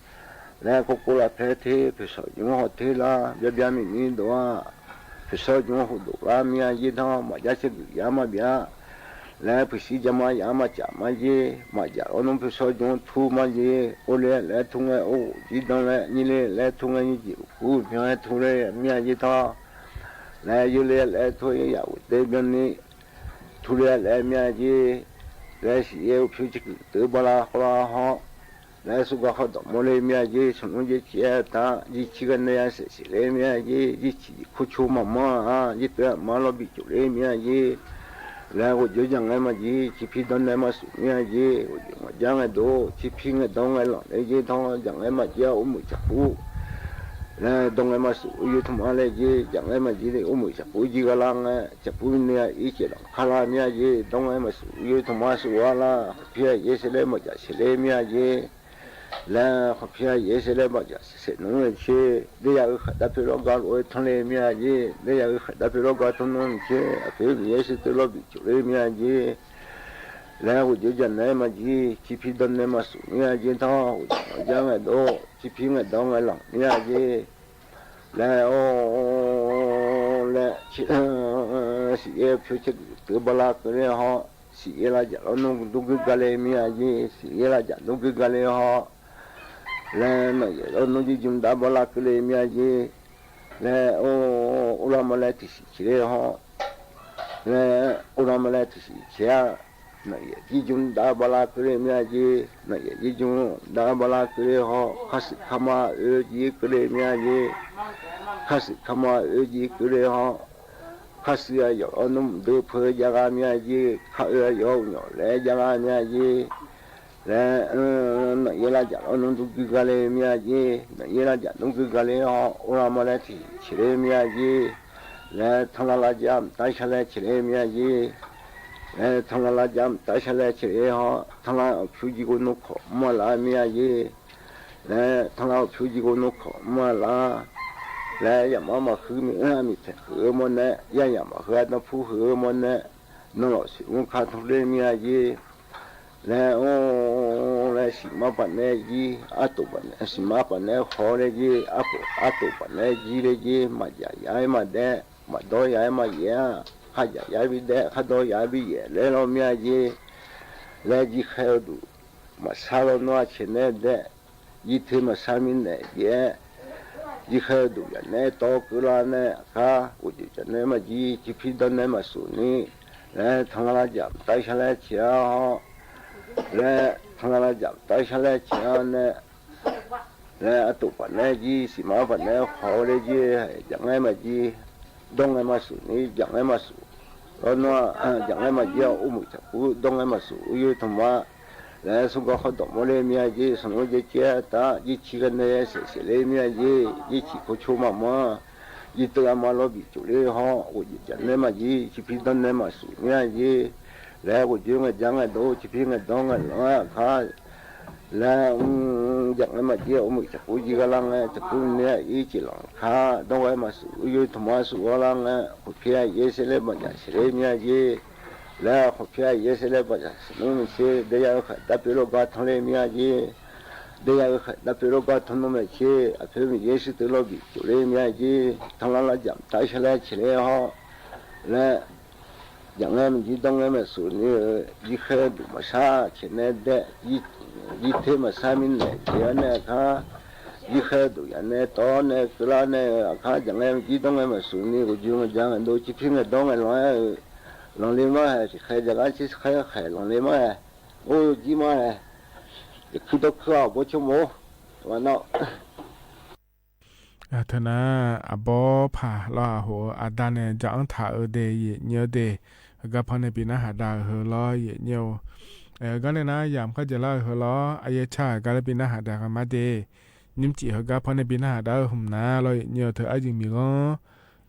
လၢကိကိလၢထဲထဲ ဖဲစီၤကၠိဟိုထဲလၢ ဘျါဘျါမံၤမံၤဒိၣ် ဖဲစီၤကၠိဟိုဒိၣ်လၢမီးယၤကၠီဒီး မၤယါဆ့ၣ်ကလုာ်ယၤမၤဘျါ လၢဖုစံယါမၤယၤ မၤစၢ်မးယဲ မၤစၢ်လီၤနူဖုစီၤကၠိထူမးယဲ အိၣ်လၢလဲၤထူငဲအိၣ်ယံၤဒီးလဲၤ ယံၤလၢလဲၤထူငဲယံၤယံၤ ကူဖဲထူလၢမီးယၤကၠီဒီး လၢယံၤလၢလဲၤထူယၤဝဲတဲဘျီန့ၣ် ထူလၢလဲၤမီးယၤကၠီ လၢစံးယဲအိၣ်ဖျိဆ့ၣ်ကလုာ်တၢ်ဘၣ်လၢဃီလၢဟီ လၢစူးကါဃီဒီးမိၢ်လၢမီးယၤကၠီ ဆနူယဲကၠီတၢ် ယံၤဆံးကနဲယၤစဲးစဲးလၢမီးယၤကၠီ ယံၤဆံးယံၤခိၣ်ဆိမးမး ယံၤတၢ်မၤလီၤဘံၣ်ကၠိလၢမီးယၤကၠီ လၢဂိၣ်ယိယၤငဲမးကၠီ ဆံဖံဒီးနဲမးစူၣ်မီးယၤကၠီ ဂိၣ်ယိယၤငဲဒိၣ် ဆံဖံငဲဒီးငဲလီၤလၢကၠီဒီး ယၤငဲမးကၠီအိၣ်မုာ်ဆၣ်ပူ လၢဒီးငဲမးစူၣ်ယိထူမးလၢကၠီ ယၤငဲမးကၠီန့ၣ် အိၣ်မုာ်ဆၣ်ပူကၠီဂၤလၢ်ငဲ ဆၣ်ပူန့ၣ်အံၤကၠီလီၤခါလၢမီးယၤကၠီ ဒီးငဲမးစူၣ်ယိထူမးစူၣ်ဝဲလၢ ဃိးဖံယဲစဲးလၢဘၣ်စၢ်စဲးလၢမီးယၤကၠီ လၢဃိးဖံယဲစဲးလၢဘၣ်စၢ်စဲးနူဆ့ လၢယၤအုၣ်ဃာ်တၢ်ဖဲလီၤဂာ်လီၤဝဲထီလၢမီးယၤကၠီ လၢယၤအုၣ်ဃာ်တၢ်ဖဲလီၤဂာ်ထီနူဆ့ အဖဲမီးယဲစဲးတၢ်လီၤဘံၣ်ကၠိလၢမီးယၤကၠီ လၢဂိၣ်ယိယၤနဲမးကၠီ ဆံဖံဒီးနဲမးစူၣ်မီးယၤကၠီဒီး ဂိၣ်ယိယၤငဲဒိၣ် ဆံဖံငဲဒီးငဲလီၤမီးယၤကၠီ လၢ အိၣ် လၢ ဆံး စံးယဲဖျိဆ့ၣ်ကလုာ်တၢ်ဘၣ်လၢကလၢဟီ စံးယဲလၢယၤလီၤနူဒိၣ်က့ၤဂၤလၢမီးယၤကၠီ စံးယဲလၢယၤဒိၣ်က့ၤဂၤလၢဟီ လၢ နီၢ်ယဲလီၤနူယဲကၠီတၢ်ဘၣ်လၢကလၢမီးယၤကၠီ လၢ အိၣ် အိၣ်လၢမၤလၢထံၣ်ဆံးဆံးလၢဟီ လၢ အိၣ်လၢမၤလၢထံၣ်ဆံးဆံး နီၢ်ယဲကၠီကၠီတၢ်ဘၣ်လၢကလၢမီးယၤကၠီ နီၢ်ယဲကၠီကၠီတၢ်ဘၣ်လၢကလၢဟီ ခါစုၣ်ခါမါအၢကၠီကလၢမီးယၤကၠီ ခါစုၣ်ခါမါအၢကၠီကလၢဟီ ခါစုၣ်အယီၤလီၤနူဒိၣ်ဖၢယၤဂၤမီးယၤကၠီ ခါအၢအယီၤညိးလၢယၤဂၤမီးယၤကၠီ လၢ နီၢ်ယဲလၢယၤလီၤနူဒိၣ်က့ၤဂၤလၢမီးယၤကၠီ နီၢ်ယဲလၢယၤဒိၣ်က့ၤဂၤလၢဟီ အိၣ်လၢမၤလၢထံၣ်ဆံးလၢမီးယၤကၠီ လၢထီလၢ်လၢယၤတၢ်ဆါလဲဆံးလၢမီးယၤကၠီ လၢထီလၢ်လၢယၤတၢ်ဆါလဲဆံးလၢဟီ ထီလၢ်အိၣ်ဖျိကၠီကိးနူခိၣ်မးလၢမီးယၤကၠီ လၢထီလၢ်အိၣ်ဖျိကၠီကိးနူခိၣ်မးလၢ လၢယမၤမၤဃုမံၤအၢမံၤထဲးဃုမီးနဲ ယဲယမၤဃုအတၢ်ဖူဃုမီးနဲ နီၢ်လီၤဆံးမူခါထူလၢမီးယၤကၠီ လၢ အိၣ် လၢစံးမါပာ်နဲကၠီ အတိၢ်ပာ်နဲ စံးမါပာ်နဲဃီလၢကၠီ အတိၢ် အတိၢ်ပာ်နဲကၠီလၢကၠီ မၤယၤယၤမၤဒဲး မၤဒီးယၤမၤယဲး ခါယၤယၤဘံဒဲး ခါဒီးယၤဘံယဲး လၢလီၤမီးယၤကၠီ လၢကၠီဃဲဒူၣ် မၤဆါလီၤနူအဆဲးနဲဒဲး ကၠီထဲမၤဆါမံၤနဲယဲး ကၠီဃဲဒူၣ်ယၤနဲတီကုလါနဲအခါ အိၣ်ယၤနဲမၤကၠီ ဆံဖံဒီးနဲမၤစူၣ်န့ၣ် လၢထီလၢ်လၢယၤတၢ်ဆါလဲဆံးဟီ လၢထီလၢ်လၢယၤတၢ်ဆါလဲဆံးဟီနဲ လၢအတိၢ်ပာ်နဲကၠီ စံးမါပာ်နဲဃီလၢကၠီ ယၤနဲမၤကၠီ ဒီးနဲမၤစူၣ်န့ၣ် ယၤနဲမၤစူၣ် လီၤနူ ယၤနဲမၤကၠီအိၣ်မုာ်ဆၣ်ပူ ဒီးနဲမၤစူၣ်ယိထီမး လၢစူးကါဃီဒီးမိၢ်လၢမီးယၤကၠီ ဆနူယဲကၠီတၢ် ယဲဆံးကနဲယဲစဲးစဲးလၢမီးယၤကၠီ ယဲဆံးခိၣ်ဆိမးမး ယဲတၢ်မၤလီၤဘံၣ်ကၠိလၢဟီ အိၣ်ယၤနဲမၤကၠီ ဆံဖံဒီးနဲမၤစူၣ်မီးယၤကၠီ လၢဂိၣ်ယိငဲယၤနဲဒိၣ် ဆံဖံငဲဒီးနဲလီၤအခါ လၢ ယၤနဲမၤကၠီ အိၣ်မုာ်ဆၣ်ပူကၠီဂၤလၢ်နဲ ဆၣ်ပူန့ၣ်အံၤကၠီလီၤအခါ ဒီးနဲမၤစူၣ်ယိထီမးစူၣ်ဝဲလၢ်နဲ ခိၣ်ဖံယဲစဲးလၢဘၣ်ယၤစဲးလၢမီးယၤကၠီ လၢခိၣ်ဖံယဲစဲးလၢဘၣ်ယၤစဲး နူမ့ၢ်ဆ့ ဒီးယၤအုၣ်ဃာ်တၢ်ပၢလီၤဂာ်ထီလၢမီးယၤကၠီ ဒီးယၤအုၣ်ဃာ်တၢ်ပၢလီၤဂာ်ထီနူမ့ၢ်ဆ့ အဖဲမ့ၢ်ယဲစဲးတၢ်လီၤဘံၣ်ကၠိလၢမီးယၤကၠီ ထီလၢ်လၢ်ယၤတၢ်ဆါလဲဆံးလၢဟီ လၢ ယၤနဲမၤကၠီဒီးနဲမၤစူၣ်န့ၣ် ယဲဃဲဒူၣ်မၤဆါဆဲးနဲဒဲး ယဲထဲမၤဆါမံၤနဲယဲန့ၣ်အခါ ကြီးခဲဒုးယၤနဲ တီနဲ ကလါနဲ အခါယၤနဲ မ့ၢ်ကံဒိၣ်န့ၣ် မ့ၢ်စူၤန့ၣ် ကယူၤမ့ၢ်ယၤန့ၣ် ဒိၣ်ကံဖံန့ၣ် ဒိၣ်န့ၣ် လီၤ လီၤလံမးဟဲ ကခဲယၤကါ ကခဲဃဲ လီၤလံမးဟဲ အိၣ်ကံမးဟဲ ယခုဒိၣ်ခုအီၤ ဘိဆိကမိၣ် ဝဲနီၣ် အထၢၣ်နၤ အဘီဖးလီၤအဟိ အဒါန့ၣ် ကၠီအီၣ်ထးအၢဒ့ ယံာ်ညိဒ့ ဟ့ၣ်ဂံၢ်ဖီန့ၣ် ပံနၢ်ဟးဒါအဟၢလီၤ ယံာ်ညိ ဟ့ၣ်ဂံၢ်န့ၣ်နၤ ယၤမခါယဲလၢအဟၢလီၤ အယဲၢ်ဆၣ်ဟ့ၣ်ဂံၢ်လၢပံနၢ်ဟးဒါဂ့ၤမးဒ့ နံၣ်မ့ၢ်စံးဟ့ၣ်ဂံၢ်ဖီန့ၣ် ပံနၢ်ဟးဒါအဟၢမနၤလီၤ ယံာ်ညိ ထၢၣ်အယံာ်မံၤဂီၢ်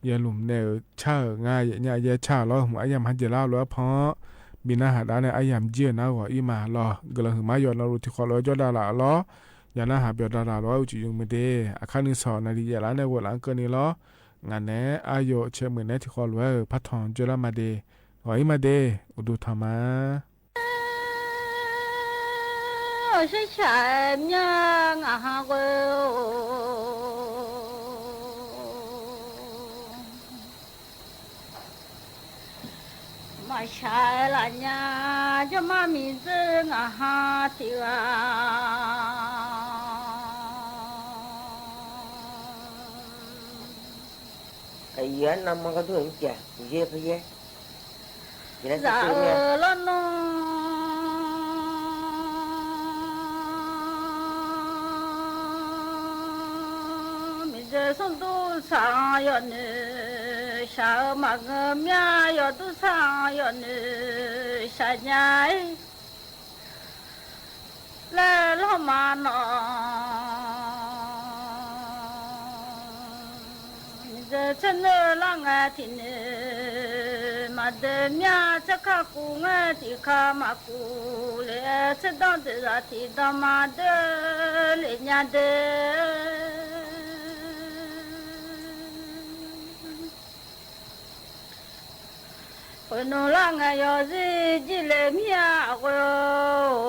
ယဲလူၤမနုၤဆၣ်ဧၢ ငါယဲၢ်ဆၣ်လီၤ ဟဲအယဲၢ်မခါယဲလၢအဟၢလီၤအဖီ ပံနၢ်ဟးဒါန့ၣ် အယံာ်မံၤဂီၢ်နၤဂီၢ်အံၤမးလီၤ ကလၢၤဟ့ၣ်မးယီၤနီၣ်ရူ ထံၣ်ဃီလီၤဝဲကၠီဒၣ်လးလီၤ ယၤနၢ်ဟးပၠီၤဒၣ်လးလီၤ အူကၠံယုၢ်မ့ၢ်ဒ့ အခါနံၣ်စီၤနၤလံယဲလၢန့ၣ် ဝဲလၢအကၢၢ်န့ၣ်လီၤ ငါန့ၣ် အယိာ်ဆဲးမုၢ်နဲ ထံၣ်ဃီလီၤဝဲဧၢ ဖးထီၣ်ကၠီလၢမၤဒ့ ဂီၢ်အံၤမးဒ့ အိၣ်ဒိၣ်ထီၣ်မး ကယဲၢ်နမီၢ်ကီၢ်ဒိၣ် ယဲၢ်ဖဲယဲၢ် ယဲၢ်စံးစံးမ့ၢ်ဧါ မ့ၢ်ဒၣ်ဆိၣ်ဒိၣ်ဆၣ်ယီၤနုၢ် ဆၣ်ဧၢ မၤဂ့ၤမ့ၢ်ယီၤဒိၣ်ဆၣ်ယီၤနုၢ် ဆၣ်ညါ လၢလီၤမၤနီၣ် မ့ၢ်ဒၣ်ဆၢနုာ်လၢ်ငါထံၣ်နုာ် မၤဒၢမ့ၢ်ဆၢခါကူၣ် ငါထံၣ်ခါမၤကူၣ်လၢ ဆၢဒီသဒၢထံၣ်ဒီမၤဒၢလၢညါဒၢ ပနုာ်လၢ်ငါယီၤစံး ကံလၢမ့ၢ်အဂီၢ် မ့ၢ်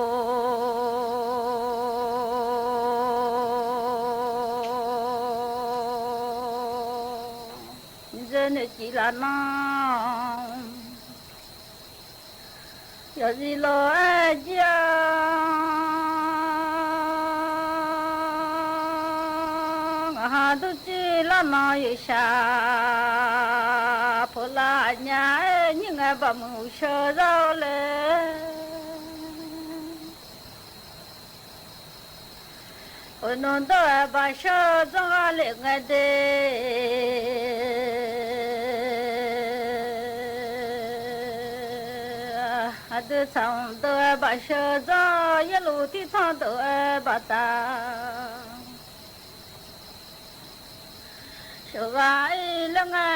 စၢနုာ်ကံလၢ်နီၢ် ယီၤစံးလီၤအဲၣ်ကံ ငါဟးဒိၣ်ကံလၢ်နီၢ်ယဆၣ် ဖိလၢအညါအဲၣ် နံၣ်ငါဘၣ်မုၢ်ဆၢဒၣ်လဲၣ် ပနုာ်ဒိၣ်ဝဲဘၣ်ဆၢ စီၤဂၤလၢ်ငါဒဲး အဒုးဆၣ်ဒိၣ်ဝဲဘၣ်ဆၢ စီၤယဲလူၤထံထီၣ်ဒိၣ်ဝဲဘၣ်တၢ် စီၤဂၤအံၤလၢငါ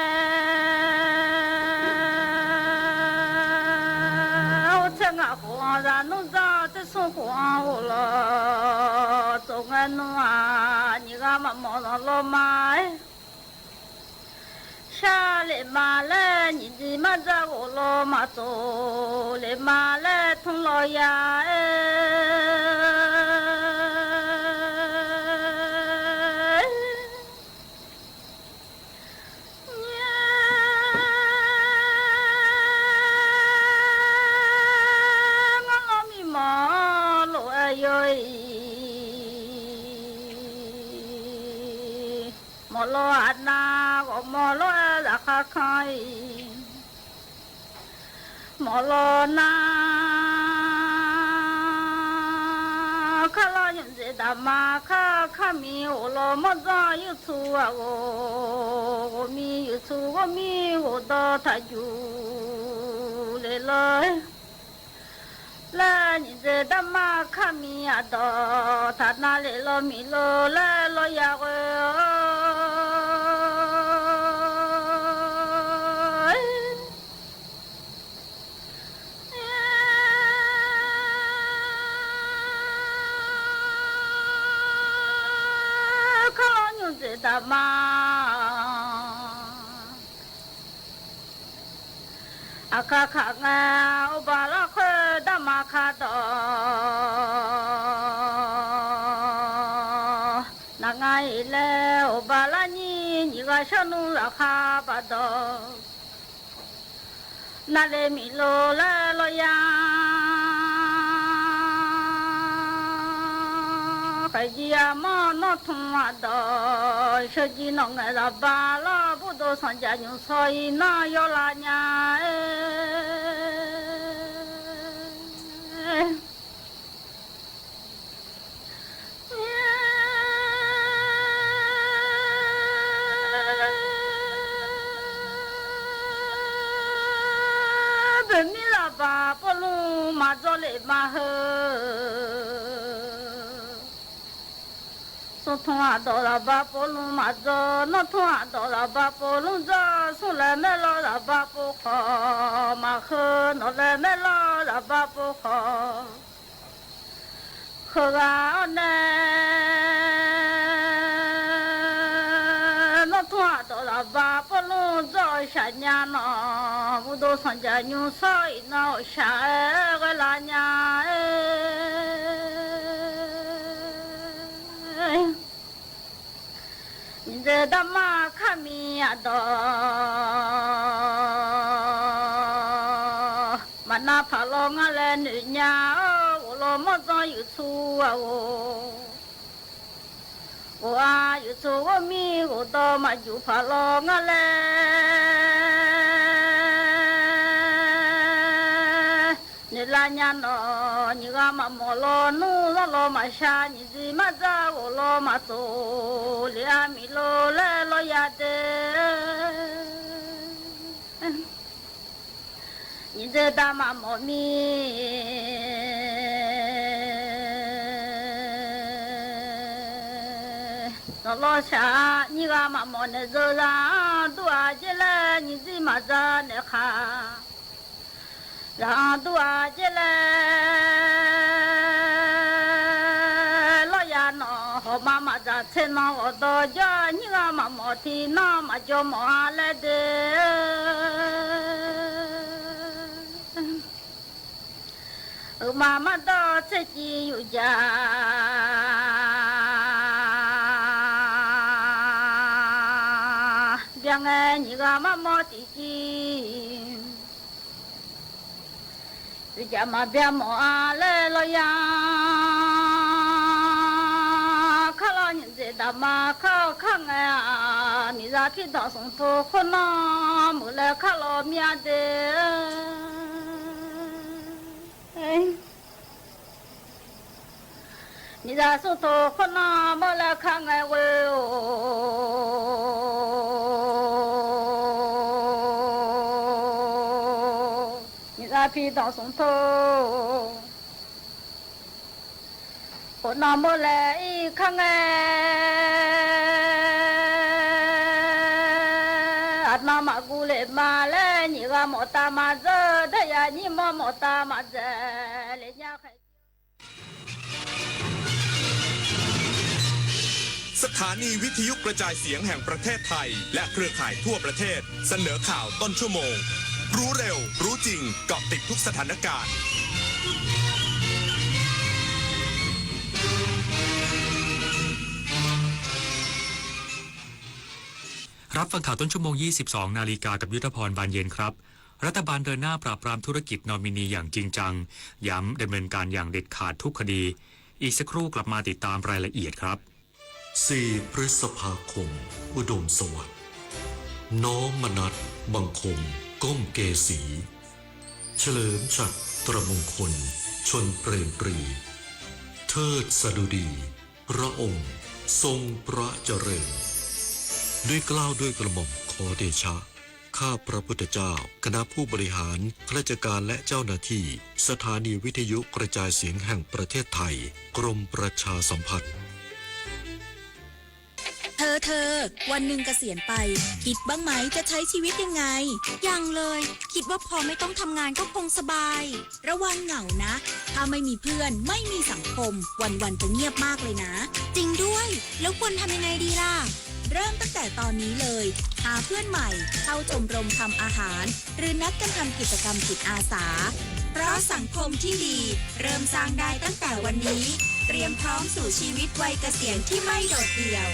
အိၣ်ဆဲးငါဃိး သးနူၢ်စီၤ တဆူဃိးအိၣ်လီၤ စီၤငါနူၢ်ဧါ နံၣ်ဂၤမၤမီၢ်လီၤမး ဆၣ်လဲၤမၤလဲၣ် နံၣ်ဒံးမၤစၢ်ဂိၢ်လီၤ မၤစိၤလဲၤမၤလဲၣ် ထူလီၤယၤအဲၣ် ငါလီၤမံမီၢ်လိာ်အဲၣ်ယိာ်အံၤ မီၢ်လီၤအနၢ်ဂီၢ် မီၢ်လီၤအဲၣ်သးခါခါအံၤ မီၢ်လီၤနၢ် ခါလီၤညိၣ်စ့တၢ်မၤခါ ခါမံၤအိၣ်လီၤ မီၢ်စီၤယုၢ်ဆူအဂီၢ် ဂီၢ်မံၤယုၢ်ဆူ ဂီၢ်မံၤဂီၢ်ဒီးထးယူၤလဲၣ်လီၤ လၢနံၣ်စ့တၢ်မၤခါမံၤအဒီး ထးနါလဲၣ်လီၤမံၤလီၤ လၢလီၤယၤဂီၢ် ခါလီၤညိၣ်စ့တၢ်မၤ အခါခါငါ အိၣ်ဘၣ်လၢခွဲးတၢ်မၤခါဒီး နၤငါအံၤလဲၣ် အိၣ်ဘၣ်လၢနံၤ နံၣ်ဂၤဆၢနူလၢခါဘၣ်ဒီး နၤလၢမံၤလိၤလၢလီၤယၤ အယံၤအမီၢ်နီၢ်ထူအဒိး ဆၢကံနီၣ်ငဲးလၢၤဘၣ်လီၤ ပုၢ်ဒိၣ်စီၤယၤညူစီၤအံၤနီၢ်ယီလါညါ ပမ့ၢ်လၢၤဘၣ် ပီလူမၤဒိးလံမၤဟၢ စီၤထူအဒိးလၢၤဘၣ် ပီလူမၤဒိး နီၢ်ထူအဒိးလၢၤဘၣ် ပီလူဒိး စီၤလဲၤမဲလီၤလၢၤဘၣ် ပီခီ မၤဟၢ နီၢ်လဲၤမဲလီၤလၢၤဘၣ် ပီခီ ဃုဂၤအီၤနဲ နီၢ်ထူအဒိးလၢၤဘၣ် ပီလူဒိး အိၣ်ဆၣ်ညါနီၢ် ပုၢ်ဒိၣ်စီၤယၤညူစီၤအံၤနီၢ် အိၣ်ဆၣ်အဲ ဂဲၤလါညါအဲ နံၤဒဲးတၢ်မၤခါမံၤအဒိး မၤနၢ်ဖးလီၤငါလဲၣ် နုာ်ညါအီၤ ဂီၤလီၤမီၢ်ဒီးယုာ်ဆူအဂီၢ် ဂီၤအါယုာ်ဆူဂီၢ်မံဂီၢ်ဒီး မၤယူၤဖးလီၤငါလဲၣ် နုာ်လါညါနီၢ် နံၤဂၤမၤမီၢ်လီၤ နူၢ်လီၤလီၤမၤဆါ နံၤဒံမၤဒၣ် ဂီၤလီၤမၤတိၤ လံအါမံၤလီၤလဲၣ် လီၤယၤဒဲး နံၤဒဲးတၢ်မၤမီၢ်မံၤ လီၤလီၤဆၣ် နံၤဂၤမၤမီၢ်န့ၣ် ဒိၣ်ဒူအက့လဲၣ် နံၤဒံမၤဒၣ်န့ၣ်ခါ လၢဒူအက့လဲၣ် လီၤယၤနီၢ် ဟီၣ်မးမၤဒၣ်ဆ့ၣ်နီၤ ဂီၤဒီးယီၤ နံၤဂၤမၤမီၢ်ထံနီၢ် မၤကီမီၢ်အါလဲၣ်ဒဲး အုမၤမၤဒီးဆ့ၣ်ကံယူၤယၤ ဘၣ်ငဲ နံၤဂၤမၤမီၢ်တံၢ်ကံ ယူၤယၤမၤဘၣ်မီၢ်အါလဲၣ် လီၤယၤ ခါလီၤ နံၤဒဲးတၢ်မၤခါခါငဲ မံၤစၢ်ဖံဒီး စီၤထူခိၣ်နီၢ် မုၢ်လဲၤခါလီၤမံၤအါဒဲး မံၤစၢ်စီၤထူခိၣ်နီၢ် မုၢ်လဲၤခါငဲဝဲအိၣ် မံၤစၢ်ဖံဒီး စီၤထူ အိၣ်နီၢ် မုၢ်လဲၤအံၤခါငဲ အနီၢ်မၤကူလဲၣ်မၤလဲၣ် နံၤဂၤမီၢ်တၢ်မၤစၢၤ တၢ်ယၤနံၣ်မီၢ်မီၢ်တၢ်မၤစၢၤ လၢညါခဲ สถานีวิทยุกระจายเสียงแห่งประเทศไทย และเครือข่ายทั่วประเทศ เสนอข่าวต้นชั่วโมง รู้เร็ว รู้จริง เกาะติดทุกสถานการณ์ รับฟังข่าวต้นชั่วโมง ยี่สิบสองนาฬิกา กับยุทธพร บานเย็นครับ รัฐบาลเดินหน้าปราบปรามธุรกิจนอมินีอย่างจริงจัง ย้ำดำเนินการอย่างเด็ดขาดทุกคดี อีกสักครู่กลับมาติดตามรายละเอียดครับ สี่พฤษภาคม อุดมสวัสดิ์ น้อมมนัส บังคม ก้มเกศี เฉลิมฉัตรมงคล ชลเปรมปรี เทิดสดุดี พระองค์ทรงพระเจริญ ด้วยเกล้าด้วยกระหม่อมขอเดชะ ข้าพระพุทธเจ้า คณะผู้บริหาร ข้าราชการและเจ้าหน้าที่ สถานีวิทยุกระจายเสียงแห่งประเทศไทย กรมประชาสัมพันธ์ เธอ เธอ วันหนึ่งเกษียณไป คิดบ้างไหมจะใช้ชีวิตยังไง ยังเลย คิดว่าพอไม่ต้องทำงานก็คงสบาย ระวังเหงานะ ถ้าไม่มีเพื่อน ไม่มีสังคม วันๆ จะเงียบมากเลยนะ จริงด้วย แล้วควรทำยังไงดีล่ะ เริ่มตั้งแต่ตอนนี้เลย หาเพื่อนใหม่ เข้าชมรมทำอาหาร หรือนัดกันทำกิจกรรมจิตอาสา เพราะสังคมที่ดี เริ่มสร้างได้ตั้งแต่วันนี้ เตรียมพร้อมสู่ชีวิตวัยเกษียณที่ไม่โดดเดี่ยว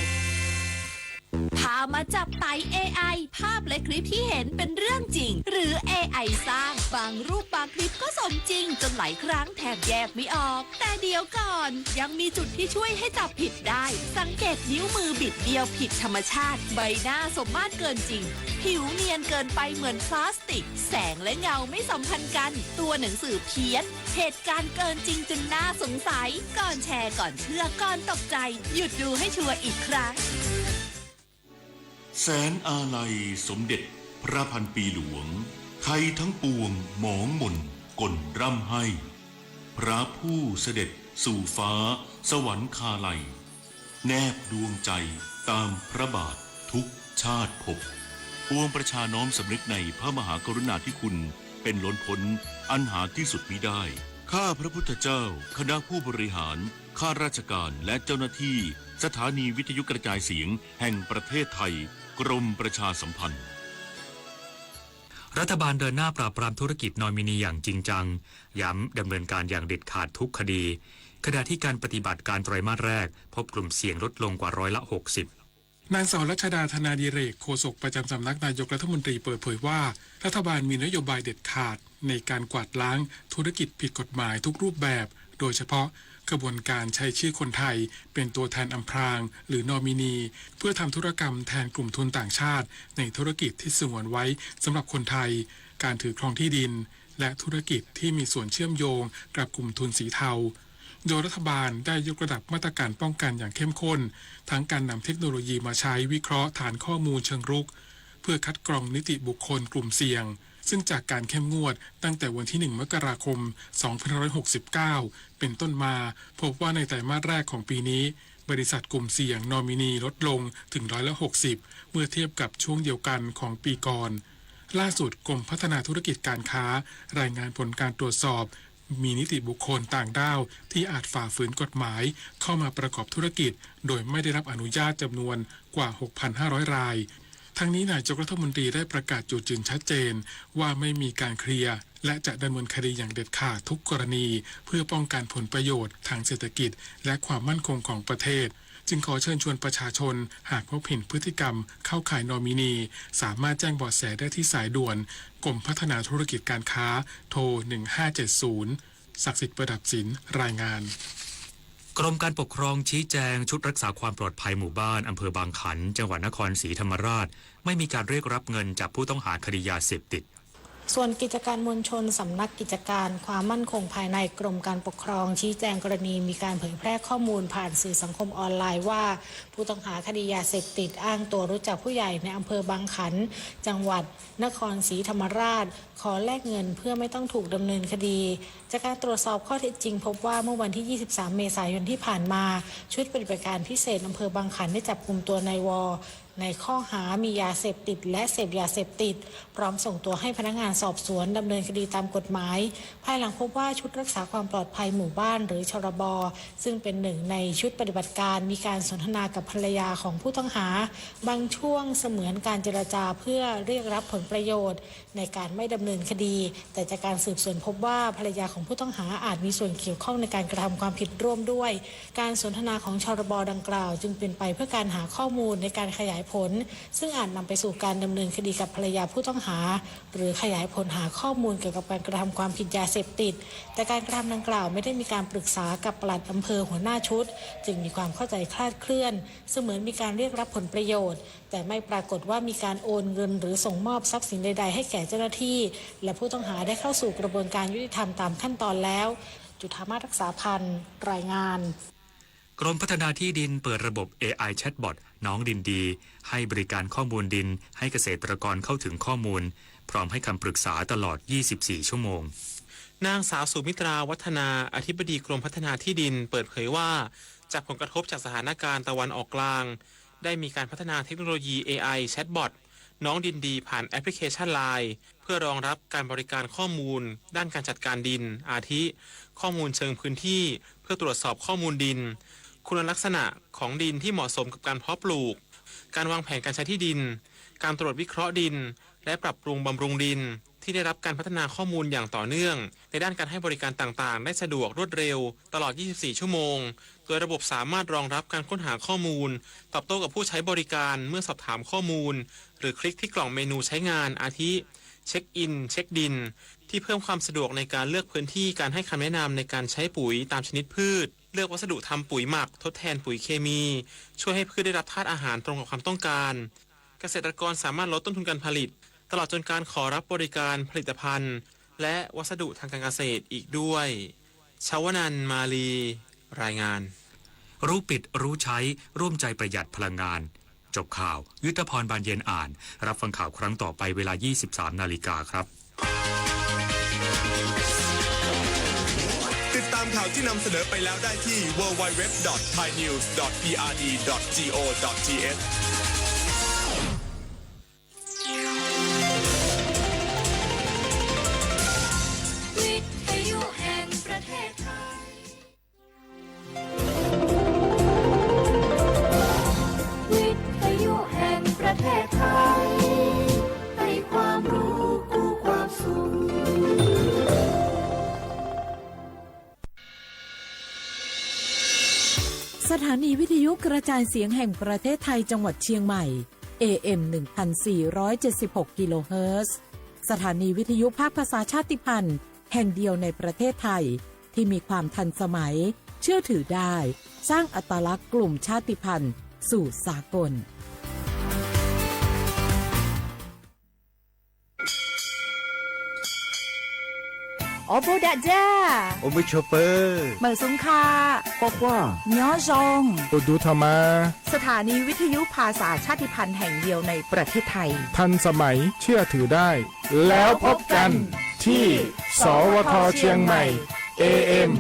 ไท ตามมาจับไต เอไอ ภาพและคลิปที่เห็นเป็นเรื่องจริง หรือ เอไอ สร้าง บางรูปบางคลิปก็สมจริงจนหลายครั้งแทบแยกไม่ออก แต่เดี๋ยวก่อน ยังมีจุดที่ช่วยให้จับผิดได้ สังเกตนิ้วมือบิดเบี้ยวผิดธรรมชาติ ใบหน้าสมมาตรเกินจริง ผิวเนียนเกินไปเหมือนพลาสติก แสงและเงาไม่สัมพันธ์กัน ตัวหนังสือเพี้ยน เหตุการณ์เกินจริงจนน่าสงสัย ก่อนแชร์ ก่อนเชื่อ ก่อนตกใจ หยุดดูให้ชัวร์อีกครั้ง แสนอาลัยสมเด็จพระพันปีหลวง ไทยทั้งปวงหมองหม่นก่นร่ำไห้ พระผู้เสด็จสู่ฟ้าสวรรคาลัย แนบดวงใจตามพระบาททุกชาติภพ ปวงประชาน้อมสำนึกในพระมหากรุณาธิคุณเป็นล้นพ้นอันหาที่สุดมิได้ ข้าพระพุทธเจ้า คณะผู้บริหาร ข้าราชการ และเจ้าหน้าที่สถานีวิทยุกระจายเสียงแห่งประเทศไทย กรมประชาสัมพันธ์ รัฐบาลเดินหน้าปราบปรามธุรกิจนอมินีอย่างจริงจัง ย้ำดำเนินการอย่างเด็ดขาดทุกคดี ขณะที่การปฏิบัติการไตรมาสแรก พบกลุ่มเสี่ยงลดลงกว่าร้อยละหกสิบ นางสาวรัชดา ธนาดิเรก โฆษกประจำสำนักนายกรัฐมนตรีเปิดเผยว่า รัฐบาลมีนโยบายเด็ดขาดในการกวาดล้างธุรกิจผิดกฎหมายทุกรูปแบบ โดยเฉพาะขบวนการใช้ชื่อคนไทยเป็นตัวแทนอำพรางหรือนอมินี เพื่อทำธุรกรรมแทนกลุ่มทุนต่างชาติในธุรกิจที่สงวนไว้สำหรับคนไทย การถือครองที่ดิน และธุรกิจที่มีส่วนเชื่อมโยงกับกลุ่มทุนสีเทา โดยรัฐบาลได้ยกระดับมาตรการป้องกันอย่างเข้มข้น ทั้งการนำเทคโนโลยีมาใช้วิเคราะห์ฐานข้อมูลเชิงรุก เพื่อคัดกรองนิติบุคคลกลุ่มเสี่ยง ซึ่งจากการเข้มงวดตั้งแต่วันที่หนึ่งมกราคมสองพันห้าร้อยหกสิบเก้าเป็นต้นมา พบว่าในไตรมาสแรกของปีนี้ บริษัทกลุ่มเสี่ยงนอมินีลดลงถึงร้อยละหกสิบ เมื่อเทียบกับช่วงเดียวกันของปีก่อน ล่าสุดกรมพัฒนาธุรกิจการค้ารายงานผลการตรวจสอบ มีนิติบุคคลต่างด้าวที่อาจฝ่าฝืนกฎหมายเข้ามาประกอบธุรกิจโดยไม่ได้รับอนุญาตจำนวนกว่าหกพันห้าร้อยราย ทั้งนี้นายกรัฐมนตรีได้ประกาศจุดยืนชัดเจนว่าไม่มีการเคลียร์ และจะดำเนินคดีอย่างเด็ดขาดทุกกรณี เพื่อป้องกันผลประโยชน์ทางเศรษฐกิจ และความมั่นคงของประเทศ จึงขอเชิญชวนประชาชน หากพบเห็นพฤติกรรมเข้าข่ายนอมินี สามารถแจ้งเบาะแสได้ที่สายด่วนกรมพัฒนาธุรกิจการค้า โทร หนึ่งห้าเจ็ดศูนย์ ศักดิ์สิทธิ์ ประดับศิลป์ รายงาน กรมการปกครองชี้แจง ชุดรักษาความปลอดภัยหมู่บ้านอำเภอบางขัน จังหวัดนครศรีธรรมราช ไม่มีการเรียกรับเงินจากผู้ต้องหาคดียาเสพติด ส่วนกิจการมวลชน สำนักกิจการความมั่นคงภายในกรมการปกครอง ชี้แจงกรณีมีการเผยแพร่ข้อมูลผ่านสื่อสังคมออนไลน์ว่า ผู้ต้องหาคดียาเสพติดอ้างตัวรู้จักผู้ใหญ่ในอำเภอบางขัน จังหวัดนครศรีธรรมราช ขอแลกเงินเพื่อไม่ต้องถูกดำเนินคดี จากการตรวจสอบข้อเท็จจริงพบว่าเมื่อวันที่ยี่สิบสามเมษายนที่ผ่านมา ชุดปฏิบัติการพิเศษอำเภอบางขันได้จับกุมตัวนาย วอ ในข้อหามียาเสพติดและเสพยาเสพติด พร้อมส่งตัวให้พนักงานสอบสวนดำเนินคดีตามกฎหมาย ภายหลังพบว่าชุดรักษาความปลอดภัยหมู่บ้านหรือ ชรบ ซึ่งเป็นหนึ่งในชุดปฏิบัติการ มีการสนทนากับภรรยาของผู้ต้องหา บางช่วงเสมือนการเจรจาเพื่อเรียกรับผลประโยชน์ ในการไม่ดำเนินคดี แต่จากการสืบสวนพบว่าภรรยาของผู้ต้องหาอาจมีส่วนเกี่ยวข้องในการกระทำความผิดร่วมด้วย การสนทนาของ ชรบ ดังกล่าว จึงเป็นไปเพื่อการหาข้อมูลในการขยายผล ซึ่งอาจนำไปสู่การดำเนินคดีกับภรรยาผู้ต้องหา หรือขยายผลหาข้อมูลเกี่ยวกับการกระทำความผิดยาเสพติด แต่การกระทำดังกล่าวไม่ได้มีการปรึกษากับปลัดอำเภอหัวหน้าชุด จึงมีความเข้าใจคลาดเคลื่อน เสมือนมีการเรียกรับผลประโยชน์ แต่ไม่ปรากฏว่ามีการโอนเงินหรือส่งมอบทรัพย์สินใดๆ ให้แก่เจ้าหน้าที่ และผู้ต้องหาได้เข้าสู่กระบวนการยุติธรรมตามขั้นตอนแล้ว จุฑามาศ รักษาพันธ์ รายงาน กรมพัฒนาที่ดินเปิดระบบ เอไอ แชทบอท น้องดินดี ให้บริการข้อมูลดิน ให้เกษตรกรเข้าถึงข้อมูล พร้อมให้คำปรึกษาตลอด ยี่สิบสี่ ชั่วโมง นางสาวสุมิตรา วัฒนา อธิบดีกรมพัฒนาที่ดิน เปิดเผยว่า จากผลกระทบจากสถานการณ์ตะวันออกกลาง ได้มีการพัฒนาเทคโนโลยี เอไอ แชทบอท น้องดินดี ผ่านแอปพลิเคชัน ไลน์ เพื่อรองรับการบริการข้อมูลด้านการจัดการดิน อาทิ ข้อมูลเชิงพื้นที่ เพื่อตรวจสอบข้อมูลดิน คุณลักษณะของดินที่เหมาะสมกับการเพาะปลูก การวางแผนการใช้ที่ดิน การตรวจวิเคราะห์ดิน และปรับปรุงบำรุงดิน ที่ได้รับการพัฒนาข้อมูลอย่างต่อเนื่อง ในด้านการให้บริการต่างๆ ได้สะดวกรวดเร็ว ตลอด ยี่สิบสี่ ชั่วโมง โดยระบบสามารถรองรับการค้นหาข้อมูล ตอบโต้กับผู้ใช้บริการเมื่อสอบถามข้อมูล หรือคลิกที่กล่องเมนูใช้งาน อาทิ เช็คอิน เช็คดิน ที่เพิ่มความสะดวกในการเลือกพื้นที่การให้คำแนะนำในการใช้ปุ๋ยตามชนิดพืช เลือกวัสดุทำปุ๋ยหมักทดแทนปุ๋ยเคมี ช่วยให้พืชได้รับธาตุอาหารตรงกับความต้องการ เกษตรกรสามารถลดต้นทุนการผลิต ตลอดจนการขอรับบริการผลิตภัณฑ์ และวัสดุทางการเกษตรอีกด้วย ชวนันท์ มาลี รายงาน รู้ปิดรู้ใช้ ร่วมใจประหยัดพลังงาน จบข่าว ยุทธพร บานเย็นอ่าน รับฟังข่าวครั้งต่อไปเวลา ยี่สิบสามนาฬิกาครับ ติดตามข่าวที่นำเสนอไปแล้วได้ที่ ดับเบิลยู ดับเบิลยู ดับเบิลยู ดอท ไทยนิวส์ ดอท พีอาร์ดี ดอท จี โอ ดอท ที เอช วิทยุแห่งประเทศไทย วิทยุแห่งประเทศไทย ให้ความรู้คู่ความสุข สถานีวิทยุกระจายเสียงแห่งประเทศไทยจังหวัดเชียงใหม่ เอ เอ็ม หนึ่งพันสี่ร้อยเจ็ดสิบหก กิโลเฮิรตซ์ สถานีวิทยุภาคภาษาชาติพันธุ์แห่งเดียวในประเทศไทย ที่มีความทันสมัย เชื่อถือได้ สร้างอัตลักษณ์กลุ่มชาติพันธุ์สู่สากล โอโบดะจ้า โอโบโชเปอร์ เหมิวซุงค่ะ คว้าคว้า ย้อซอง โอดูธรรมา สถานีวิทยุภาษาชาติพันธุ์แห่งเดียวในประเทศไทย ทันสมัย เชื่อถือได้ แล้วพบกันที่ สวท เชียงใหม่ เอ เอ็ม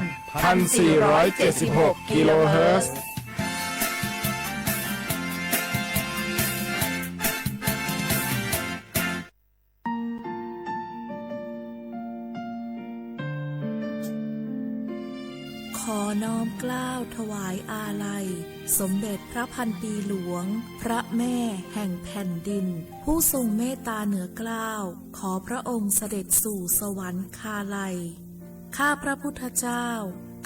พันสี่ร้อยเจ็ดสิบหก กิโลเฮิรตซ์ ขอน้อมเกล้าถวายอาลัย สมเด็จพระพันปีหลวง พระแม่แห่งแผ่นดิน ผู้ทรงเมตตาเหนือเกล้า ขอพระองค์เสด็จสู่สวรรคาลัย ข้าพระพุทธเจ้า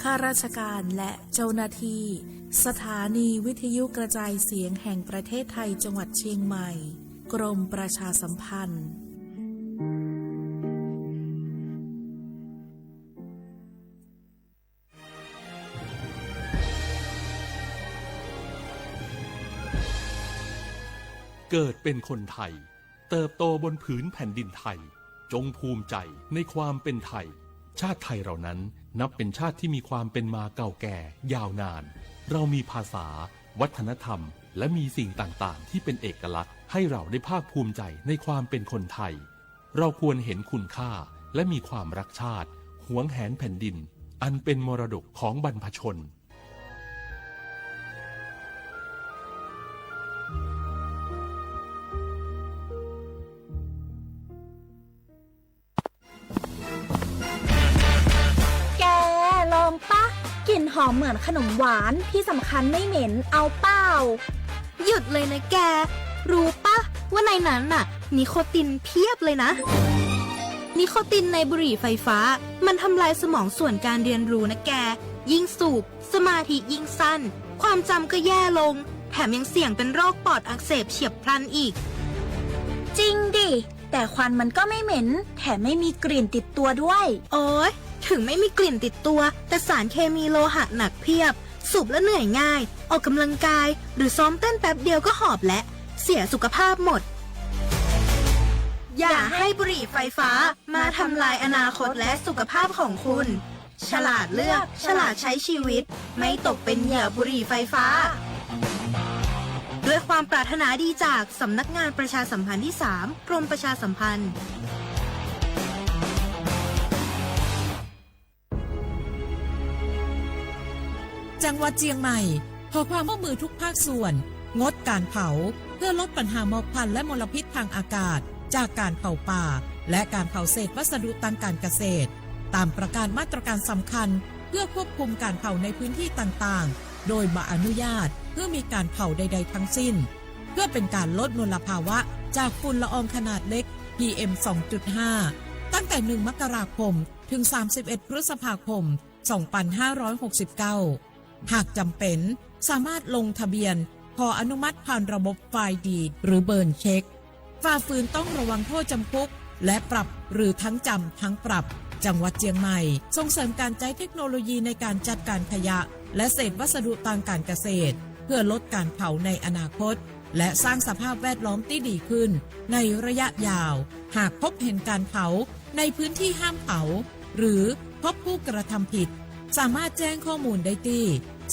ข้าราชการและเจ้าหน้าที่ สถานีวิทยุกระจายเสียงแห่งประเทศไทยจังหวัดเชียงใหม่ กรมประชาสัมพันธ์ เกิดเป็นคนไทย เติบโตบนผืนแผ่นดินไทย จงภูมิใจในความเป็นไทย ชาติไทยเรานั้นนับเป็นชาติที่มีความเป็นมาเก่าแก่ยาวนาน เรามีภาษา วัฒนธรรม และมีสิ่งต่างๆ ที่เป็นเอกลักษณ์ ให้เราได้ภาคภูมิใจในความเป็นคนไทย เราควรเห็นคุณค่า และมีความรักชาติ หวงแหนแผ่นดิน อันเป็นมรดกของบรรพชน แก ลองปะ กลิ่นหอมเหมือนขนมหวาน ที่สำคัญไม่เหม็น เอาเปล่า หยุดเลยนะแก รู้ปะว่าในนั้นน่ะ นิโคตินเพียบเลยนะ นิโคตินในบุหรี่ไฟฟ้า มันทำลายสมองส่วนการเรียนรู้นะแก ยิ่งสูบ สมาธิยิ่งสั้น ความจำก็แย่ลง แถมยังเสี่ยงเป็นโรคปอดอักเสบเฉียบพลันอีก จริงดิ แต่ควันมันก็ไม่เหม็น แถมไม่มีกลิ่นติดตัวด้วย โอ๊ย ถึงไม่มีกลิ่นติดตัว แต่สารเคมีโลหะหนักเพียบ สูบแล้วเหนื่อยง่าย ออกกำลังกาย หรือซ้อมเต้นแป๊บเดียวก็หอบแล้ว เสียสุขภาพหมด อย่าให้บุหรี่ไฟฟ้ามาทำลายอนาคตและสุขภาพของคุณ ฉลาดเลือก ฉลาดใช้ชีวิต ไม่ตกเป็นเหยื่อบุหรี่ไฟฟ้า ด้วยความปรารถนาดีจากสำนักงานประชาสัมพันธ์ที่สาม กรมประชาสัมพันธ์ จังหวัดเชียงใหม่ ขอความร่วมมือทุกภาคส่วน งดการเผา เพื่อลดปัญหาหมอกควันและมลพิษทางอากาศ จากการเผาป่า และการเผาเศษวัสดุทางการเกษตร ตามประกาศมาตรการสำคัญ เพื่อควบคุมการเผาในพื้นที่ต่างๆ โดยบ่อนุญาตเพื่อมีการเผาใดๆ ทั้งสิ้น เพื่อเป็นการลดมลภาวะจากฝุ่นละอองขนาดเล็ก พีเอ็ม สองจุดห้า ตั้งแต่ หนึ่ง มกราคม ถึง สามสิบเอ็ด พฤษภาคม สองพันห้าร้อยหกสิบเก้า หากจ๋ำเป๋น สามารถลงทะเบียนขออนุมัติผ่านระบบไฟล์ดีด หรือเบิร์นเช็ค ฝ่าฝืนต้องระวังโทษจ๋ำคุก และปรับ หรือทั้งจ๋ำทั้งปรับ จังหวัดเจียงใหม่ ส่งเสริมก๋านใจ๊เทคโนโลยีในก๋านจัดก๋านขยะ และเศษวัสดุตางก๋านเกษตร เพื่อลดก๋านเผาในอนาคต และสร้างสภาพแวดล้อมตี้ดีขึ้นในระยะยาว หากพบหันก๋านเผาในพื้นตี้ห้ามเผา หรือพบผู้กระทำผิด สามารถแจ้งข้อมูลได้ตี้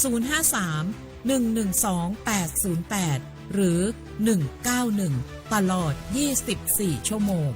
ศูนย์ห้าสาม หนึ่งหนึ่งสอง แปดศูนย์แปด หรือ หนึ่งเก้าหนึ่ง ตลอด ยี่สิบสี่ ชั่วโมง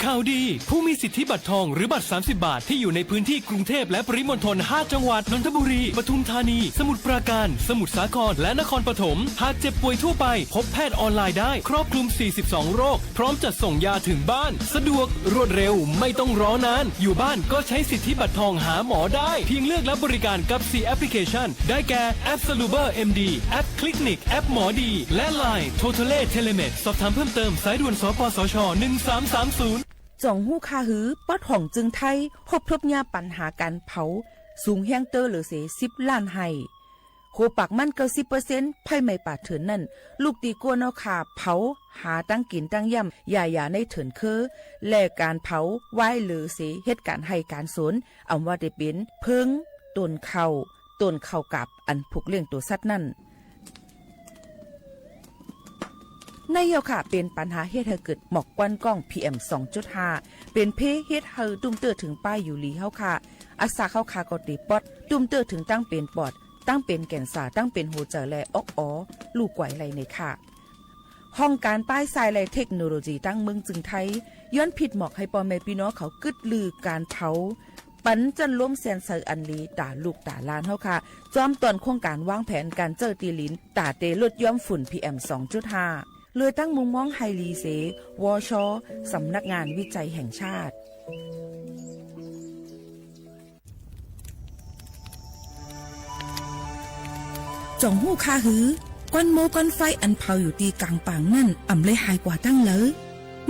ข่าวดี ผู้มีสิทธิบัตรทองหรือบัตร สามสิบ บาท ตี้อยู่ในพื้นตี้กรุงเทพฯ และปริมณฑล ห้า จังหวัด นนทบุรี ปทุมธานี สมุทรปราการ สมุทรสาคร และนครปฐม หากเจ็บป่วยทั่วไป พบแพทย์ออนไลน์ได้ ครอบคลุม สี่สิบสอง โรค พร้อมจัดส่งยาถึงบ้าน สะดวก รวดเร็ว ไม่ต้องรอนาน อยู่บ้านก็ใช้สิทธิบัตรทองหาหมอได้ เพียงเลือกรับบริการกับ สี่ แอปพลิเคชัน ได้แก่ แอป Saluber เอ็ม ดี แอป Clinic แอปหมอดี และ ไลน์ Totale Telemed สอบถามเพิ่มเติม สายด่วน สปสช หนึ่งสามสามศูนย์ จ่องฮู้ค่าหื้อ ปอดห้องจึงไทย ฮบทบญาปัญหาก๋านเผา สูงแฮงเต๊อะเหลือเสีย สิบล้านไฮ่ โหปากมัน เก้าสิบเปอร์เซ็นต์ ไฟไหม้ป่าเถื่อนนั้น ลุกตี้ก้นเอาข่าเผา หาตังกิ๋นตังย่ำ หญ้าๆ ในเถินเค้อ และก๋านเผาไว้เหลือเสีย เฮ็ดก๋านไฮ่ก๋านสวน อำว่าได้เป๋นเผิง ต้นข้าว ต้นข้าวกาบ อันผูกเลี้ยงตั๋วสัตว์นั้น ในเย้าค่ะ เป๋นปัญหาเฮ็ดหื้อเกิดหมอกควันก้อง พีเอ็ม สองจุดห้า เป๋นเป้เฮ็ดหื้อตุ้มเตื้อเถิงป้ายอยู่หลีเฮาค่ะ อัสสาเฮาค่ะก็เตรียมปอด ตุ้มเตื้อเถิงตังเป๋นปอด ตังเป๋นแก๋นซาร์ ตังเป๋นหัวใจ๋ และออกออ ลู่กวยไล่ในค่ะ ห้องก๋านป้ายทรายและเทคโนโลยีตังเมืองจึงไทย ย้อนผิดหมอกหื้อป้อแม่ปี้น้องเขากึ๊ดลือก๋านเผา ปันจั้นลมแสนใสอันหลี ต๋าลูกต๋าหลานเฮาค่ะ จอมต๋อนโครงก๋านวางแผนก๋านเจ้าตี้หลิน ต๋าเตลดย้อมฝุ่น พีเอ็ม สองจุดห้า เลยตั้งมุมมองหื้อหลีเส วช สำนักงานวิจัยแห่งชาติ จ่องฮู้ค่าหื้อ ควันโม้ควันไฟอันเผาอยู่ตี้ก๋างป่างนั้น อ่ำได้หายกว่าตั้งเลิว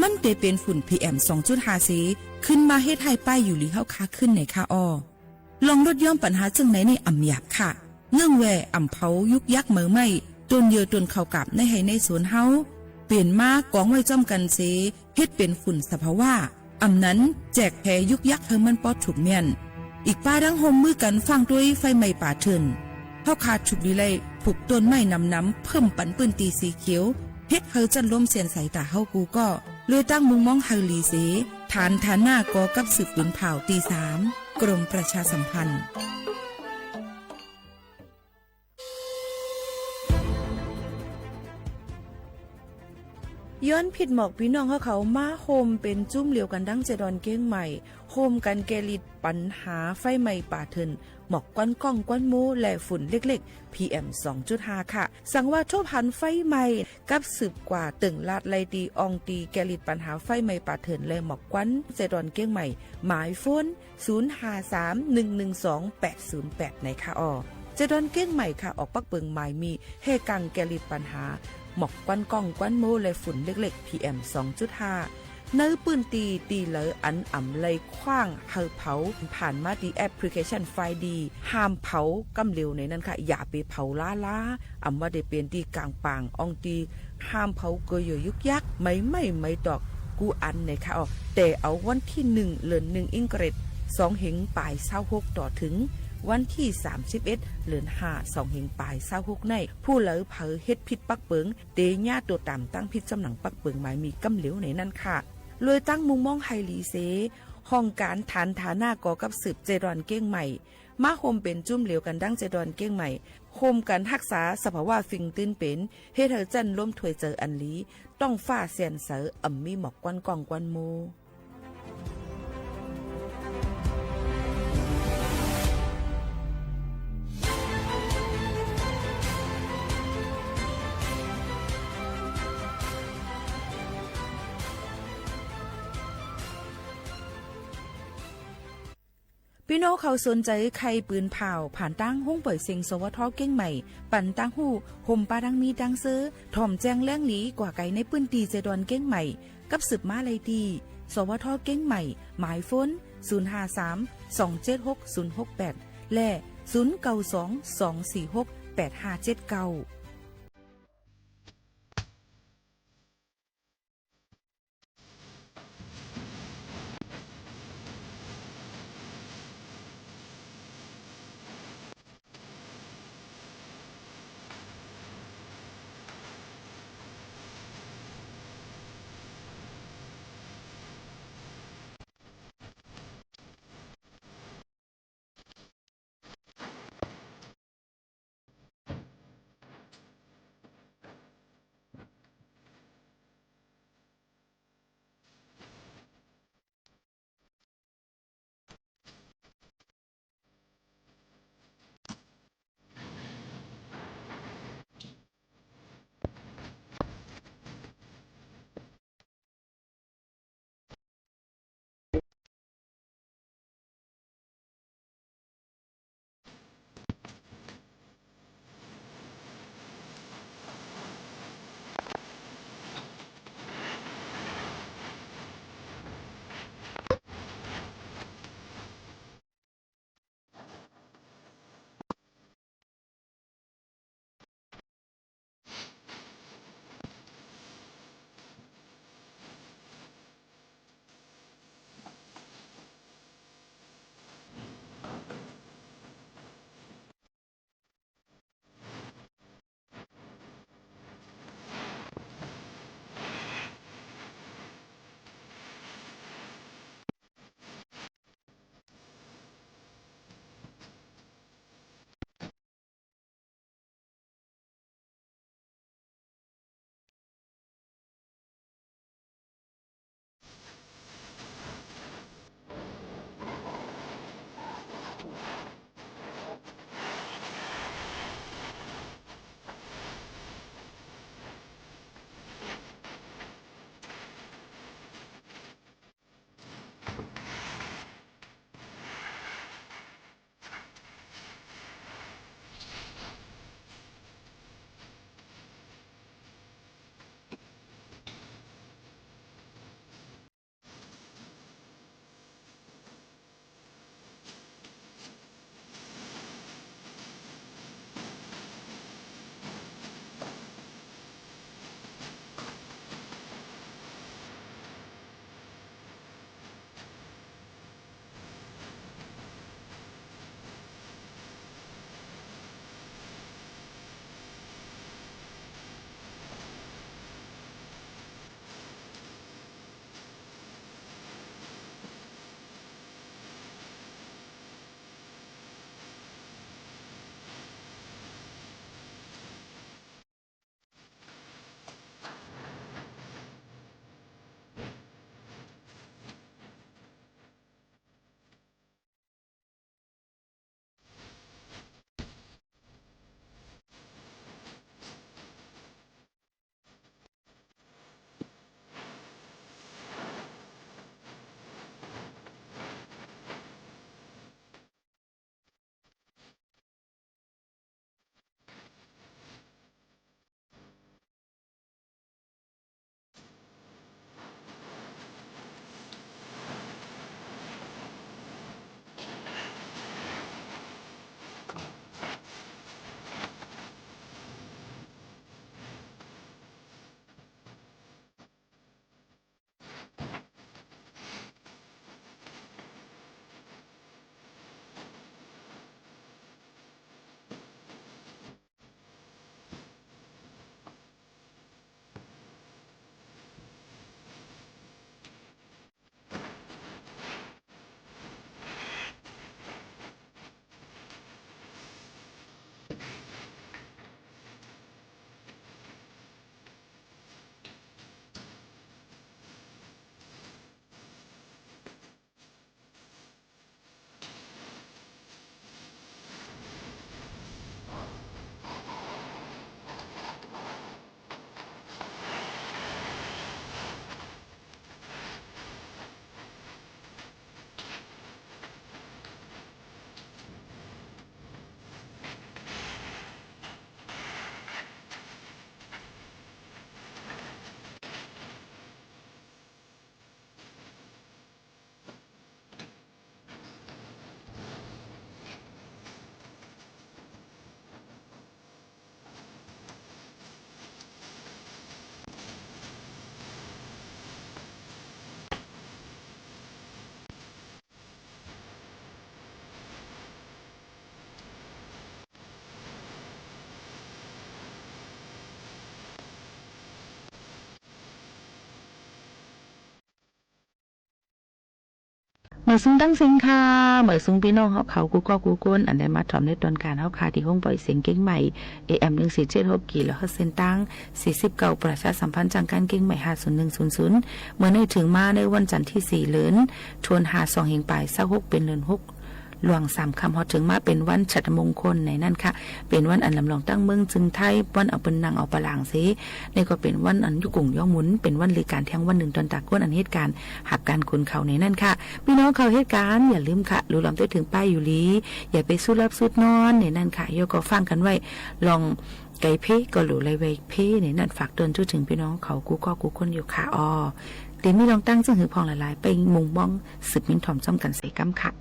มันเตเป๋นฝุ่น พีเอ็ม สองจุดห้า เส ขึ้นมาเฮ็ดหื้อป้ายอยู่หลีเฮาค่ะขึ้นไหนค่ะอ้อ ลองลดย้อมปัญหาเจิ่งไหนนี่อ่ำหยาบค่ะ เนื่องแว่อ่ำเผายุกยักเหมยไหม้ ต้นเยื่อต้นข้าวกาบในไฮ่ในสวนเฮา เป๋นมากองไว้จ้อมกั๋นเส เฮ็ดเป๋นฝุ่นสภาวะ อ่ำนั้นแจกแผยุกยักหื้อมันปอถูกเมี้ยน อีกป้าดั้งโฮมมือกั๋นฟ้างตวยไฟไหม้ป่าเถื่อน เฮาค่ะถูกดีไล่ปลูกต้นไม้หนำๆ เพิ่มปันปื้นตี้สีเขียว เฮ็ดหื้อจั้นลมแสนใสต๋าเฮากู้ก็ เลยตั้งมุมมองหื้อหลีเส ฐานฐานะก่อกับสืบปืนเผ่าตี้สาม กรมประชาสัมพันธ์ ย้อนผิดหมอกปี้น้องเฮาเขามาโฮมเป๋นจุ้มเหลียวกั๋นดั้งเจดอนเก้งใหม่ โฮมกั๋นแก้ฤทธิ์ปัญหาไฟไหม้ป่าเถื่อน หมอกควันก้องควันโม้และฝุ่นเล็กๆ พีเอ็ม สองจุดห้า ค่ะ สังว่าทบหันไฟไหม้ กับสืบกว่าเติ่งลาดไล่ตี้อ่องตี้แก้ฤทธิ์ปัญหาไฟไหม้ป่าเถื่อนและหมอกควัน เจดอนเก้งใหม่ หมายโฟน ศูนย์ห้าสาม หนึ่งหนึ่งสอง แปดศูนย์แปด ไหนค่ะอ้อ เจดอนเก้งใหม่ค่ะ ออกปักเปิงหมายมี แห่กังแก้ฤทธิ์ปัญหา หมอกควันก้องควันโม้และฝุ่นเล็กๆ พีเอ็ม สองจุดห้า ในปื้นตี้ตี้เหลืออันอ่ำได้คว้างหื้อเผา ผ่านมาตี้แอปพลิเคชันไฟดี ห้ามเผาก้ำเหลียวในนั้นค่ะ อย่าไปเผาล้าๆ อ่ำว่าได้เป๋นตี้ก๋างป่างอ่องตี้ ห้ามเผาเกยอยุกยัก ไหม้ไหม้ไหม้ตอก กู้อันไหนค่ะอ้อ แต่เอาวันตี้หนึ่ง เดือนหนึ่ง อิงเกรด สองเฮงป๋ายซาวหก ต่อเถิงวันตี้สามสิบเอ็ด เดือนห้า สองเฮงป๋ายซาวหก ใน ผู้ใดใผเฮ็ดผิดปักเปิง เต๋เยียะตั๋วต๋ามตั้งผิดจ้ำหนังปักเปิงหมายมีก้ำเหลียวในนั้นค่ะ เลยตั้งมุมมองหื้อหลีเส ห้องก๋านฐานฐานะก่อกับสืบเจดอนเก้งใหม่ มาโฮมเป๋นจุ้มเหลียวกั๋นดั้งเจดอนเก้งใหม่ โฮมกั๋นฮักษาสภาวะสิ่งตี้เป๋น เฮ็ดหื้อจั้นลมถ้วยเจิ่อันหลี ต๊องฟ้าแสนใส อ่ำมีหมอกควันก้องควันโม้ ปี้น้องเขาสนใจ๋ใค่ปืนเผ่า ผ่านตางห้องป่อยเซ็ง สวท เก้งใหม่ ปันตางฮู้ โฮมปาดังมีดังเซอ ถ่อมแจ้งแหลงหลีกว่าไก๋ในปื้นตี้เจดอนเก้งใหม่ กับสืบมาไล่ตี้ สวท เกียงใหม่ หมายโฟน ศูนย์ห้าสาม สองเจ็ดหก ศูนย์หกแปด และ ศูนย์เก้าสอง สองสี่หก แปดห้าเจ็ดเก้า หมายสูงตังเสียงค่ะ หมายสูงปี้น้องเฮาเขากู้ก้อกู้คน อันได้มาถ่อมในตอนก๋านเฮาค่ะ ตี้ห้องปล่อยเสียงเกียงใหม่ เอเอ็ม หนึ่งสี่เจ็ดหก กิโลเฮิรตซ์ เส้นตาง สี่สิบเก้า ประชาสัมพันธ์จ้างก๋านเกียงใหม่ ห้าศูนย์หนึ่งศูนย์ศูนย์ เมื่อนี้เถิงมาในวันจันทร์ตี้สี่ เดือนธันวา สองพันห้าร้อยหกสิบหก เป๋นเดือนหก ล่วงสามค่ำ ฮอดเถิงมาเป๋นวันฉัตรมงคลในนั้นค่ะ เป๋นวันอันลำลองตั้งเมืองจึงไทย วันเอาเปิ้นนั่งเอาปะหลางเส นี่ก็เป๋นวันอันยุคกุ่งย้องหมุน เป๋นวันลือก๋านแทงวันนึ่งตอนต๋าก้นอันเหตุก๋ารณ์หับก๋านขุนเขาในนั้นค่ะ ปี้น้องเขาเหตุก๋ารณ์ อย่าลืมค่ะ ลุลำตวยเถิงป้ายอยู่หลี อย่าไปสุดหลับสุดนอนในนั้นค่ะ ยอก็ฟังกั๋นไว้ ลองไก๋เพ้ก็หลู่ไลไวเพ้ในนั้น ฝากเตือนจุดเถิงปี้น้องเขากู้ก้อกู้คนอยู่ค่ะ อ้อ เดี๋ยวมีลองตั้งจึงหื้อพ่องหลายๆ ไปมุงมองสืบเม้นถ่อมจ้อมกั๋นใส่ก้ำค่ะ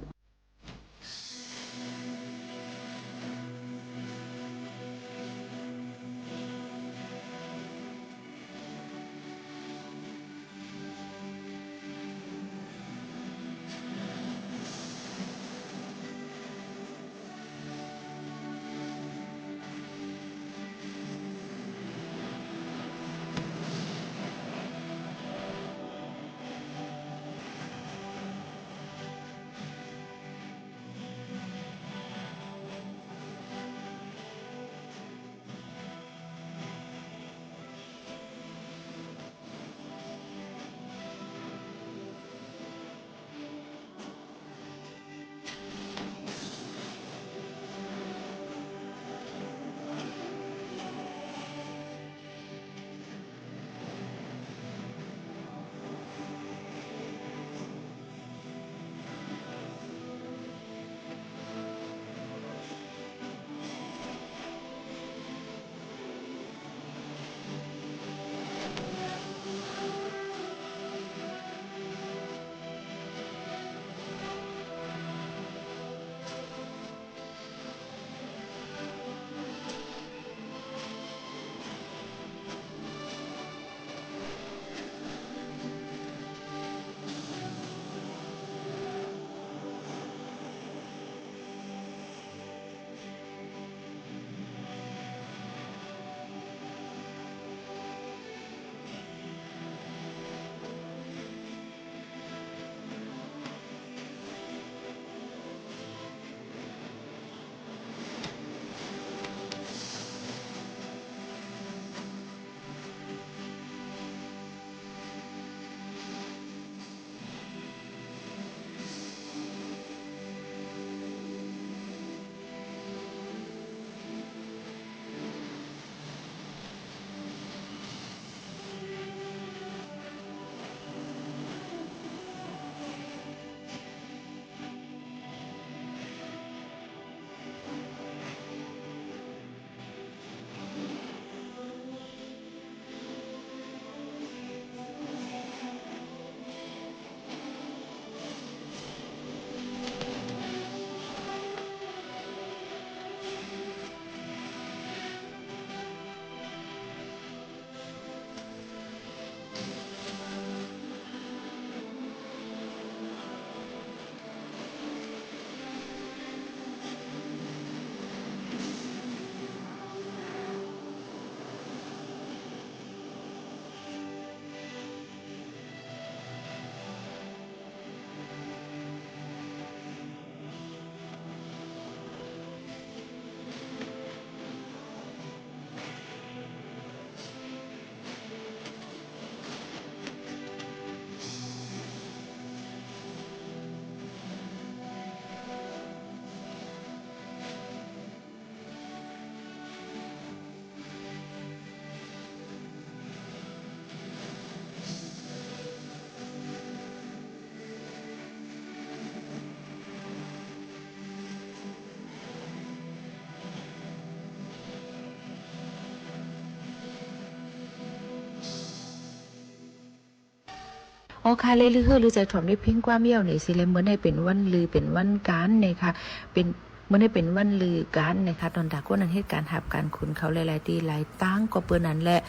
อ๋อค่ะ และลือหื้อลือใจ๋ถ่อมในเพลงความเย้านี่สิ และเมื่อนี้เป๋นวันลือ เป๋นวันก๋านนะคะ เป๋น เมื่อนี้เป๋นวันลือก๋านนะคะ ตอนต๋าก้นอันเหตุก๋ารณ์หับก๋านขุนเขาหลายๆ ตี้หลายตาง ก็เปื้อนั้นแหละ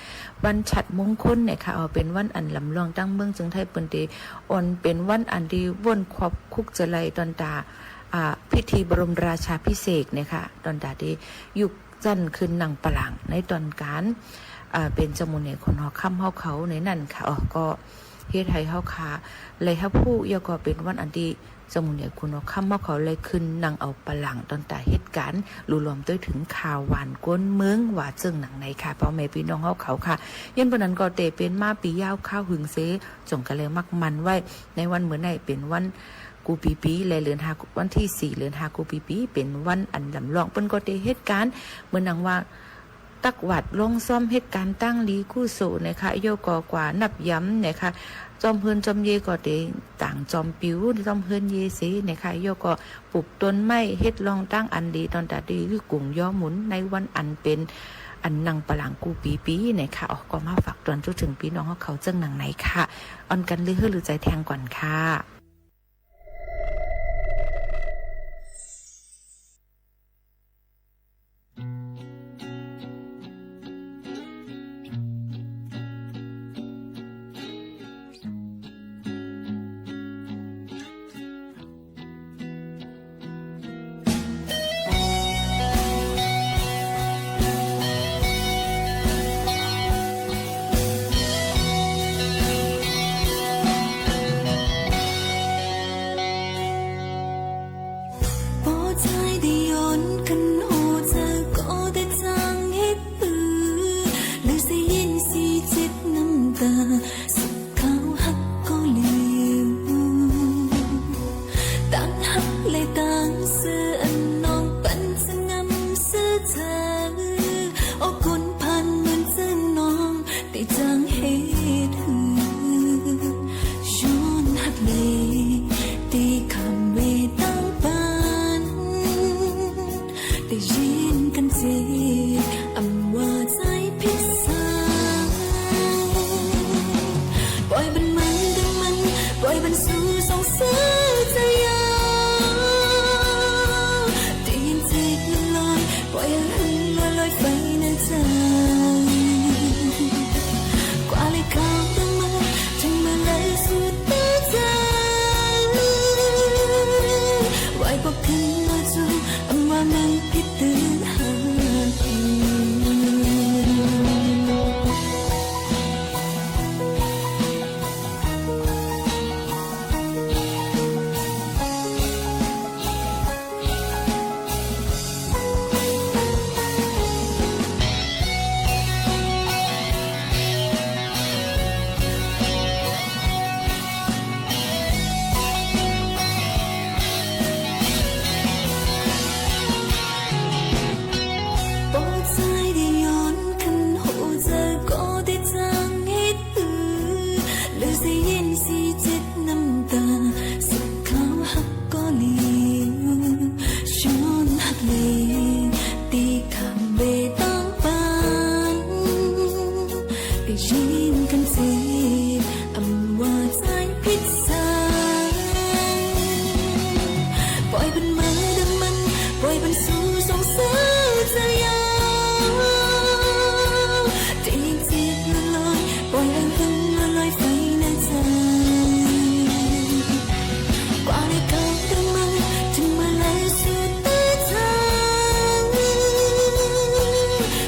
วันฉัตรมงคลนะคะ เอาเป๋นวันอันลำลองตั้งเมืองจึงไทย เปิ้นตี้อ่อน เป๋นวันอันตี้ว่นครอบคุกจะไล ตอนต๋า อ่า พิธีบรมราชาภิเษกนะคะ ตอนต๋าตี้ยุค จั้นขึ้นนั่งปะหลางในตอนก๋าน อ่า เป๋นเจ้าหมู่เหน่อขนหอค่ำเฮาเขาในนั้นค่ะ อ๋อ ก็ เฮ็ดหื้อเฮาข้า ได้ฮับฮู้ แล้วก็เป๋นวันอันตี้ เจ้าหมุนใหญ่ขุนหอคำเฮาเขาได้ขึ้นนั่งเอาบัลลังก์ต๋อนต๋าเหตุก๋ารณ์ ลุลวมตวยเถิงข่าวหวานก้นเมืองว่าเจิ่งหนังไหนค่ะ ป้อแม่ปี้น้องเฮาเขาค่ะ ย้อนเป๋นนั้นก็เต๋เป๋นมาปี๋ยาวคาวหึงเส จ่องก็เลยมักหมั่นไว้ ในวันเมื่อนี้เป๋นวันกู้ปี๋ปี๋ และเดือนห้า วันตี้สี่ เดือนห้า กู้ปี๋ปี๋ เป๋นวันอันลำลอง เปิ้นก็เต๋เหตุก๋ารณ์ เหมือนหนังว่า ตักหวาดลงซ่อมเหตุก๋ารณ์ตางหลีกู้โสนะคะ แล้วก็กว่านับยำนะคะ จอมเฮือนจอมเยก็เต๋ต่างจอมปิ๋ว จอมเฮือนเยเสนะคะ แล้วก็ปลูกต้นไม้ เฮ็ดลองตางอันดี ต๋อนต๋าตี้ลึกกุ่งย้อหมุน ในวันอันเป๋นอันนั่งบัลลังก์กู้ปี๋ปี๋นะคะ ออกก็มาฝากตวนจุเถิงปี้น้องเฮาเขาเจิ่งหนังไหนค่ะ อ่อนกั๋นลือหื้อลือใจ๋แทงก่อนค่ะ ปอใจ๊ได้ย้อนคันหัวใจ๋ก็ได้จางเฮ็ดปือ หรือสิยินสีเจ็บน้ำต๋า ข้าวฮักก็เหลียว ตังฮักและตังซื่ออันน้องปันสง่ำซื่อเธอ โอ้คนผ่านเหมือนเจิ่งน้อง ตี้จางเฮ็ดหื้อ ย้อนฮักเลย ตี้ข้ามเวตังปัน ได้ยินกั๋นเจ อำว่าใจ๋ผิดสัง ป่อยบันมันดังมัน ป่อยบันสู่สองเสือใจ๋ยาว ได้ยินเสียงลอยๆ ป่อยหื้อหื้อลอยๆ ไฟในใจ๋ กว่าเลยข้าวดังมัน เถิงเมื่อไหร่สุดต๋าใจ๋ ไหวปอขึ้นมาจู อำว่ามันผิดตื่นหาก ปอใจ๊ได้ย้อนคันหัวใจ๋ก็ได้จางเฮ็ดปือ หรือสิยินสีเจ็บน้ำต๋า สักข้าวฮักก็เหลียว ย้อนฮักเลย ตี้ข้ามเวตังปัน ได้ยินกั๋นเจ อำว่าใจ๋ผิดสัง ป่อยบันมาดังมัน ป่อยบันสู่สองเสือใจ๋ยาว ได้ยินเสียงลอยๆ ป่อยหื้อหื้อลอยๆ ไฟในใจ๋ กว่าเลยข้าวดังมัน เถิงเมื่อไหร่สุดต๋าใจ๋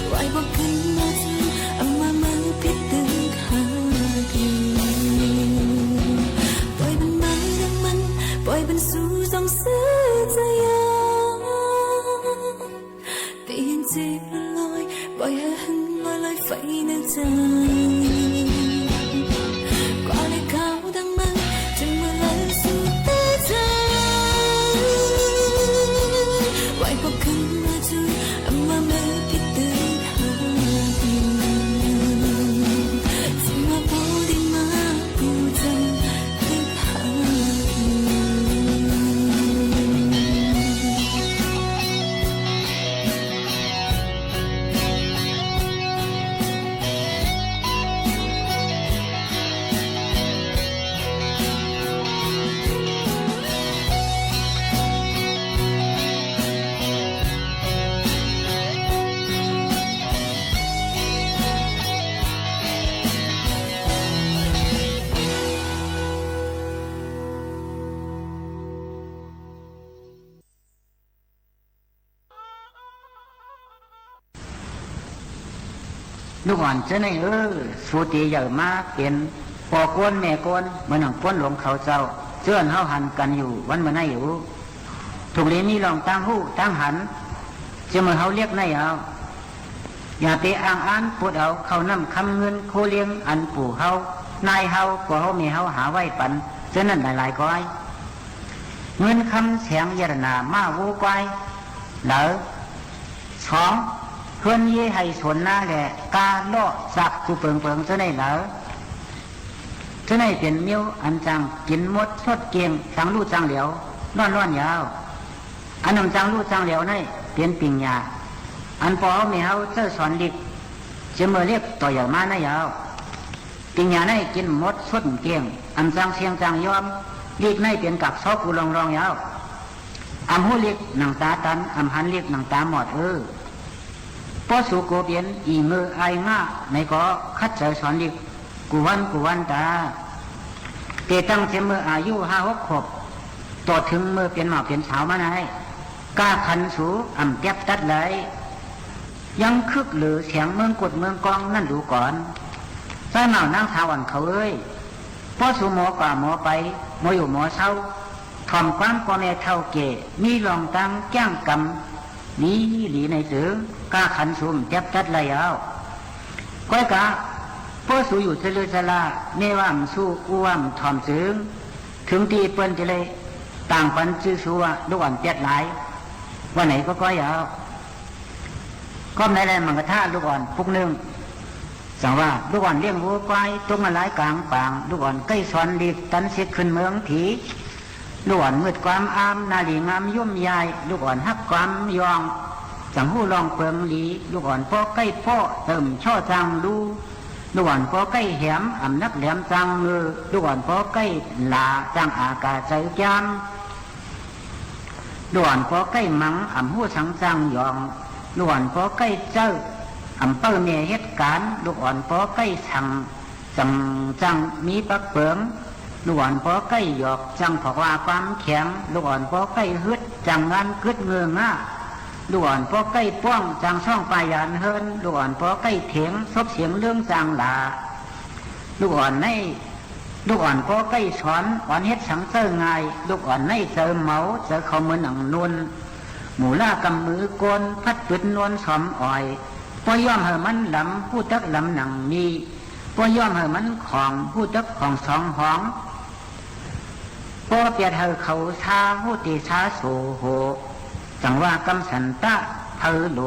ไหวปอขึ้นมาจู อำว่ามันผิดตื่นหาก ป่อยบันมาดังมัน ป่อยบันสู่สองเสือใจ๋ยาว ได้ยินเสียงลอยๆ ป่อยหื้อหื้อลอยๆ ไฟในใจ๋ กว่าเลยข้าวดังมัน เถิงเมื่อไหร่สุดต๋าใจ๋ ไหวปอขึ้นมาจู อำว่ามันผิดตื่นหาก เถิงว่าปอได้มา กูจะ ลูกอ่อนเจ้าเน่ยเอ้ย สูติใหญ่มาเป๋น ป้อโกนแม่โกน เหมือนอย่างคนหลวงเขาเจ้า เจื้อนเฮาหันกั๋นอยู่วันเมื่อนี้อยู่ ถูกหลีมีร่องตางฮู้ตางหัน เจียะเมื่อเฮาเลียกในเอา อย่าไปอ้างอ้านปวดเอาเข้าน้ำคำเงินโคเลี้ยงอันปู่เฮา นายเฮา ป้อเฮาแม่เฮาหาไว้ปั๋น เจ้านั้นหลายๆ ก้อย เงินคำแสงยาดานามาโวกวาย เหลอ สอง เฮือนเย้ไฮ่สวนนาแหละ กาเลาะสักกูเปิงๆ เจ้านั้นเหลอ เจ้านั้นเป๋นเมี้ยวอันจังกิ๋นหมดสดเกลี้ยง จังลู่จังเหลียว ร้อนๆ ยาว อันหนึ่งจังลู่จังเหลียวนั้นเป๋นปิ่งหญ้า อันป้อเฮาแม่เฮาเจ้าสอนหลีก เจียะเมื่อเล็กต่อใหญ่มานั้นยาว ปิ่งหญ้านั้นกิ๋นหมดสดเกลี้ยง อันจังเสียงจังยอม หลีกนั้นเป๋นกักซอกกูรองๆ ยาว อ่ำฮู้หลีกหนังต๋าตัน อ่ำหันหลีกหนังต๋าหมอดเออ ป้อสูโกเป๋นอี่เงออายง่า ไหนก็ขัดใจ๋สอนหลีก กูวันกูวันต๋า เตตั้งเจียะเมื่ออายุห้าหกขวบ ต่อเถิงเมื่อเป๋นหม่าวเป๋นสาวมานั้น ก้าขันสูอ่ำเตียบตัดเลย ยังคึกหือเสียงเมืองกุดเมืองกองนั้นดูก่อน ใจ๊หม่าวนางสาวอ่อนเขาเอ้ย ป้อสูหมอกว่าหมอไป หมออยู่หมอเซา ถ่อมความป้อแม่เฒ่าแก่ มีร่องตางแก้งกำ หลีๆ ในเถิง ก้าขันสูอ่ำเตียบตัดเลยเอา ก้อยกา ป้อสูอยู่เจริญจรา แม่ว่าอ่ำสู้ อู้ว่าอ่ำถ่อมเถิง เถิงตี้เปิ้นจะเลยต่างปันจื้อสูว่าลูกอ่อนเปียดหลาย ว่าไหนก็ก้อยเอา ก็ในแลมังกะทะลูกอ่อนปุกนึ่ง จังว่าลูกอ่อนเลี้ยงวัวควาย ตกมาหลายก๋างป่าง ลูกอ่อนใก้สอนหลีก ตันสิขึ้นเมืองผี ลูกอ่อนมืดความอาม นาหลีงามย่มยาย ลูกอ่อนฮักความยอง จังฮู้ลองเปิงหลี ลูกอ่อนป้อใก้ป้อ เติมช่อจางลู่ ลูกอ่อนป้อใก้แหม อ่ำนักแหลมจางเงอ ลูกอ่อนป้อใก้หลา จางอากาใจ๋จาม ลูกอ่อนป้อใก้มัง อ่ำฮู้สังจางหยอง ลูกอ่อนป้อใก้เจ้า อ่ำเป้าแม่เหตุก๋ารณ์ ลูกอ่อนป้อใก้สัง จัง จังมีปักเปิง ลูกอ่อนป้อใก้หยอก จังผอกว่าความแข็ง ลูกอ่อนป้อใก้ฮึด จังงานกึ๊ดเงื้องา ลูกอ่อนป้อใก้ป้อง จังซ่องปายยานเฮิรน ลูกอ่อนป้อใก้เถียง ซบเสียงเรื่องจางหลา ลูกอ่อนใน ลูกอ่อนป้อใก้สอน อ่อนเฮ็ดสังเจ้อง่าย ลูกอ่อนในเจอเหมา เจอเขาเหมือนหนังนุ่น หมู่ล่ากำมือโกน พัดปืดนวลสอมอ่อย ป้อย่อมหื้อมันหลำ ฮู้จักหลำหนังมี ป้อย่อมหื้อมันของ ฮู้จักของสองหอง ป้อเปียดหื้อเขาซา ฮู้ตี้ซาโสโห จังว่ากำสันตะเผาโหล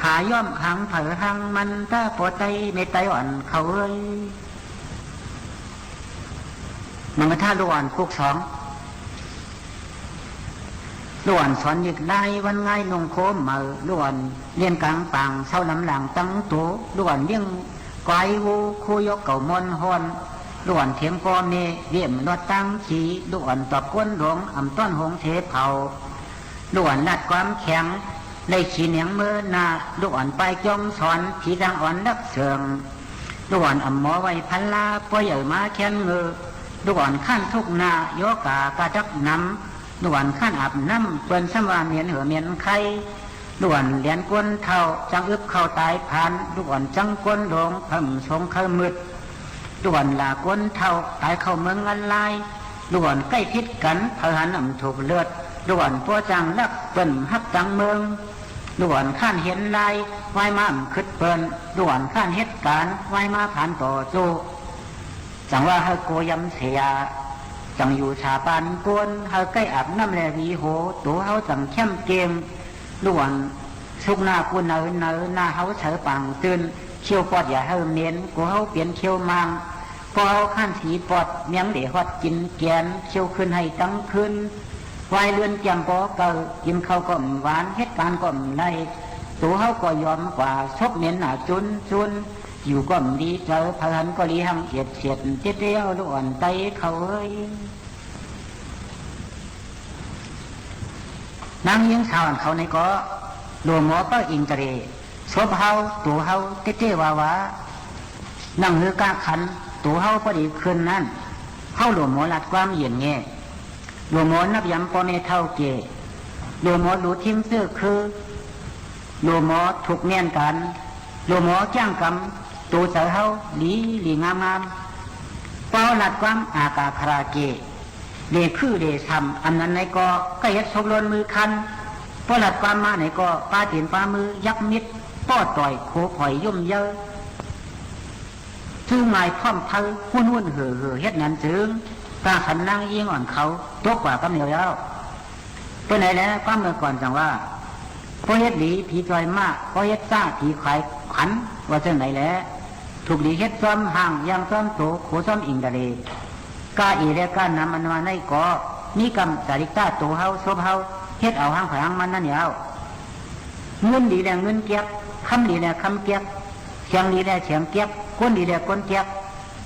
หาย่อมหังเผาหังมัน ตะป้อไต้แม่ไต้อ่อนเขาเอ้ย มังกะทะลูกอ่อนปุกสอง ลูกอ่อนสอนหลีกหลาย วันง่ายนุ่งโคมเหมา ลูกอ่อนเรียนก๋างป่าง เซาลำหลังตั้งโต ลูกอ่อนเลี้ยงควายวัว คู่ยกเก่ามอนฮอน ลูกอ่อนเถียงป้อแม่ เวียมรอดตั้งขี่ ลูกอ่อนตอบก้นหลวง อ่ำต้อนหงเทเผา ลูกอ่อนลาดความแข็ง ไล่ขี่เหนียงเมินหน้า ลูกอ่อนปายจ้องสอน ผีจางอ่อนลักเสิง ลูกอ่อนอ่ำหมอไว้พันลา ป้อใหญ่มาแค้นเงอ ลูกอ่อนค้านทุกข์หน้า ย้อกากาดักหนำ ลูกอ่อนค้านอาบน้ำ เปิ้นซ้ำว่าเหม็นเหือเหม็นไข้ ลูกอ่อนเหรียญก้นเฒ่า จังอึบเข้าตายพาน ลูกอ่อนจังก้นหลง เผิ่มสงเคยมืด ลูกอ่อนหล่าก้นเฒ่า ตายเข้าเมืองอันลาย ลูกอ่อนใก้ผิดกั๋น เผาหันอ่ำถูกเลือด ลูกอ่อนป้อจางลัก เปิ้นฮักตังเมือง ลูกอ่อนค้านเห็นลาย วายมาอ่ำคึดเปิ้น ลูกอ่อนค้านเหตุก๋ารณ์ วายมาผานต่อโจ้ จังว่าหื้อโกยำเสีย จังอยู่สาปานโกน หื้อใก้อาบน้ำแลหวีโห ตั๋วเฮาจังเข้มเกม ลูกอ่อนสุกหน้ากู้เนินเนิน หน้าเฮาใสป่างตื่น เคี้ยวปอดอย่าหื้อเหม็น กั๋วเฮาเป๋นเคี้ยวมาง ป้อเฮาค้านสีปอด เมียงเหล่ฮอดกิ๋นแก๋น เคี้ยวขึ้นหื้อตังคืน วายเลือนแก้มป้อเก่า กิ๋นข้าวก็บ่หวาน เหตุก๋ารณ์ก็บ่ได้ ตั๋วเฮาก็ยอมกว่า ซบเหม็นหน้าจุนจุน อยู่ก็บ่ดีใจ๋ เผาหันก็หลีหังเอียดเสียด เต๊ะเตี้ยวลูกอ่อนไต้เขาเอ้ย นางญิงสาวอันเขาในก็ หลัวหมอเป้าอินตะเร ศพเฮา ตั๋วเฮา เต๊ะๆ ว่าๆ นั่งหื้อก้าขัน ตั๋วเฮาปอดีขึ้นนั้น เฮาหลัวหมอลัดความเยียนแง่ หลัวหมอนับยำป้อแม่เฒ่าแก่ หลัวหมอหลูทิ้งเสื้อคือ หลัวหมอถูกเมียนกั๋น หลัวหมอแก้งกำ ตั๋วใจ๋เฮาหลีหลีงามงาม ป้อลัดความอากาคาราเกะ เหล่ยคือเหล่ยซ้ำ อำนั้นไหนก็ ก็เฮ็ดสกล้นมือคัน ป้อลัดความมาไหนก็ ป้าตี๋นป้ามือยักมิด ป้อต่อยโขผอยยุ่มเย้ย จู้งายพร้อมเทิง หุ้นๆ เห่อๆ เฮ็ดนั้นจึง ตาขันนางญิงอ่อนเขา ตกกว่ากำเหนียวแล้ว เปื้อไหนแล ความเมื่อก่อนจังว่า ป้อเฮ็ดดีผีจ่อยมาก ป้อเฮ็ดซ้าผีขายขัน ว่าจั่งไหนแล ถูกดีเฮ็ดจ้อมห่าง ย่างจ้อมโต โขจ้อมอิงทะเล ก้าเอและก้านำอันว่าไหนก็ มีกรรมจาริกต๋าโตเฮา ศพเฮา เฮ็ดเอาห้างไผห้างมันนั้นแหยว เงินดีแลเงินเกียก คำดีแลคำเกียก เสียงดีแลเสียงเกียก คนดีแลคนเกียก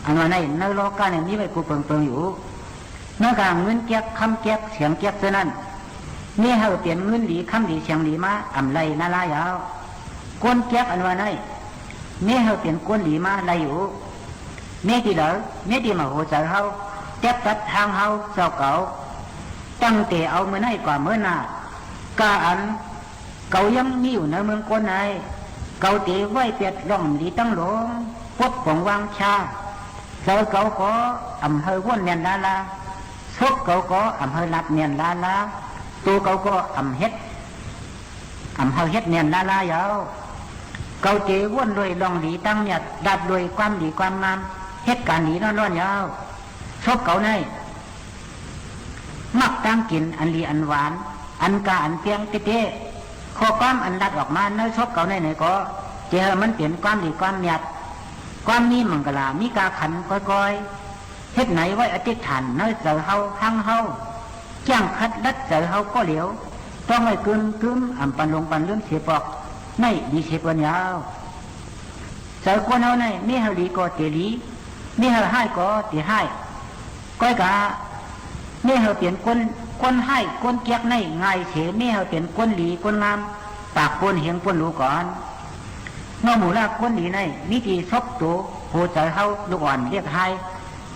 อันว่าไหน ในโลกาเนี่ยมีไว้กู้เปิงๆ อยู่ เมื่อกาเงินเกียก คำเกียก เสียงเกียกเจ้านั้น เมื่อหื้อเป๋นเงินดี คำดี เสียงดีมา อ่ำไล่นาลาแหยว คนเกียกอันว่าไหน เมื่อหื้อเป๋นคนดีมาไล่อยู่ เมื่อตี้ใด เมื่อตี้มาหัวใจ๋เฮา แต๊บตัดตางเฮาเจ้าเก่า ตั้งแต่เอาเมื่อไหนกว่าเมื่อหน้า ก้าอัน เก่ายังมีอยู่ในเมืองคนไหน เก่าเต๋ไว้เปียดร่องดีตั้งหลง ปดป๋องวางชา ใจ๋เก่าก็อ่ำหื้อว่นแน่นล้าๆ ศพเก่าก็อ่ำหื้อลัดแน่นล้าๆ โตเก่าก็อ่ำเฮ็ด อ่ำหื้อเฮ็ดแน่นล้าๆ แหยว เก่าเต๋ว่นโดยร่องดีตั้งเมียด ลัดโดยความดีความงาม เฮ็ดก๋านดีน้อนๆ แหยว ศพเก่าไหน มักตางกิ๋นอันดีอันหวาน อันก้าอันเปียงเต๊ๆ ข้อความอันลัดออกมาในศพเก่าไหนไหนก็ จะหื้อมันเป๋นความดีความเมียด ความมีมังกลา มีก้าขันก้อยๆ เฮ็ดไหนไว้อธิษฐานในใจ๋เฮา หังเฮา แจ้งขัดลัดใจ๋เฮาก็เหลียว ต้องไว้กึมๆ อ่ำปันหลงปันลืมเสียปอก ไหนดีเสียเปิ้นแหยว ใจ๋คนเฮาไหน เมื่อหื้อดีก็เต๋ดี เมื่อหื้อฮ้ายก็เต๋ฮ้าย ก้อยกา เมื่อหื้อเป๋นคน คนฮ้าย คนเกียกไหนง่ายเส เมื่อหื้อเป๋นคนดี คนงาม ปากปนเหียงปนหลูก่อน เมื่อหมู่ลากคนดีไหน มีตี้ศพโต หัวใจ๋เฮาลูกอ่อนเรียกฮ้าย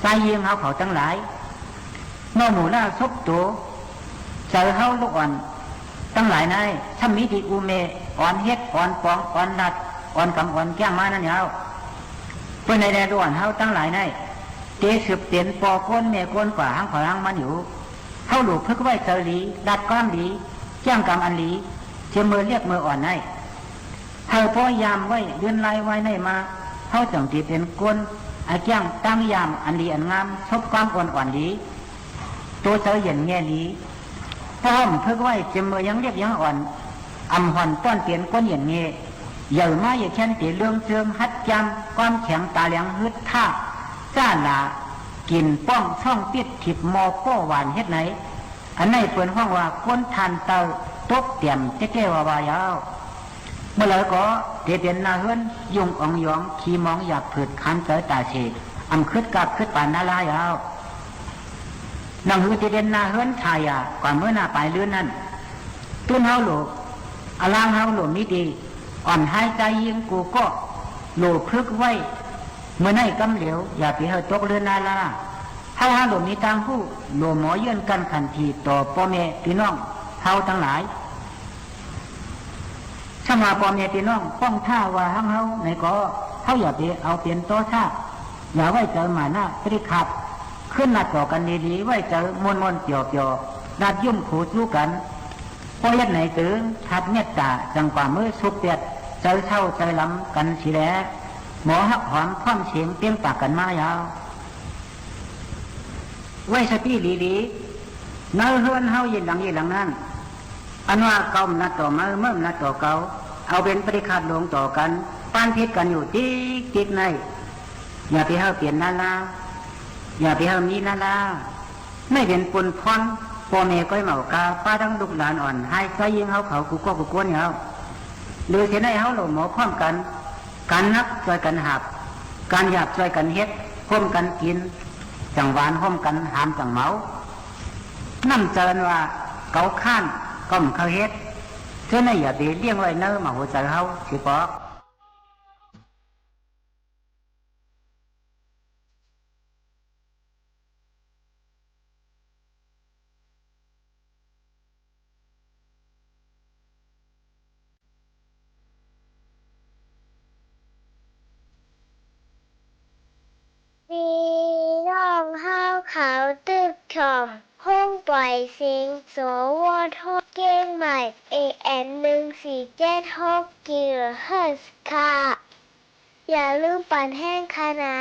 ใจ๋ยิงเฮาเขาตังหลาย เมื่อหมู่ลากศพโต ใจ๋เฮาลูกอ่อนตังหลายไหน ถ้ามีตี้อู้แม่ อ่อนเฮ็ด อ่อนป๋อง อ่อนลัด อ่อนกำ อ่อนแก้งมานั้นแหยว เปื้อไหนแลลูกอ่อนเฮาตังหลายไหน เต๋สืบเป๋นปอคนแม่คนกว่าหังไผหังมันอยู่ เฮาหลู่ฝึกไว้ใจ๋ดี ลัดความดี แจ้งกำอันดี เจียมเมื่อเรียกเมื่ออ่อนไหน เฮาป้อยามไว้ เดือนลายไว้ไหนมา เฮาจั่งเต๋เป๋นคน อะแจ้งตางยามอันดีอันงาม ศพความอ่อนอ่อนดี โตใจ๋เย็นแง่ดี ป้อมฝึกไว้เจียมเมื่อยังเรียกยังอ่อน อ่ำห่อนต้อนเป๋นคนเย็นแง่ ใหญ่มาใหญ่แค้นเต๋เรื่องเจิง หัดจำความแข็งต๋าแหลง ฮึดถ้า จ้าหลา กิ๋นป้องช่องปิด ถิบหม้อป้อหวานเฮ็ดไหน อันไหนเปิ้นฮ้องว่าคนถ่านเตา ตกเตียมแต๊ๆ ว่าๆ แหยว เมื่อไหร่ก็เต๋เป๋นหน้าเฮือน ยุงอ่องหยอง ขี้มองหยาบผืด ขานใจ๋ต๋าเส อ่ำคึดกาบคึดปานนาลาแหยว หนังหือเต๋เป๋นหน้าเฮือนถ่ายอ่ะ กว่าเมื่อหน้าปลายเรือนนั้น ตื้นเฮาหลู่ อลางเฮาหลู่มีตี้ อ่อนฮ้ายใจ๋ยิงกูก็ หลู่ฝึกไว้ เมื่อไหนกำเหลียว อย่าไปหื้อตกเรือนนาลา เฮาหาหลู่มีตางฮู้ หลู่หมอเยื่อนกั้นขันทีต่อป้อแม่ปี้น้องเฮาตังหลาย สำหรับป้อแม่ปี้น้องป้องถ้าว่าหังเฮาไหนก็ เฮาอย่าไปเอาเป๋นต่อถ้า อย่าไว้ใจ๋หม่านะปฏิฆาต ขึ้นลัดต่อกั๋นดีๆ ไว้ใจ๋ม่วนๆ เปียวๆ ลัดยุ่มขูจู้กั๋น ป้อเฮ็ดไหนตึง ทัดเมตต๋า จั่งกว่ามื้อสุขเปียด ใจ๋เศร้าใจ๋ลำกั๋นสิแล หมอฮักหอมพร้อมเสียงเปล่งปากกั๋นมาแหยว ไว้สติดีๆ ในเฮือนเฮาเย็นหลังเย็นหลังนั้น อันว่าเก่าอำนาจต่อเมื่อ เมื่ออำนาจต่อเก่า เอาเป๋นปฏิฆาตลงต่อกั๋น ปานผิดกั๋นอยู่ติ๊กๆ ไหน อย่าไปหื้อเป๋นนาลา อย่าไปหื้อมีนาลา ไหนเป๋นปุญพร ป้อแม่ก้อยเหมากา ป้าตังลูกหลานอ่อนฮ้ายใจ๋ยิงเฮาเขา กูก็กูกวนแหยว หรือเสียไหนเฮาหลู่หมอพร้อมกั๋น ก๋านหนักจ้อยกั๋นหาบ ก๋านหยาบจ้อยกั๋นเฮ็ด ฮ่วมกั๋นกิ๋น จั่งหวาน ฮ่วมกั๋นหามจั่งเมา น้ำใจ๋อันว่าเก๋าค้าน ก็บ่เข้าเฮ็ด เจ้าไหนอย่าไปเลี้ยงไว้ในหม้อหัวใจ๋เฮาเสียปอก เขาตึกถ่อมห้องป๋อยเสียง สวท เจียงใหม่ เอเอ็ม หนึ่งสี่เจ็ดหก กิโลเฮิรตซ์ ค่ะ อย่าลืมปั่นแฮงค่ะนา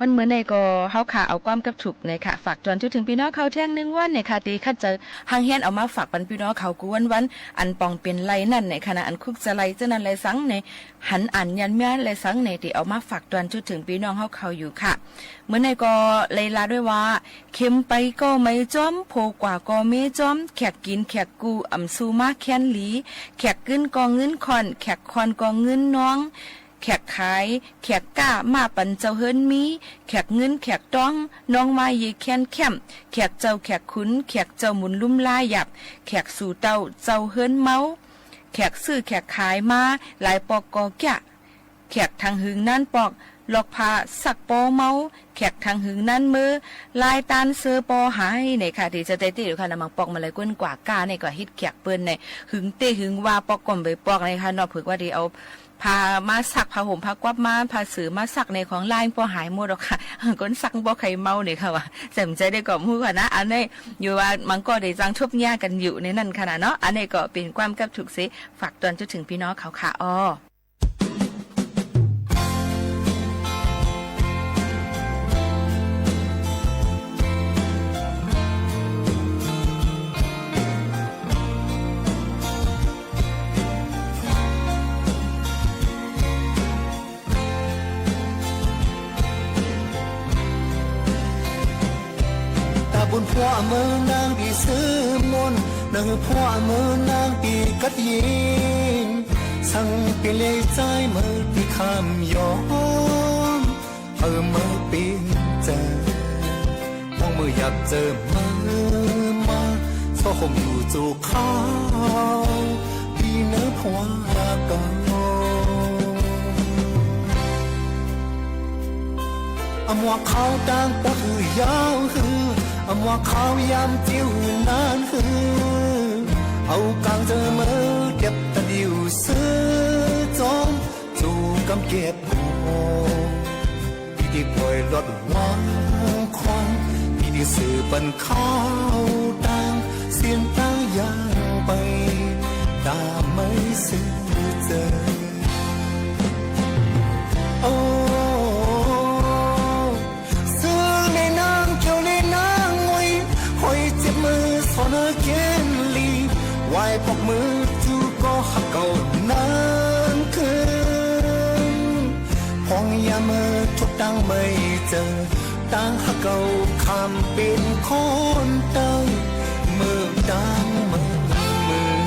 วันมื้อนี้ก็เฮาข้าเอาความกับทุกข์นี่ค่ะ ฝากตวนจุดเถิงปี้น้องเขาแท่งหนึ่งวันนี่ค่ะ ตี้ขัดใจ๋ฮังเฮียนเอามาฝากปันปี้น้องเขากู้วันๆ อันป่องเป๋นไล่นั่นนี่ค่ะนะ อันคุกจะไล่เจ้านั้นไล่สังนี่ หันอ่านยันเมียไล่สังนี่ ตี้เอามาฝากตวนจุดเถิงปี้น้องเฮาเขาอยู่ค่ะ มื้อนี้ก็ไล่ลาด้วยว่า เข็มไปก็ไม่จ้อม โผกว่าก็เมจ้อม แขกกิ๋นแขกกู้ อ่ำซูมาแค้นหลี แขกกึ๊นก็งื้นค่อน แขกค่อนก็งื้นน้อง แขกขาย แขกก้า มาปันเจ้าเฮือนมี แขกเงินแขกต๊อง น้องมาเยแค้นแค้ม แขกเจ้าแขกขุน แขกเจ้าหมุนลุ่มลาหยับ แขกสู่เต้า เจ้าเฮือนเมา แขกซื้อแขกขายมา หลายปอกก็เกี้ย แขกถังหึงนานปอก ลอกผ้าซักปอเมา แขกถังหึงนานเมอ ลายตานเซอปอหาย นี่ค่ะ ตี้จะได้ตี้อยู่ค่ะนะ บางปอกมันเลยก้นกว่าก้านี่ก็ฮิตแขกเปิ้นนี่ หึงเต๊หึงว่าปอกก็บ่ปอกนี่ค่ะเนาะ เผิกว่าตี้เอา ผ้ามาซัก ผ้าห่มผ้ากวับมา ผ้าเสือมาซักในของลายปอหายหมดหรอกค่ะ ก้นซักบ่ใค่เมานี่ค่ะว่า แจ่มใจ๋ได้ก่อมฮู้ค่ะนะ อันนี้อยู่ว่ามันก็ได้จังทบเยียะกั๋นอยู่ในนั้นค่ะนะเนาะ อันนี้ก็เป๋นความกับทุกข์เสีย ฝากตวนจุดเถิงปี้น้องเขาค่ะอ้อ ต๋าบุญพัวเมินนางปี้ซื้อมนต์ นางพัวเมินนางปี้กั๊ดยิน สังปี้เล่ใจ๊เมินตี้คำยอม เออ เมินเป๋นเจอ มองเมินหยับเจอเมินมา ซ้อห่มอยู่จู๋เขา ตี้เนอพัวเก่า อำว่าเขาตั้งปอดหื้อยาวหื้อ อำว่าเขายามเตียวหื้อนานหื้อ เอาก๋างเจอเมินเตียบตาดิวซื้อ จ้อม จู๋กำเก็บ โอ้ ปี้ตี้ป่อยลอดหวังควัน ปี้ตี้ซื้อปันเขาตัง เสี้ยนตังยังไป ต๋าไม่ซื่อเจอ โอ้ ซื่อเล่นางเกี่ยวเล่นางงวย หอยเจ็บเมินสอนเฮอเข็นหลี วายปอกเมินจู๋ก็ฮักเก่านั้นคืน พ่องยามเมินทุกข์ตังไม่เจอ ตังฮักเก่าคำเป๋นคนเต้า เมินตังเมินเมิน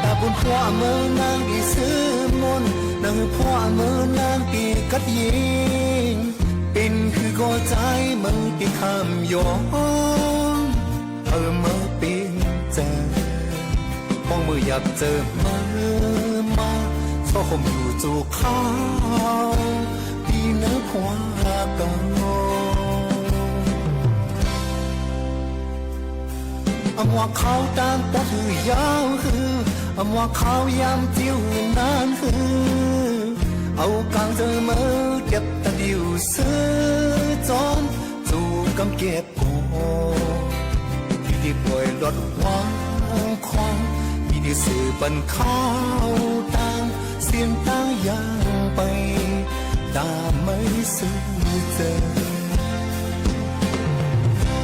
ต๋าบุญพัวเมินนางตี้ซื้อมนต์ นางพัวเมินนางตี้กั๊ดยิน เป๋นหื้อก็ใจ๊เมินตี้คำยอม เออ เมินเป๋นเจอ มองเมินหยับเจอเมินมา ซ้อห่มอยู่จู๋เขา ตี้เนอพัวเก่า อำว่าเขาตั้งปอดหื้อยาวหื้อ อำว่าเขายามเตียวหื้อนานหื้อ เอาก๋างเจอเมินเตียบตาดิวซื้อ จ้อม จู๋กำเก็บ โอ้ ปี้ตี้ป่อยลอดหวังควัน ปี้ตี้ซื้อปันเขาตัง เสี้ยนตังยังไป ต๋าไม่ซื่อเจอ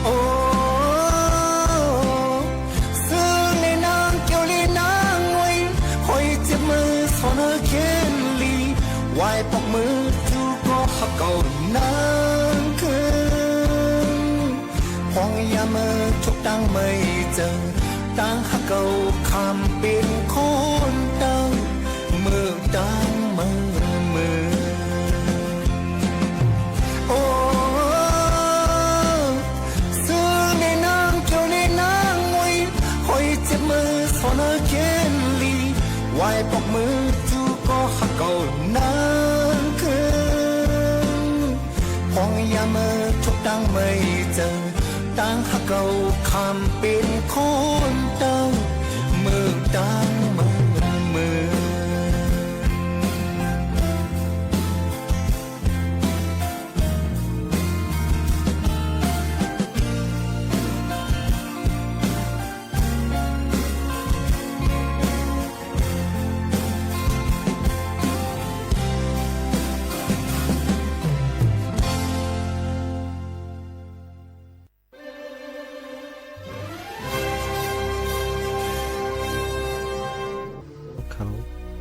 โอ้ ซื่อเล่นางเกี่ยวเล่นางงวย หอยเจ็บเมินสอนเฮอเข็นหลี วายปอกเมินจู๋ก็ฮักเก่านั้นคืน พ่องยามเมินทุกข์ตังไม่เจอ ตังฮักเก่าคำเป๋นคนเต้า เมินตังเมินเมิน โอ้ ซื่อเล่นางเกี่ยวเล่นางงวย หอยเจ็บเมินสอนเฮอเข็นหลี วายปอกเมินจู๋ก็ฮักเก่านั้นคืน พ่องยามเมินทุกข์ตังไม่เจอ ตังฮักเก่าคำเป๋นคนเต้า เมินตังเมิ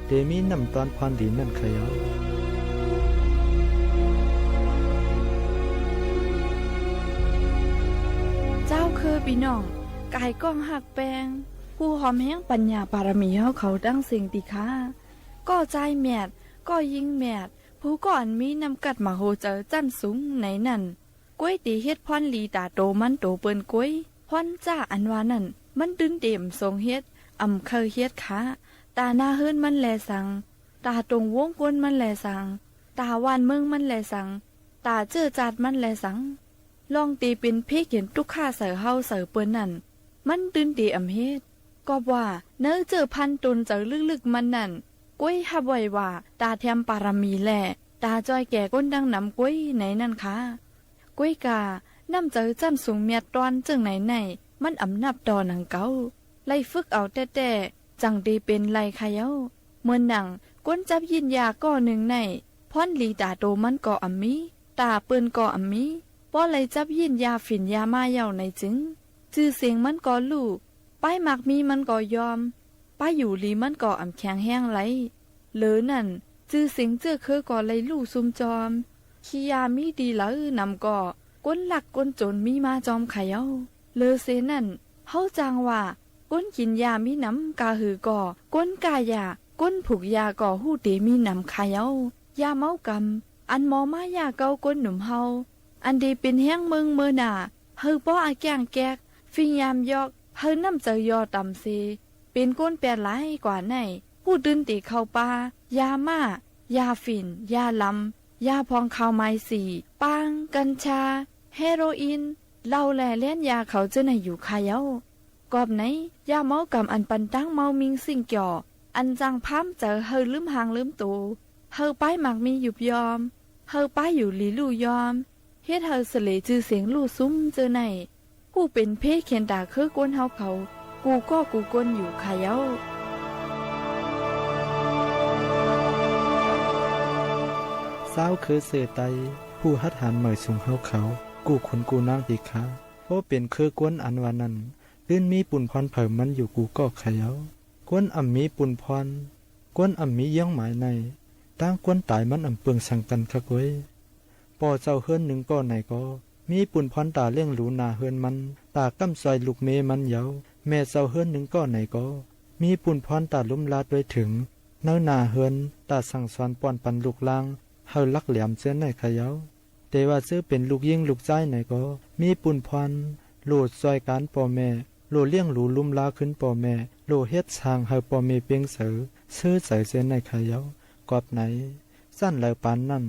เต๋มีน้ำตอนพรดีนั่นค่ะเย้า เจ้าคือปี้น้อง ก๋ายก้องฮักแป้ง ผู้หอมแฮงปั๋ญญาปารมีเฮาเขาตังเซ็งติค่ะ ก้อจายแมด ก้อญิงแมด ผู้ก้ออันมีน้ำกัดหมาหัวใจ๋จั้นสูงไหนนั้น ก๊วยเต๋เฮ็ดพรดีต๋าโตมันโตเปิ้นก๊วย พรจ๊าอันว่านั้น มันตึงเต๋อ่ำสงเฮ็ด อ่ำใค่เฮ็ดค่ะ ต๋าหน้าเฮือนมันแลสัง ต๋าตรงวงก้นมันแลสัง ต๋าหว้านเมืองมันแลสัง ต๋าเจื้อจาดมันแลสัง ลองเต๋เป๋นเพเข็ญตุ๊กข์ใส่เฮาใส่เปิ้นนั้น มันตึงเต๋อ่ำเฮ็ด ก็ว่าเนื้อเจื้อพันตนใจ๋ลึกๆ มันนั้น ก๊วยฮับไว้ว่าต๋าแถมปารมีแล ต๋าจอยแก่ก้นดังนำก๊วยไหนนั้นค่ะ ก๊วยก่า น้ำใจ๋จั้นสูงแมดตอนเจิ่งไหนไหน มันอ่ำนับต่อหนังเก๊า ไล่ฝึกเอาแต๊ๆ จั่งเต๋เป๋นไล่ค่ะเย้า เหมือนหนัง ก้นจับยีนยาก้อนึ่งไหน พรดีต๋าโตมันก็อ่ำมี ต๋าเปิ้นก็อ่ำมี ป้อไล่จับยีนยาฝิ่นยาม่าเย้าไหนจึง จื้อเสียงมันก็ลู่ ป้ายมากมีมันก็ยอม ป้ายอยู่ดีมันก็อ่ำแข็งแฮงไหล เหลือนั้น จื้อเสียงเจื้อคือก็ไล่ลู่ซุมจอม ขี้ยามีดีเหลือนำก็ ก้นลักก้นจนมีมาจอมค่ะเย้า เหลือเสนั้น เฮาจางว่า ก้นกิ๋นยามีนำกาหือก็ ก้นก้ายา ก้นผูกยาก็ฮู้เต๋มีนำค่ะเย้า ยาเมากำ อันหมอม่าย่าเก๊าก้นหนุ่มเฮา อันเต๋เป๋นแฮงเมิงเมินหน้า หื้อป้ออาแก้งแก๊ก ฟิงยามยอก หื้อน้ำใจ๋ยอต่ำเส เป๋นก้นแปดหลายกว่าไหน ผู้ตึงเต๋เข้าป่า ยาม่า ยาฝิ่น ยาลำ ยาผ่องขาวหมายสี่ ปาง กัญชา เฮโรอีน เหล้าแหล่แล่นยาเขาเจ้าไหนอยู่ค่ะเย้า กอบไหน ยาเมากำอันปันตังเมามิงสิ่งเกี่ยว อันจังพามใจ๋หื้อลืมหางลืมโต หื้อป้ายมากมียุบยอม หื้อป้ายอยู่ดีลู่ยอม เฮ็ดหื้อเสลจื้อเสียงลู่ซุมเจ้าไหน ผู้เป๋นเพเข็ญต๋าคือก้นเฮาเขา กู้ก้อกู้ก้นอยู่ค่ะเย้า เจ้าคือเซอไต ผู้หัดหานเหมยสูงเฮาเขา กู้ขุนกู้นางติค่ะ ป้อเป๋นคือก้นอันว่านั้น ตึงมีปุญพรเผยมันอยู่กู้ก้อค่ะเย้า ก้นอ่ำมีปุญพร ก้นอ่ำมีเยื่องหมายไหน ตางก้นต๋ายมันอ่ำเปืองสังกั๋นค่ะก๊วย ป้อเจ้าเฮือนนึ่งก้อไหนก็ มีปุญพรต๋าเลี้ยงหลูหน้าเฮือนมัน ต๋าก้ำจอยลูกเมยมันเย้า แม่เจ้าเฮือนนึ่งก้อไหนก็ มีปุญพรต๋าลุมลาดไว้เถิง เนื้อหน้าเฮือน ต๋าสั่งสอนป้อนปันลูกหล้าง หื้อหลักแหลมเจ้าไหนค่ะเย้า แต่ว่าเจ้าเป๋นลูกญิงลูกจายไหนก็ มีปุญพร โหล่จอยก๋านป้อแม่ โหล่เลี้ยงหลูลุมลาขึ้นป้อแม่ โหล่เฮ็ดส่างหื้อป้อแม่เปียงใจ๋ ซื่อใจ๋เจ้าไหนค่ะเย้า กอบไหน จั้นเหลือปานนั้น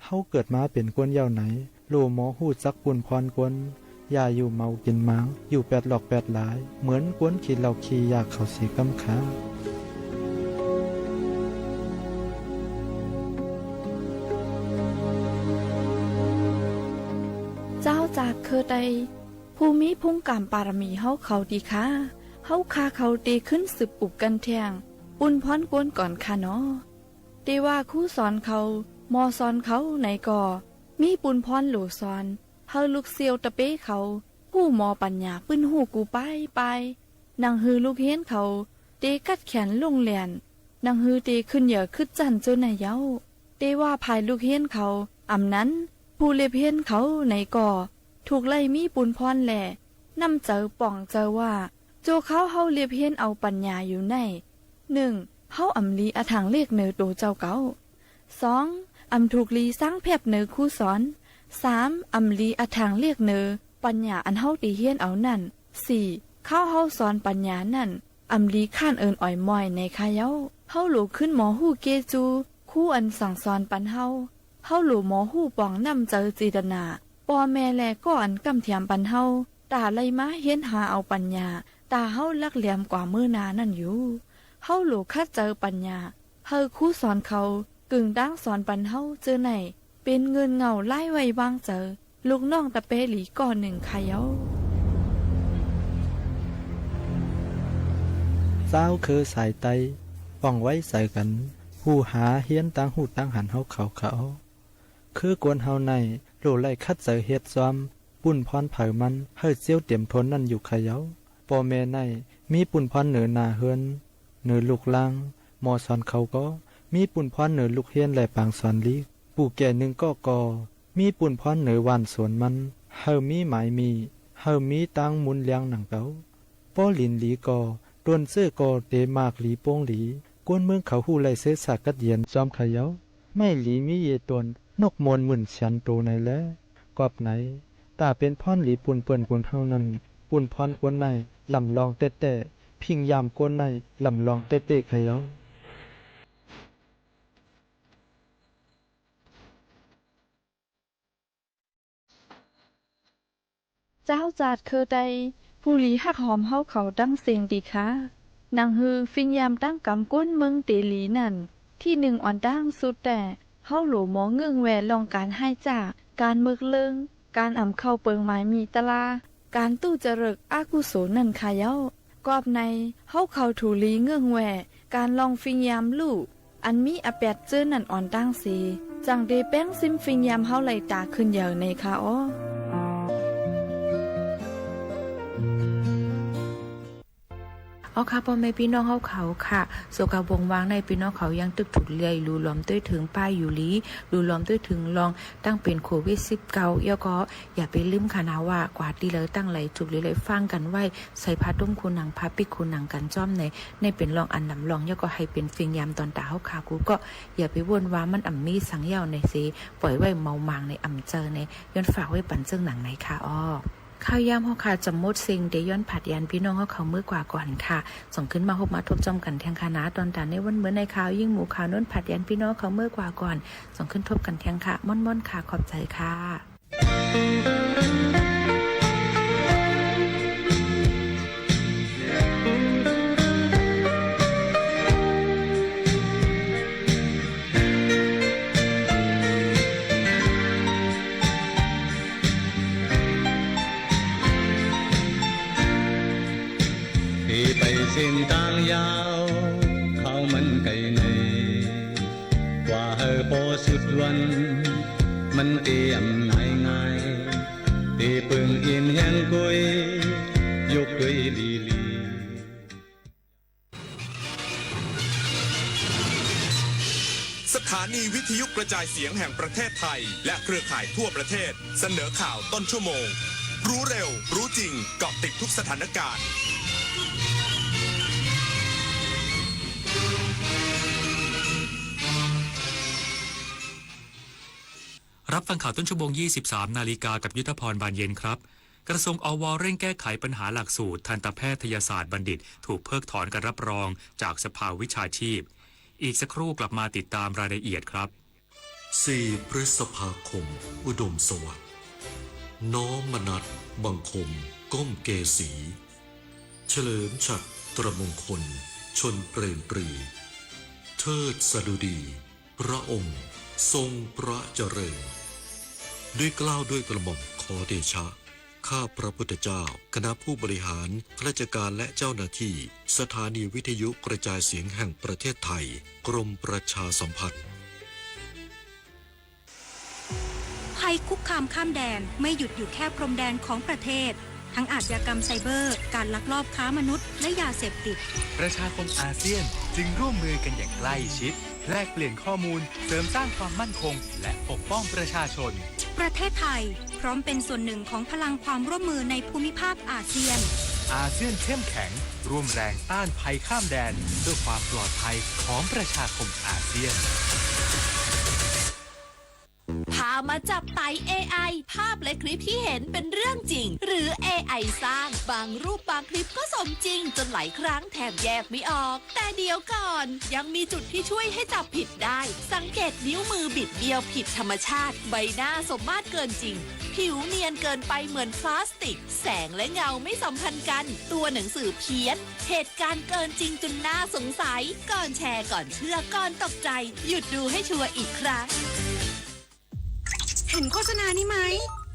เฮาเกิดมาเป๋นก้นเย้าไหน โหล่หมอฮู้จักปุญพรก้น อย่าอยู่เมากิ๋นหมาง อยู่แปดหลอกแปดหลาย เหมือนก้นขี้เหล้าขี้ยาเขาเสียกำค่ะ เจ้าจากคือไต ผู้มีภูมิกามปารมีเฮาเขาดีค่ะ เฮาข้าเขาเตขึ้นสืบอุบกั๋นแทง ปุญพรก้นก่อนค่ะหนอ แต่ว่าครูสอนเขา หมอสอนเขาไหนก็ มีปุญพรโหล่สอน หื้อลูกเสี่ยวตะเป๊เขา ฮู้หมอปั๋ญญาปื้นฮู้กู้ป้ายป้าย หนังหื้อลูกเฮียนเขา เตกัดแขนลุ่งแล่น หนังหื้อเตขึ้นเหยือขึ้นจั้นเจ้าไหนเย้า แต่ว่าภายลูกเฮียนเขา อ่ำนั้น ผู้เล็บเฮียนเขาไหนก็ ถูกไล่มีปุญพรแหล่ น้ำใจ๋ป่องใจ๋ว่า จั่วคราวเฮาเล็บเฮียนเอาปั๋ญญาอยู่ไหน นึ่ง เฮาอ่ำลีอะถางเลขเหนือโตเจ้าเก๊า สอง อ่ำถูกลีซ้างแผบเหนือครูสอน สาม อ่ำลีอะถางเลขเหนือปั๋ญญาอันเฮาเตเฮียนเอานั้น สี่ คราวเฮาสอนปั๋ญญานั้น อ่ำลีข้านเอิญอ่อยมอยไหนค่ะเย้า เฮาโหล่ขึ้นหมอฮู้เกจู ครูอันสั่งสอนปันเฮา เฮาโหล่หมอฮู้ป่องน้ำใจ๋เจตนา ป้อแม่แลก้ออันก้ำแถมปันเฮา ต๋าไล่มาเฮียนหาเอาปั๋ญญา ต๋าเฮาหลักแหลมกว่าเมื่อหน้านั้นอยู่ เฮาโหล่ขัดใจ๋ปั๋ญญา หื้อครูสอนเขา กึ่งตางสอนปันเฮาเจ้าไหน เป๋นเงินเหง้าไร้ไว้วางใจ๋ ลูกน้องตะเป๊หลีก้อนึ่งค่ะเย้า เจ้าคือสายไต อ่องไว้ใจ๋กั๋น ผู้หาเฮียนตางฮู้ตางหันเฮาเขาค่ะอ้อ คือก้นเฮาไหน โหล่ไล่ขัดใจ๋เฮ็ดซ้อม ปุญพรเผยมัน หื้อเจียวเต๋มทนนั้นอยู่ค่ะเย้า ป้อแม่ไหน มีปุญพรเหนือหน้าเฮือน เหนือลูกหล้าง หมอสอนเขาก็มีปุ้นพรเหนือลูกเฮียนและปางสอนหลี ปู่แก่นึ่งก็ก็มีปุ้นพรเหนือบ้านสวนมัน หื้อมีหมายมี้ หื้อมีตางมุนเลียงหนังเก่า ปอหลินหลีก็ ตวนเสื้อก็เต๋มากหลีโป้งหลี กวนเมืองเขาฮู้ไล่เสสากัดเยียนจอมเขย่า ไม้หลีมีเยอะตวน นกโมนหมื่นแสนโต๋ไหนแล กอบไหน ต้าเป๋นพรหลีปุ้นเปิ้นปุ้นเฮานั้น ปุ้นพรกวนใน ล่ำลองแต๊ๆ พิงยามกวนใน ล่ำลองแต๊ๆ เขย่า เจ้าจาดเคอใด ผู้หลีฮักหอมเฮาเขาตังเสี้ยงติคะ หนังหื้อฟิงยามตางก๋ำกวนเมืองเต๋หลีนั้น ตี้นึ่งอ่อนตางสุดแต๊ เฮาหลัวหมอเงิ้งแว่ล่องก๋านฮ้ายจ๊า ก๋านเมิกเลิง ก๋านอ่ำเข้าเปิงหมายมี้ตะลา ก๋านตู้จเริกอกุศลนั้นเขย่า กอบใน เฮาเขาถูหลีเงิ้งแว่ ก๋านล่องฟิงยามลู่ อันมีอแปดเจื้อนั้นอ่อนตางเส จั่งเต๋แป้งซิมฟิงยามเฮาไล่ต๋าขึ้นเยาว์ในคะอ้อ อ้อค่ะ ป้อแม่ปี้น้องเฮาเขาค่ะ สักวันวงวางในปี้น้องเขายังตึกถูกเลื่อย ลู่ลอมตวยเถิงป้ายอยู่หลี ลู่ลอมตวยเถิงล่อง ตั้งเป๋นโควิดสิบเก้า แล้วก็อย่าไปลืมค่ะนะว่า กวาดตี้เlardตั้งไหลถูกหลีไหลฟังกั๋นไว้ ใส่ผ้าตุ้มคูหนัง ผ้าปิ๊กคูหนังกั๋นจ้อมใน ในเป๋นล่องอันดำล่อง แล้วก็หื้อเป๋นฟิงยามต๋อนต๋าเฮาค่ะ กูก็อย่าไปว่นว่ามันอ่ำมีสังเย้าในเส ป่อยไว้เมาหมางในอ่ำเจอใน ย้อนฝากไว้ปั๋นเจิ่งหนังในคะอ้อ ข่าวยามเฮาค่ะจ๋ำหมดเสี้ยง เต๋ย้อนผัดยานปี้น้องเฮาเขาเมื่อกว่าก่อนค่ะ ส่งขึ้นมาฮบมาทบจอมกั๋นแทงคะนะ ต๋อนต๋าในวันเมื่อในข่าวยิ่งหมู่ข่าวโน้นผัดยานปี้น้องเขาเมื่อกว่าก่อน ส่งขึ้นทบกั๋นแทงค่ะ ม่อนๆ ค่ะ ขอบใจ๋ค่ะ เต๋ไปเส้นตางยาว เขามันไก๋ใน กว่าหื้อปอสุดวัน มันเต๋อ่ำง่ายๆ เต๋เปิงอินแหงกุย ยกเกยลีลี สถานีวิทยุกระจายเสียงแห่งประเทศไทย และเครือข่ายทั่วประเทศ เสนอข่าวต้นชั่วโมง รู้เร็ว รู้จริง เกาะติดทุกสถานการณ์ รับฟังข่าวต้นชั่วโมง ยี่สิบสามนาฬิกา กับยุทธพร บานเย็นครับ กระทรวง อว เร่งแก้ไขปัญหาหลักสูตรทันตแพทยศาสตร์บัณฑิต ถูกเพิกถอนการรับรองจากสภาวิชาชีพ อีกสักครู่กลับมาติดตามรายละเอียดครับ สี่พฤษภาคม อุดมสวัสดิ์ น้อมมนัสบังคมก้มเกศี เฉลิมฉัตรมงคลชนเปรมปรี เทิดสดุดีพระองค์ทรงพระเจริญ ด้วยเกล้าด้วยกระหม่อมขอเดชะ ข้าพระพุทธเจ้า คณะผู้บริหาร ข้าราชการและเจ้าหน้าที่ สถานีวิทยุกระจายเสียงแห่งประเทศไทย กรมประชาสัมพันธ์ ภัยคุกคามข้ามแดนไม่หยุดอยู่แค่พรมแดนของประเทศ ทั้งอาชญากรรมไซเบอร์ การลักลอบค้ามนุษย์ และยาเสพติด ประชาคมอาเซียนจึงร่วมมือกันอย่างใกล้ชิด แลกเปลี่ยนข้อมูล เสริมสร้างความมั่นคง และปกป้องประชาชน ประเทศไทยพร้อมเป็นส่วนหนึ่งของพลังความร่วมมือในภูมิภาคอาเซียน อาเซียนเข้มแข็ง ร่วมแรงต้านภัยข้ามแดน เพื่อความปลอดภัยของประชาคมอาเซียน พามาจับไต เอไอ ภาพและคลิปที่เห็นเป็นเรื่องจริง หรือ เอไอ สร้าง บางรูปบางคลิปก็สมจริง จนหลายครั้งแทบแยกไม่ออก แต่เดี๋ยวก่อน ยังมีจุดที่ช่วยให้จับผิดได้ สังเกตนิ้วมือบิดเบี้ยวผิดธรรมชาติ ใบหน้าสมมาตรเกินจริง ผิวเนียนเกินไปเหมือนพลาสติก แสงและเงาไม่สัมพันธ์กัน ตัวหนังสือเพี้ยน เหตุการณ์เกินจริงจนน่าสงสัย ก่อนแชร์ ก่อนเชื่อ ก่อนตกใจ หยุดดูให้ชัวร์อีกครั้ง เห็นโฆษณานี้ไหม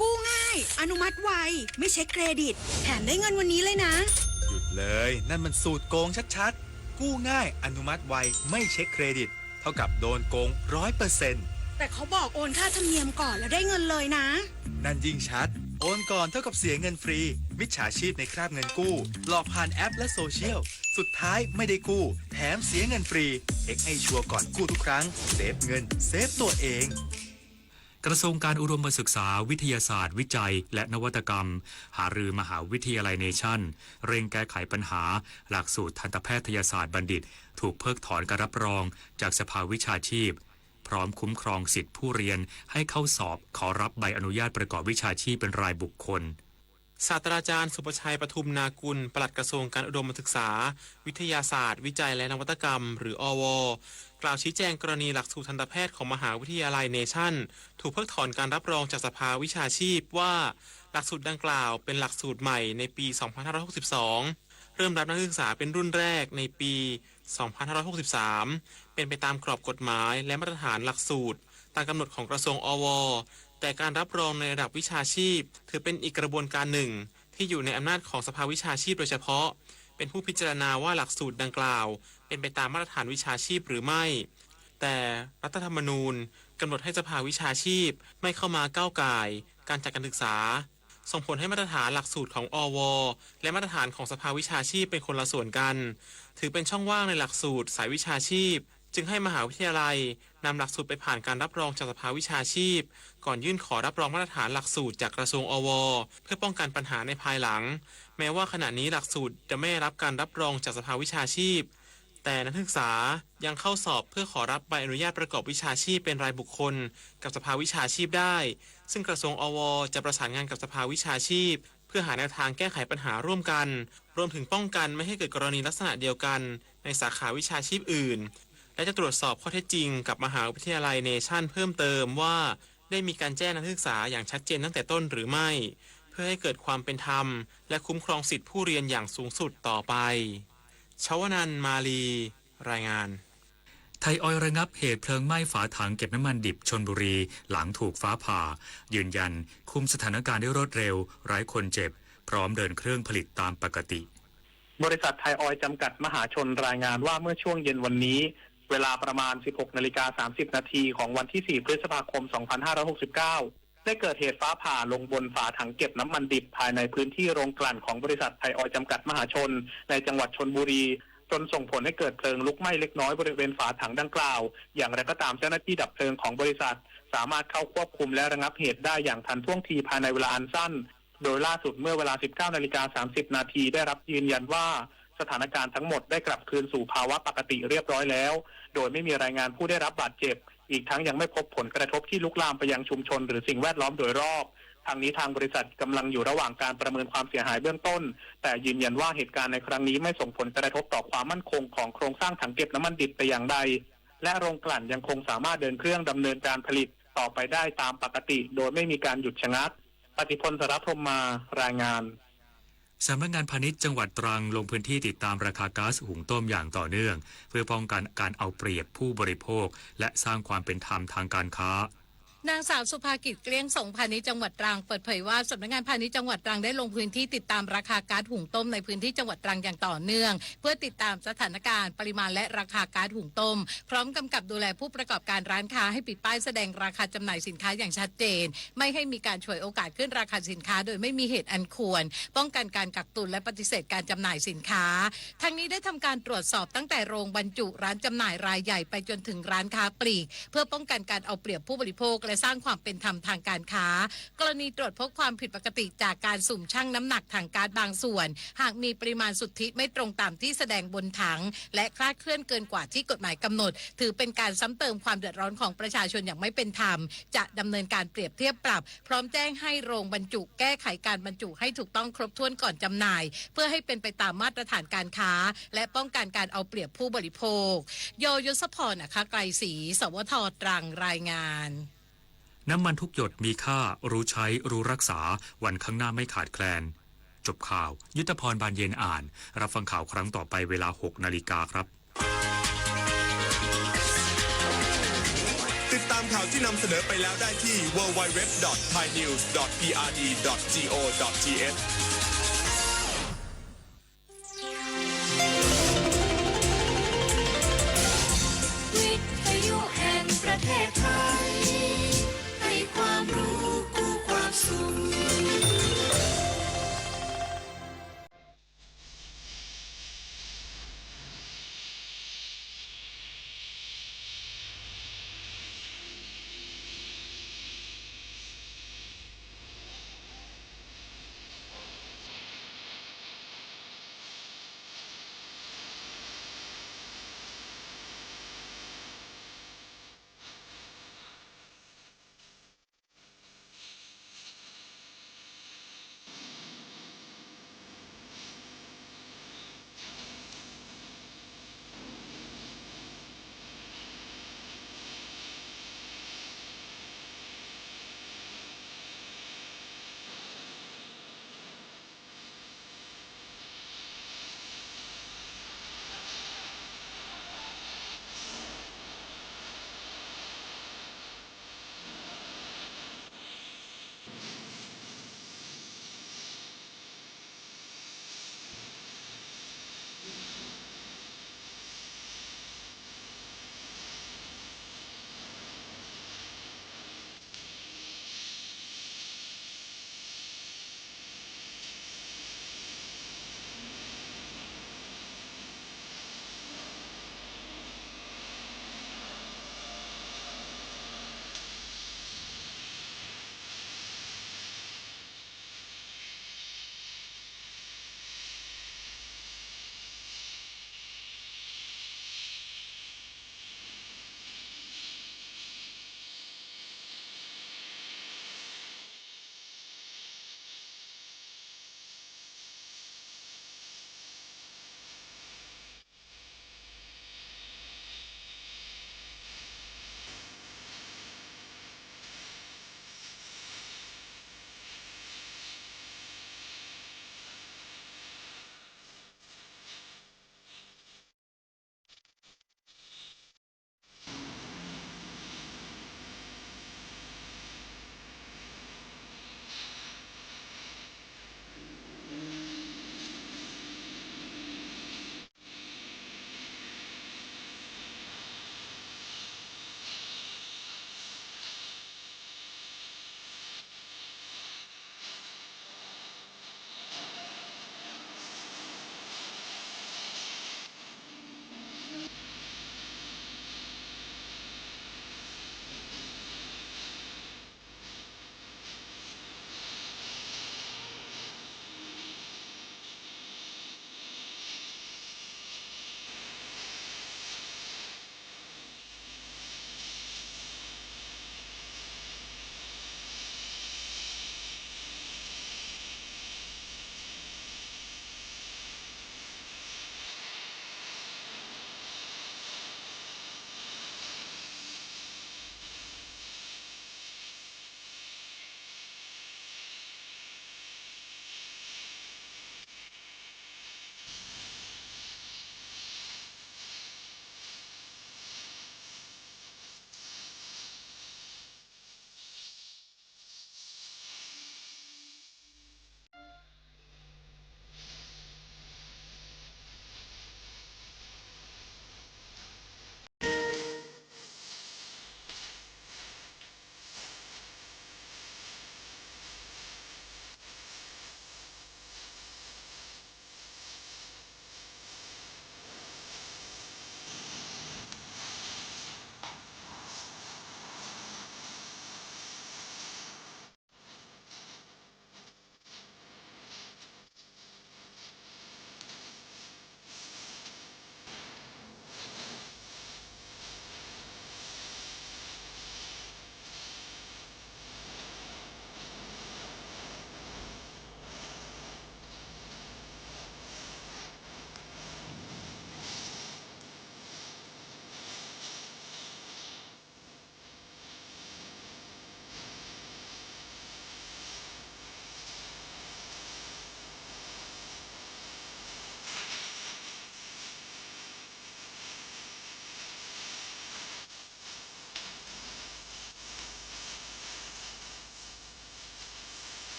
กู้ง่าย อนุมัติไว ไม่เช็คเครดิต แถมได้เงินวันนี้เลยนะ หยุดเลย นั่นมันสูตรโกงชัดๆ กู้ง่าย อนุมัติไว ไม่เช็คเครดิต เท่ากับโดนโกง ร้อยเปอร์เซ็นต์ แต่เขาบอกโอนค่าธรรมเนียมก่อนแล้วได้เงินเลยนะ นั่นยิ่งชัด โอนก่อนเท่ากับเสียเงินฟรี มิจฉาชีพในคราบเงินกู้ หลอกผ่านแอปและโซเชียล สุดท้ายไม่ได้กู้ แถมเสียเงินฟรี เช็คให้ชัวร์ก่อนกู้ทุกครั้ง เซฟเงิน เซฟตัวเอง กระทรวงการอุดมศึกษา วิทยาศาสตร์ วิจัย และนวัตกรรม หารือมหาวิทยาลัยเนชั่น เร่งแก้ไขปัญหา หลักสูตรทันตแพทยศาสตร์บัณฑิต ถูกเพิกถอนการรับรองจากสภาวิชาชีพ พร้อมคุ้มครองสิทธิ์ผู้เรียนให้เข้าสอบขอรับใบอนุญาตประกอบวิชาชีพเป็นรายบุคคล ศาสตราจารย์สุประชัย ปทุมนากุล ปลัดกระทรวงการอุดมศึกษา วิทยาศาสตร์ วิจัย และนวัตกรรม หรือ อว กล่าวชี้แจงกรณีหลักสูตรทันตแพทย์ของมหาวิทยาลัยเนชั่น ถูกเพิกถอนการรับรองจากสภาวิชาชีพว่า หลักสูตรดังกล่าวเป็นหลักสูตรใหม่ในปี สองพันห้าร้อยหกสิบสอง เริ่มรับนักศึกษาเป็นรุ่นแรกในปี สองพันห้าร้อยหกสิบสาม เป็นไปตามกรอบกฎหมายและมาตรฐานหลักสูตร ตามกำหนดของกระทรวง อว แต่การรับรองในระดับวิชาชีพ ถือเป็นอีกกระบวนการหนึ่ง ที่อยู่ในอำนาจของสภาวิชาชีพโดยเฉพาะ เป็นผู้พิจารณาว่าหลักสูตรดังกล่าว เป็นไปตามมาตรฐานวิชาชีพหรือไม่ แต่รัฐธรรมนูญกำหนดให้สภาวิชาชีพไม่เข้ามาก้าวก่ายการจัดการศึกษา ส่งผลให้มาตรฐานหลักสูตรของ อว และมาตรฐานของสภาวิชาชีพเป็นคนละส่วนกัน ถือเป็นช่องว่างในหลักสูตรสายวิชาชีพ จึงให้มหาวิทยาลัยนำหลักสูตรไปผ่านการรับรองจากสภาวิชาชีพ ก่อนยื่นขอรับรองมาตรฐานหลักสูตรจากกระทรวง อว เพื่อป้องกันปัญหาในภายหลัง แม้ว่าขณะนี้หลักสูตรจะไม่ได้รับการรับรองจากสภาวิชาชีพ แต่นักศึกษายังเข้าสอบเพื่อขอรับใบอนุญาตประกอบวิชาชีพเป็นรายบุคคลกับสภาวิชาชีพได้ ซึ่งกระทรวง อว จะประสานงานกับสภาวิชาชีพ เพื่อหาแนวทางแก้ไขปัญหาร่วมกัน รวมถึงป้องกันไม่ให้เกิดกรณีลักษณะเดียวกันในสาขาวิชาชีพอื่น และจะตรวจสอบข้อเท็จจริงกับมหาวิทยาลัยเนชั่นเพิ่มเติมว่า ได้มีการแจ้งนักศึกษาอย่างชัดเจนตั้งแต่ต้นหรือไม่ เพื่อให้เกิดความเป็นธรรม และคุ้มครองสิทธิผู้เรียนอย่างสูงสุดต่อไป ชวนันท์ มาลี รายงาน ไทยออยล์ระงับเหตุเพลิงไหม้ฝาถังเก็บน้ำมันดิบชลบุรี หลังถูกฟ้าผ่า ยืนยันคุมสถานการณ์ได้รวดเร็ว ไร้คนเจ็บ พร้อมเดินเครื่องผลิตตามปกติ บริษัทไทยออยล์จำกัดมหาชนรายงานว่าเมื่อช่วงเย็นวันนี้ เวลาประมาณ สิบหกนาฬิกาสามสิบนาทีของวันที่ สี่ พฤษภาคม สองพันห้าร้อยหกสิบเก้า ได้เกิดเหตุฟ้าผ่าลงบนฝาถังเก็บน้ำมันดิบภายในพื้นที่โรงกลั่นของบริษัทไทยออยล์จำกัดมหาชน ในจังหวัดชลบุรี จนส่งผลให้เกิดเพลิงลุกไหม้เล็กน้อยบริเวณฝาถังดังกล่าว อย่างไรก็ตามเจ้าหน้าที่ดับเพลิงของบริษัท สามารถเข้าควบคุมและระงับเหตุได้อย่างทันท่วงทีภายในเวลาอันสั้น โดยล่าสุดเมื่อเวลา สิบเก้านาฬิกาสามสิบนาที ได้รับยืนยันว่า สถานการณ์ทั้งหมดได้กลับคืนสู่ภาวะปกติเรียบร้อยแล้ว โดยไม่มีรายงานผู้ได้รับบาดเจ็บ อีกทั้งยังไม่พบผลกระทบที่ลุกลามไปยังชุมชนหรือสิ่งแวดล้อมโดยรอบ ทางนี้ทางบริษัทกำลังอยู่ระหว่างการประเมินความเสียหายเบื้องต้น แต่ยืนยันว่าเหตุการณ์ในครั้งนี้ไม่ส่งผลกระทบต่อความมั่นคงของโครงสร้างถังเก็บน้ำมันดิบแต่อย่างใด และโรงกลั่นยังคงสามารถเดินเครื่องดำเนินการผลิตต่อไปได้ตามปกติ โดยไม่มีการหยุดชะงัก ปฏิพล สารพรหมมา รายงาน สำนักงานพาณิชย์จังหวัดตรังลงพื้นที่ติดตามราคาก๊าซหุงต้มอย่างต่อเนื่อง เพื่อป้องกันการเอาเปรียบผู้บริโภค และสร้างความเป็นธรรมทางการค้า นางสาวสุภากิจ เกลี้ยงสง พาณิชย์จังหวัดตรัง เปิดเผยว่าสำนักงานพาณิชย์จังหวัดตรังได้ลงพื้นที่ติดตามราคาก๊าซหุงต้มในพื้นที่จังหวัดตรังอย่างต่อเนื่อง เพื่อติดตามสถานการณ์ ปริมาณและราคาก๊าซหุงต้ม พร้อมกำกับดูแลผู้ประกอบการร้านค้าให้ปิดป้ายแสดงราคาจำหน่ายสินค้าอย่างชัดเจน ไม่ให้มีการฉวยโอกาสขึ้นราคาสินค้าโดยไม่มีเหตุอันควร ป้องกันการกักตุนและปฏิเสธการจำหน่ายสินค้า ทั้งนี้ได้ทำการตรวจสอบตั้งแต่โรงบรรจุ ร้านจำหน่ายรายใหญ่ไปจนถึงร้านค้าปลีก เพื่อป้องกันการเอาเปรียบผู้บริโภค และสร้างความเป็นธรรมทางการค้า กรณีตรวจพบความผิดปกติจากการสุ่มชั่งน้ำหนักถังก๊าซบางส่วน หากมีปริมาณสุทธิไม่ตรงตามที่แสดงบนถัง และคลาดเคลื่อนเกินกว่าที่กฎหมายกำหนด ถือเป็นการซ้ำเติมความเดือดร้อนของประชาชนอย่างไม่เป็นธรรม จะดำเนินการเปรียบเทียบปรับ พร้อมแจ้งให้โรงบรรจุแก้ไขการบรรจุให้ถูกต้องครบถ้วนก่อนจำหน่าย เพื่อให้เป็นไปตามมาตรฐานการค้า และป้องกันการเอาเปรียบผู้บริโภค โย ยศพร อัครไกรศรี สวท ตรัง รายงาน น้ำมันทุกหยดมีค่า รู้ใช้ รู้รักษา วันข้างหน้าไม่ขาดแคลน จบข่าว ยุทธพร บานเย็นอ่าน รับฟังข่าวครั้งต่อไปเวลา หกนาฬิกาครับ ติดตามข่าวที่นำเสนอไปแล้วได้ที่ ดับเบิลยู ดับเบิลยู ดับเบิลยู ดอท ไทยนิวส์ ดอท พีอาร์ดี ดอท จี โอ ดอท ที เอช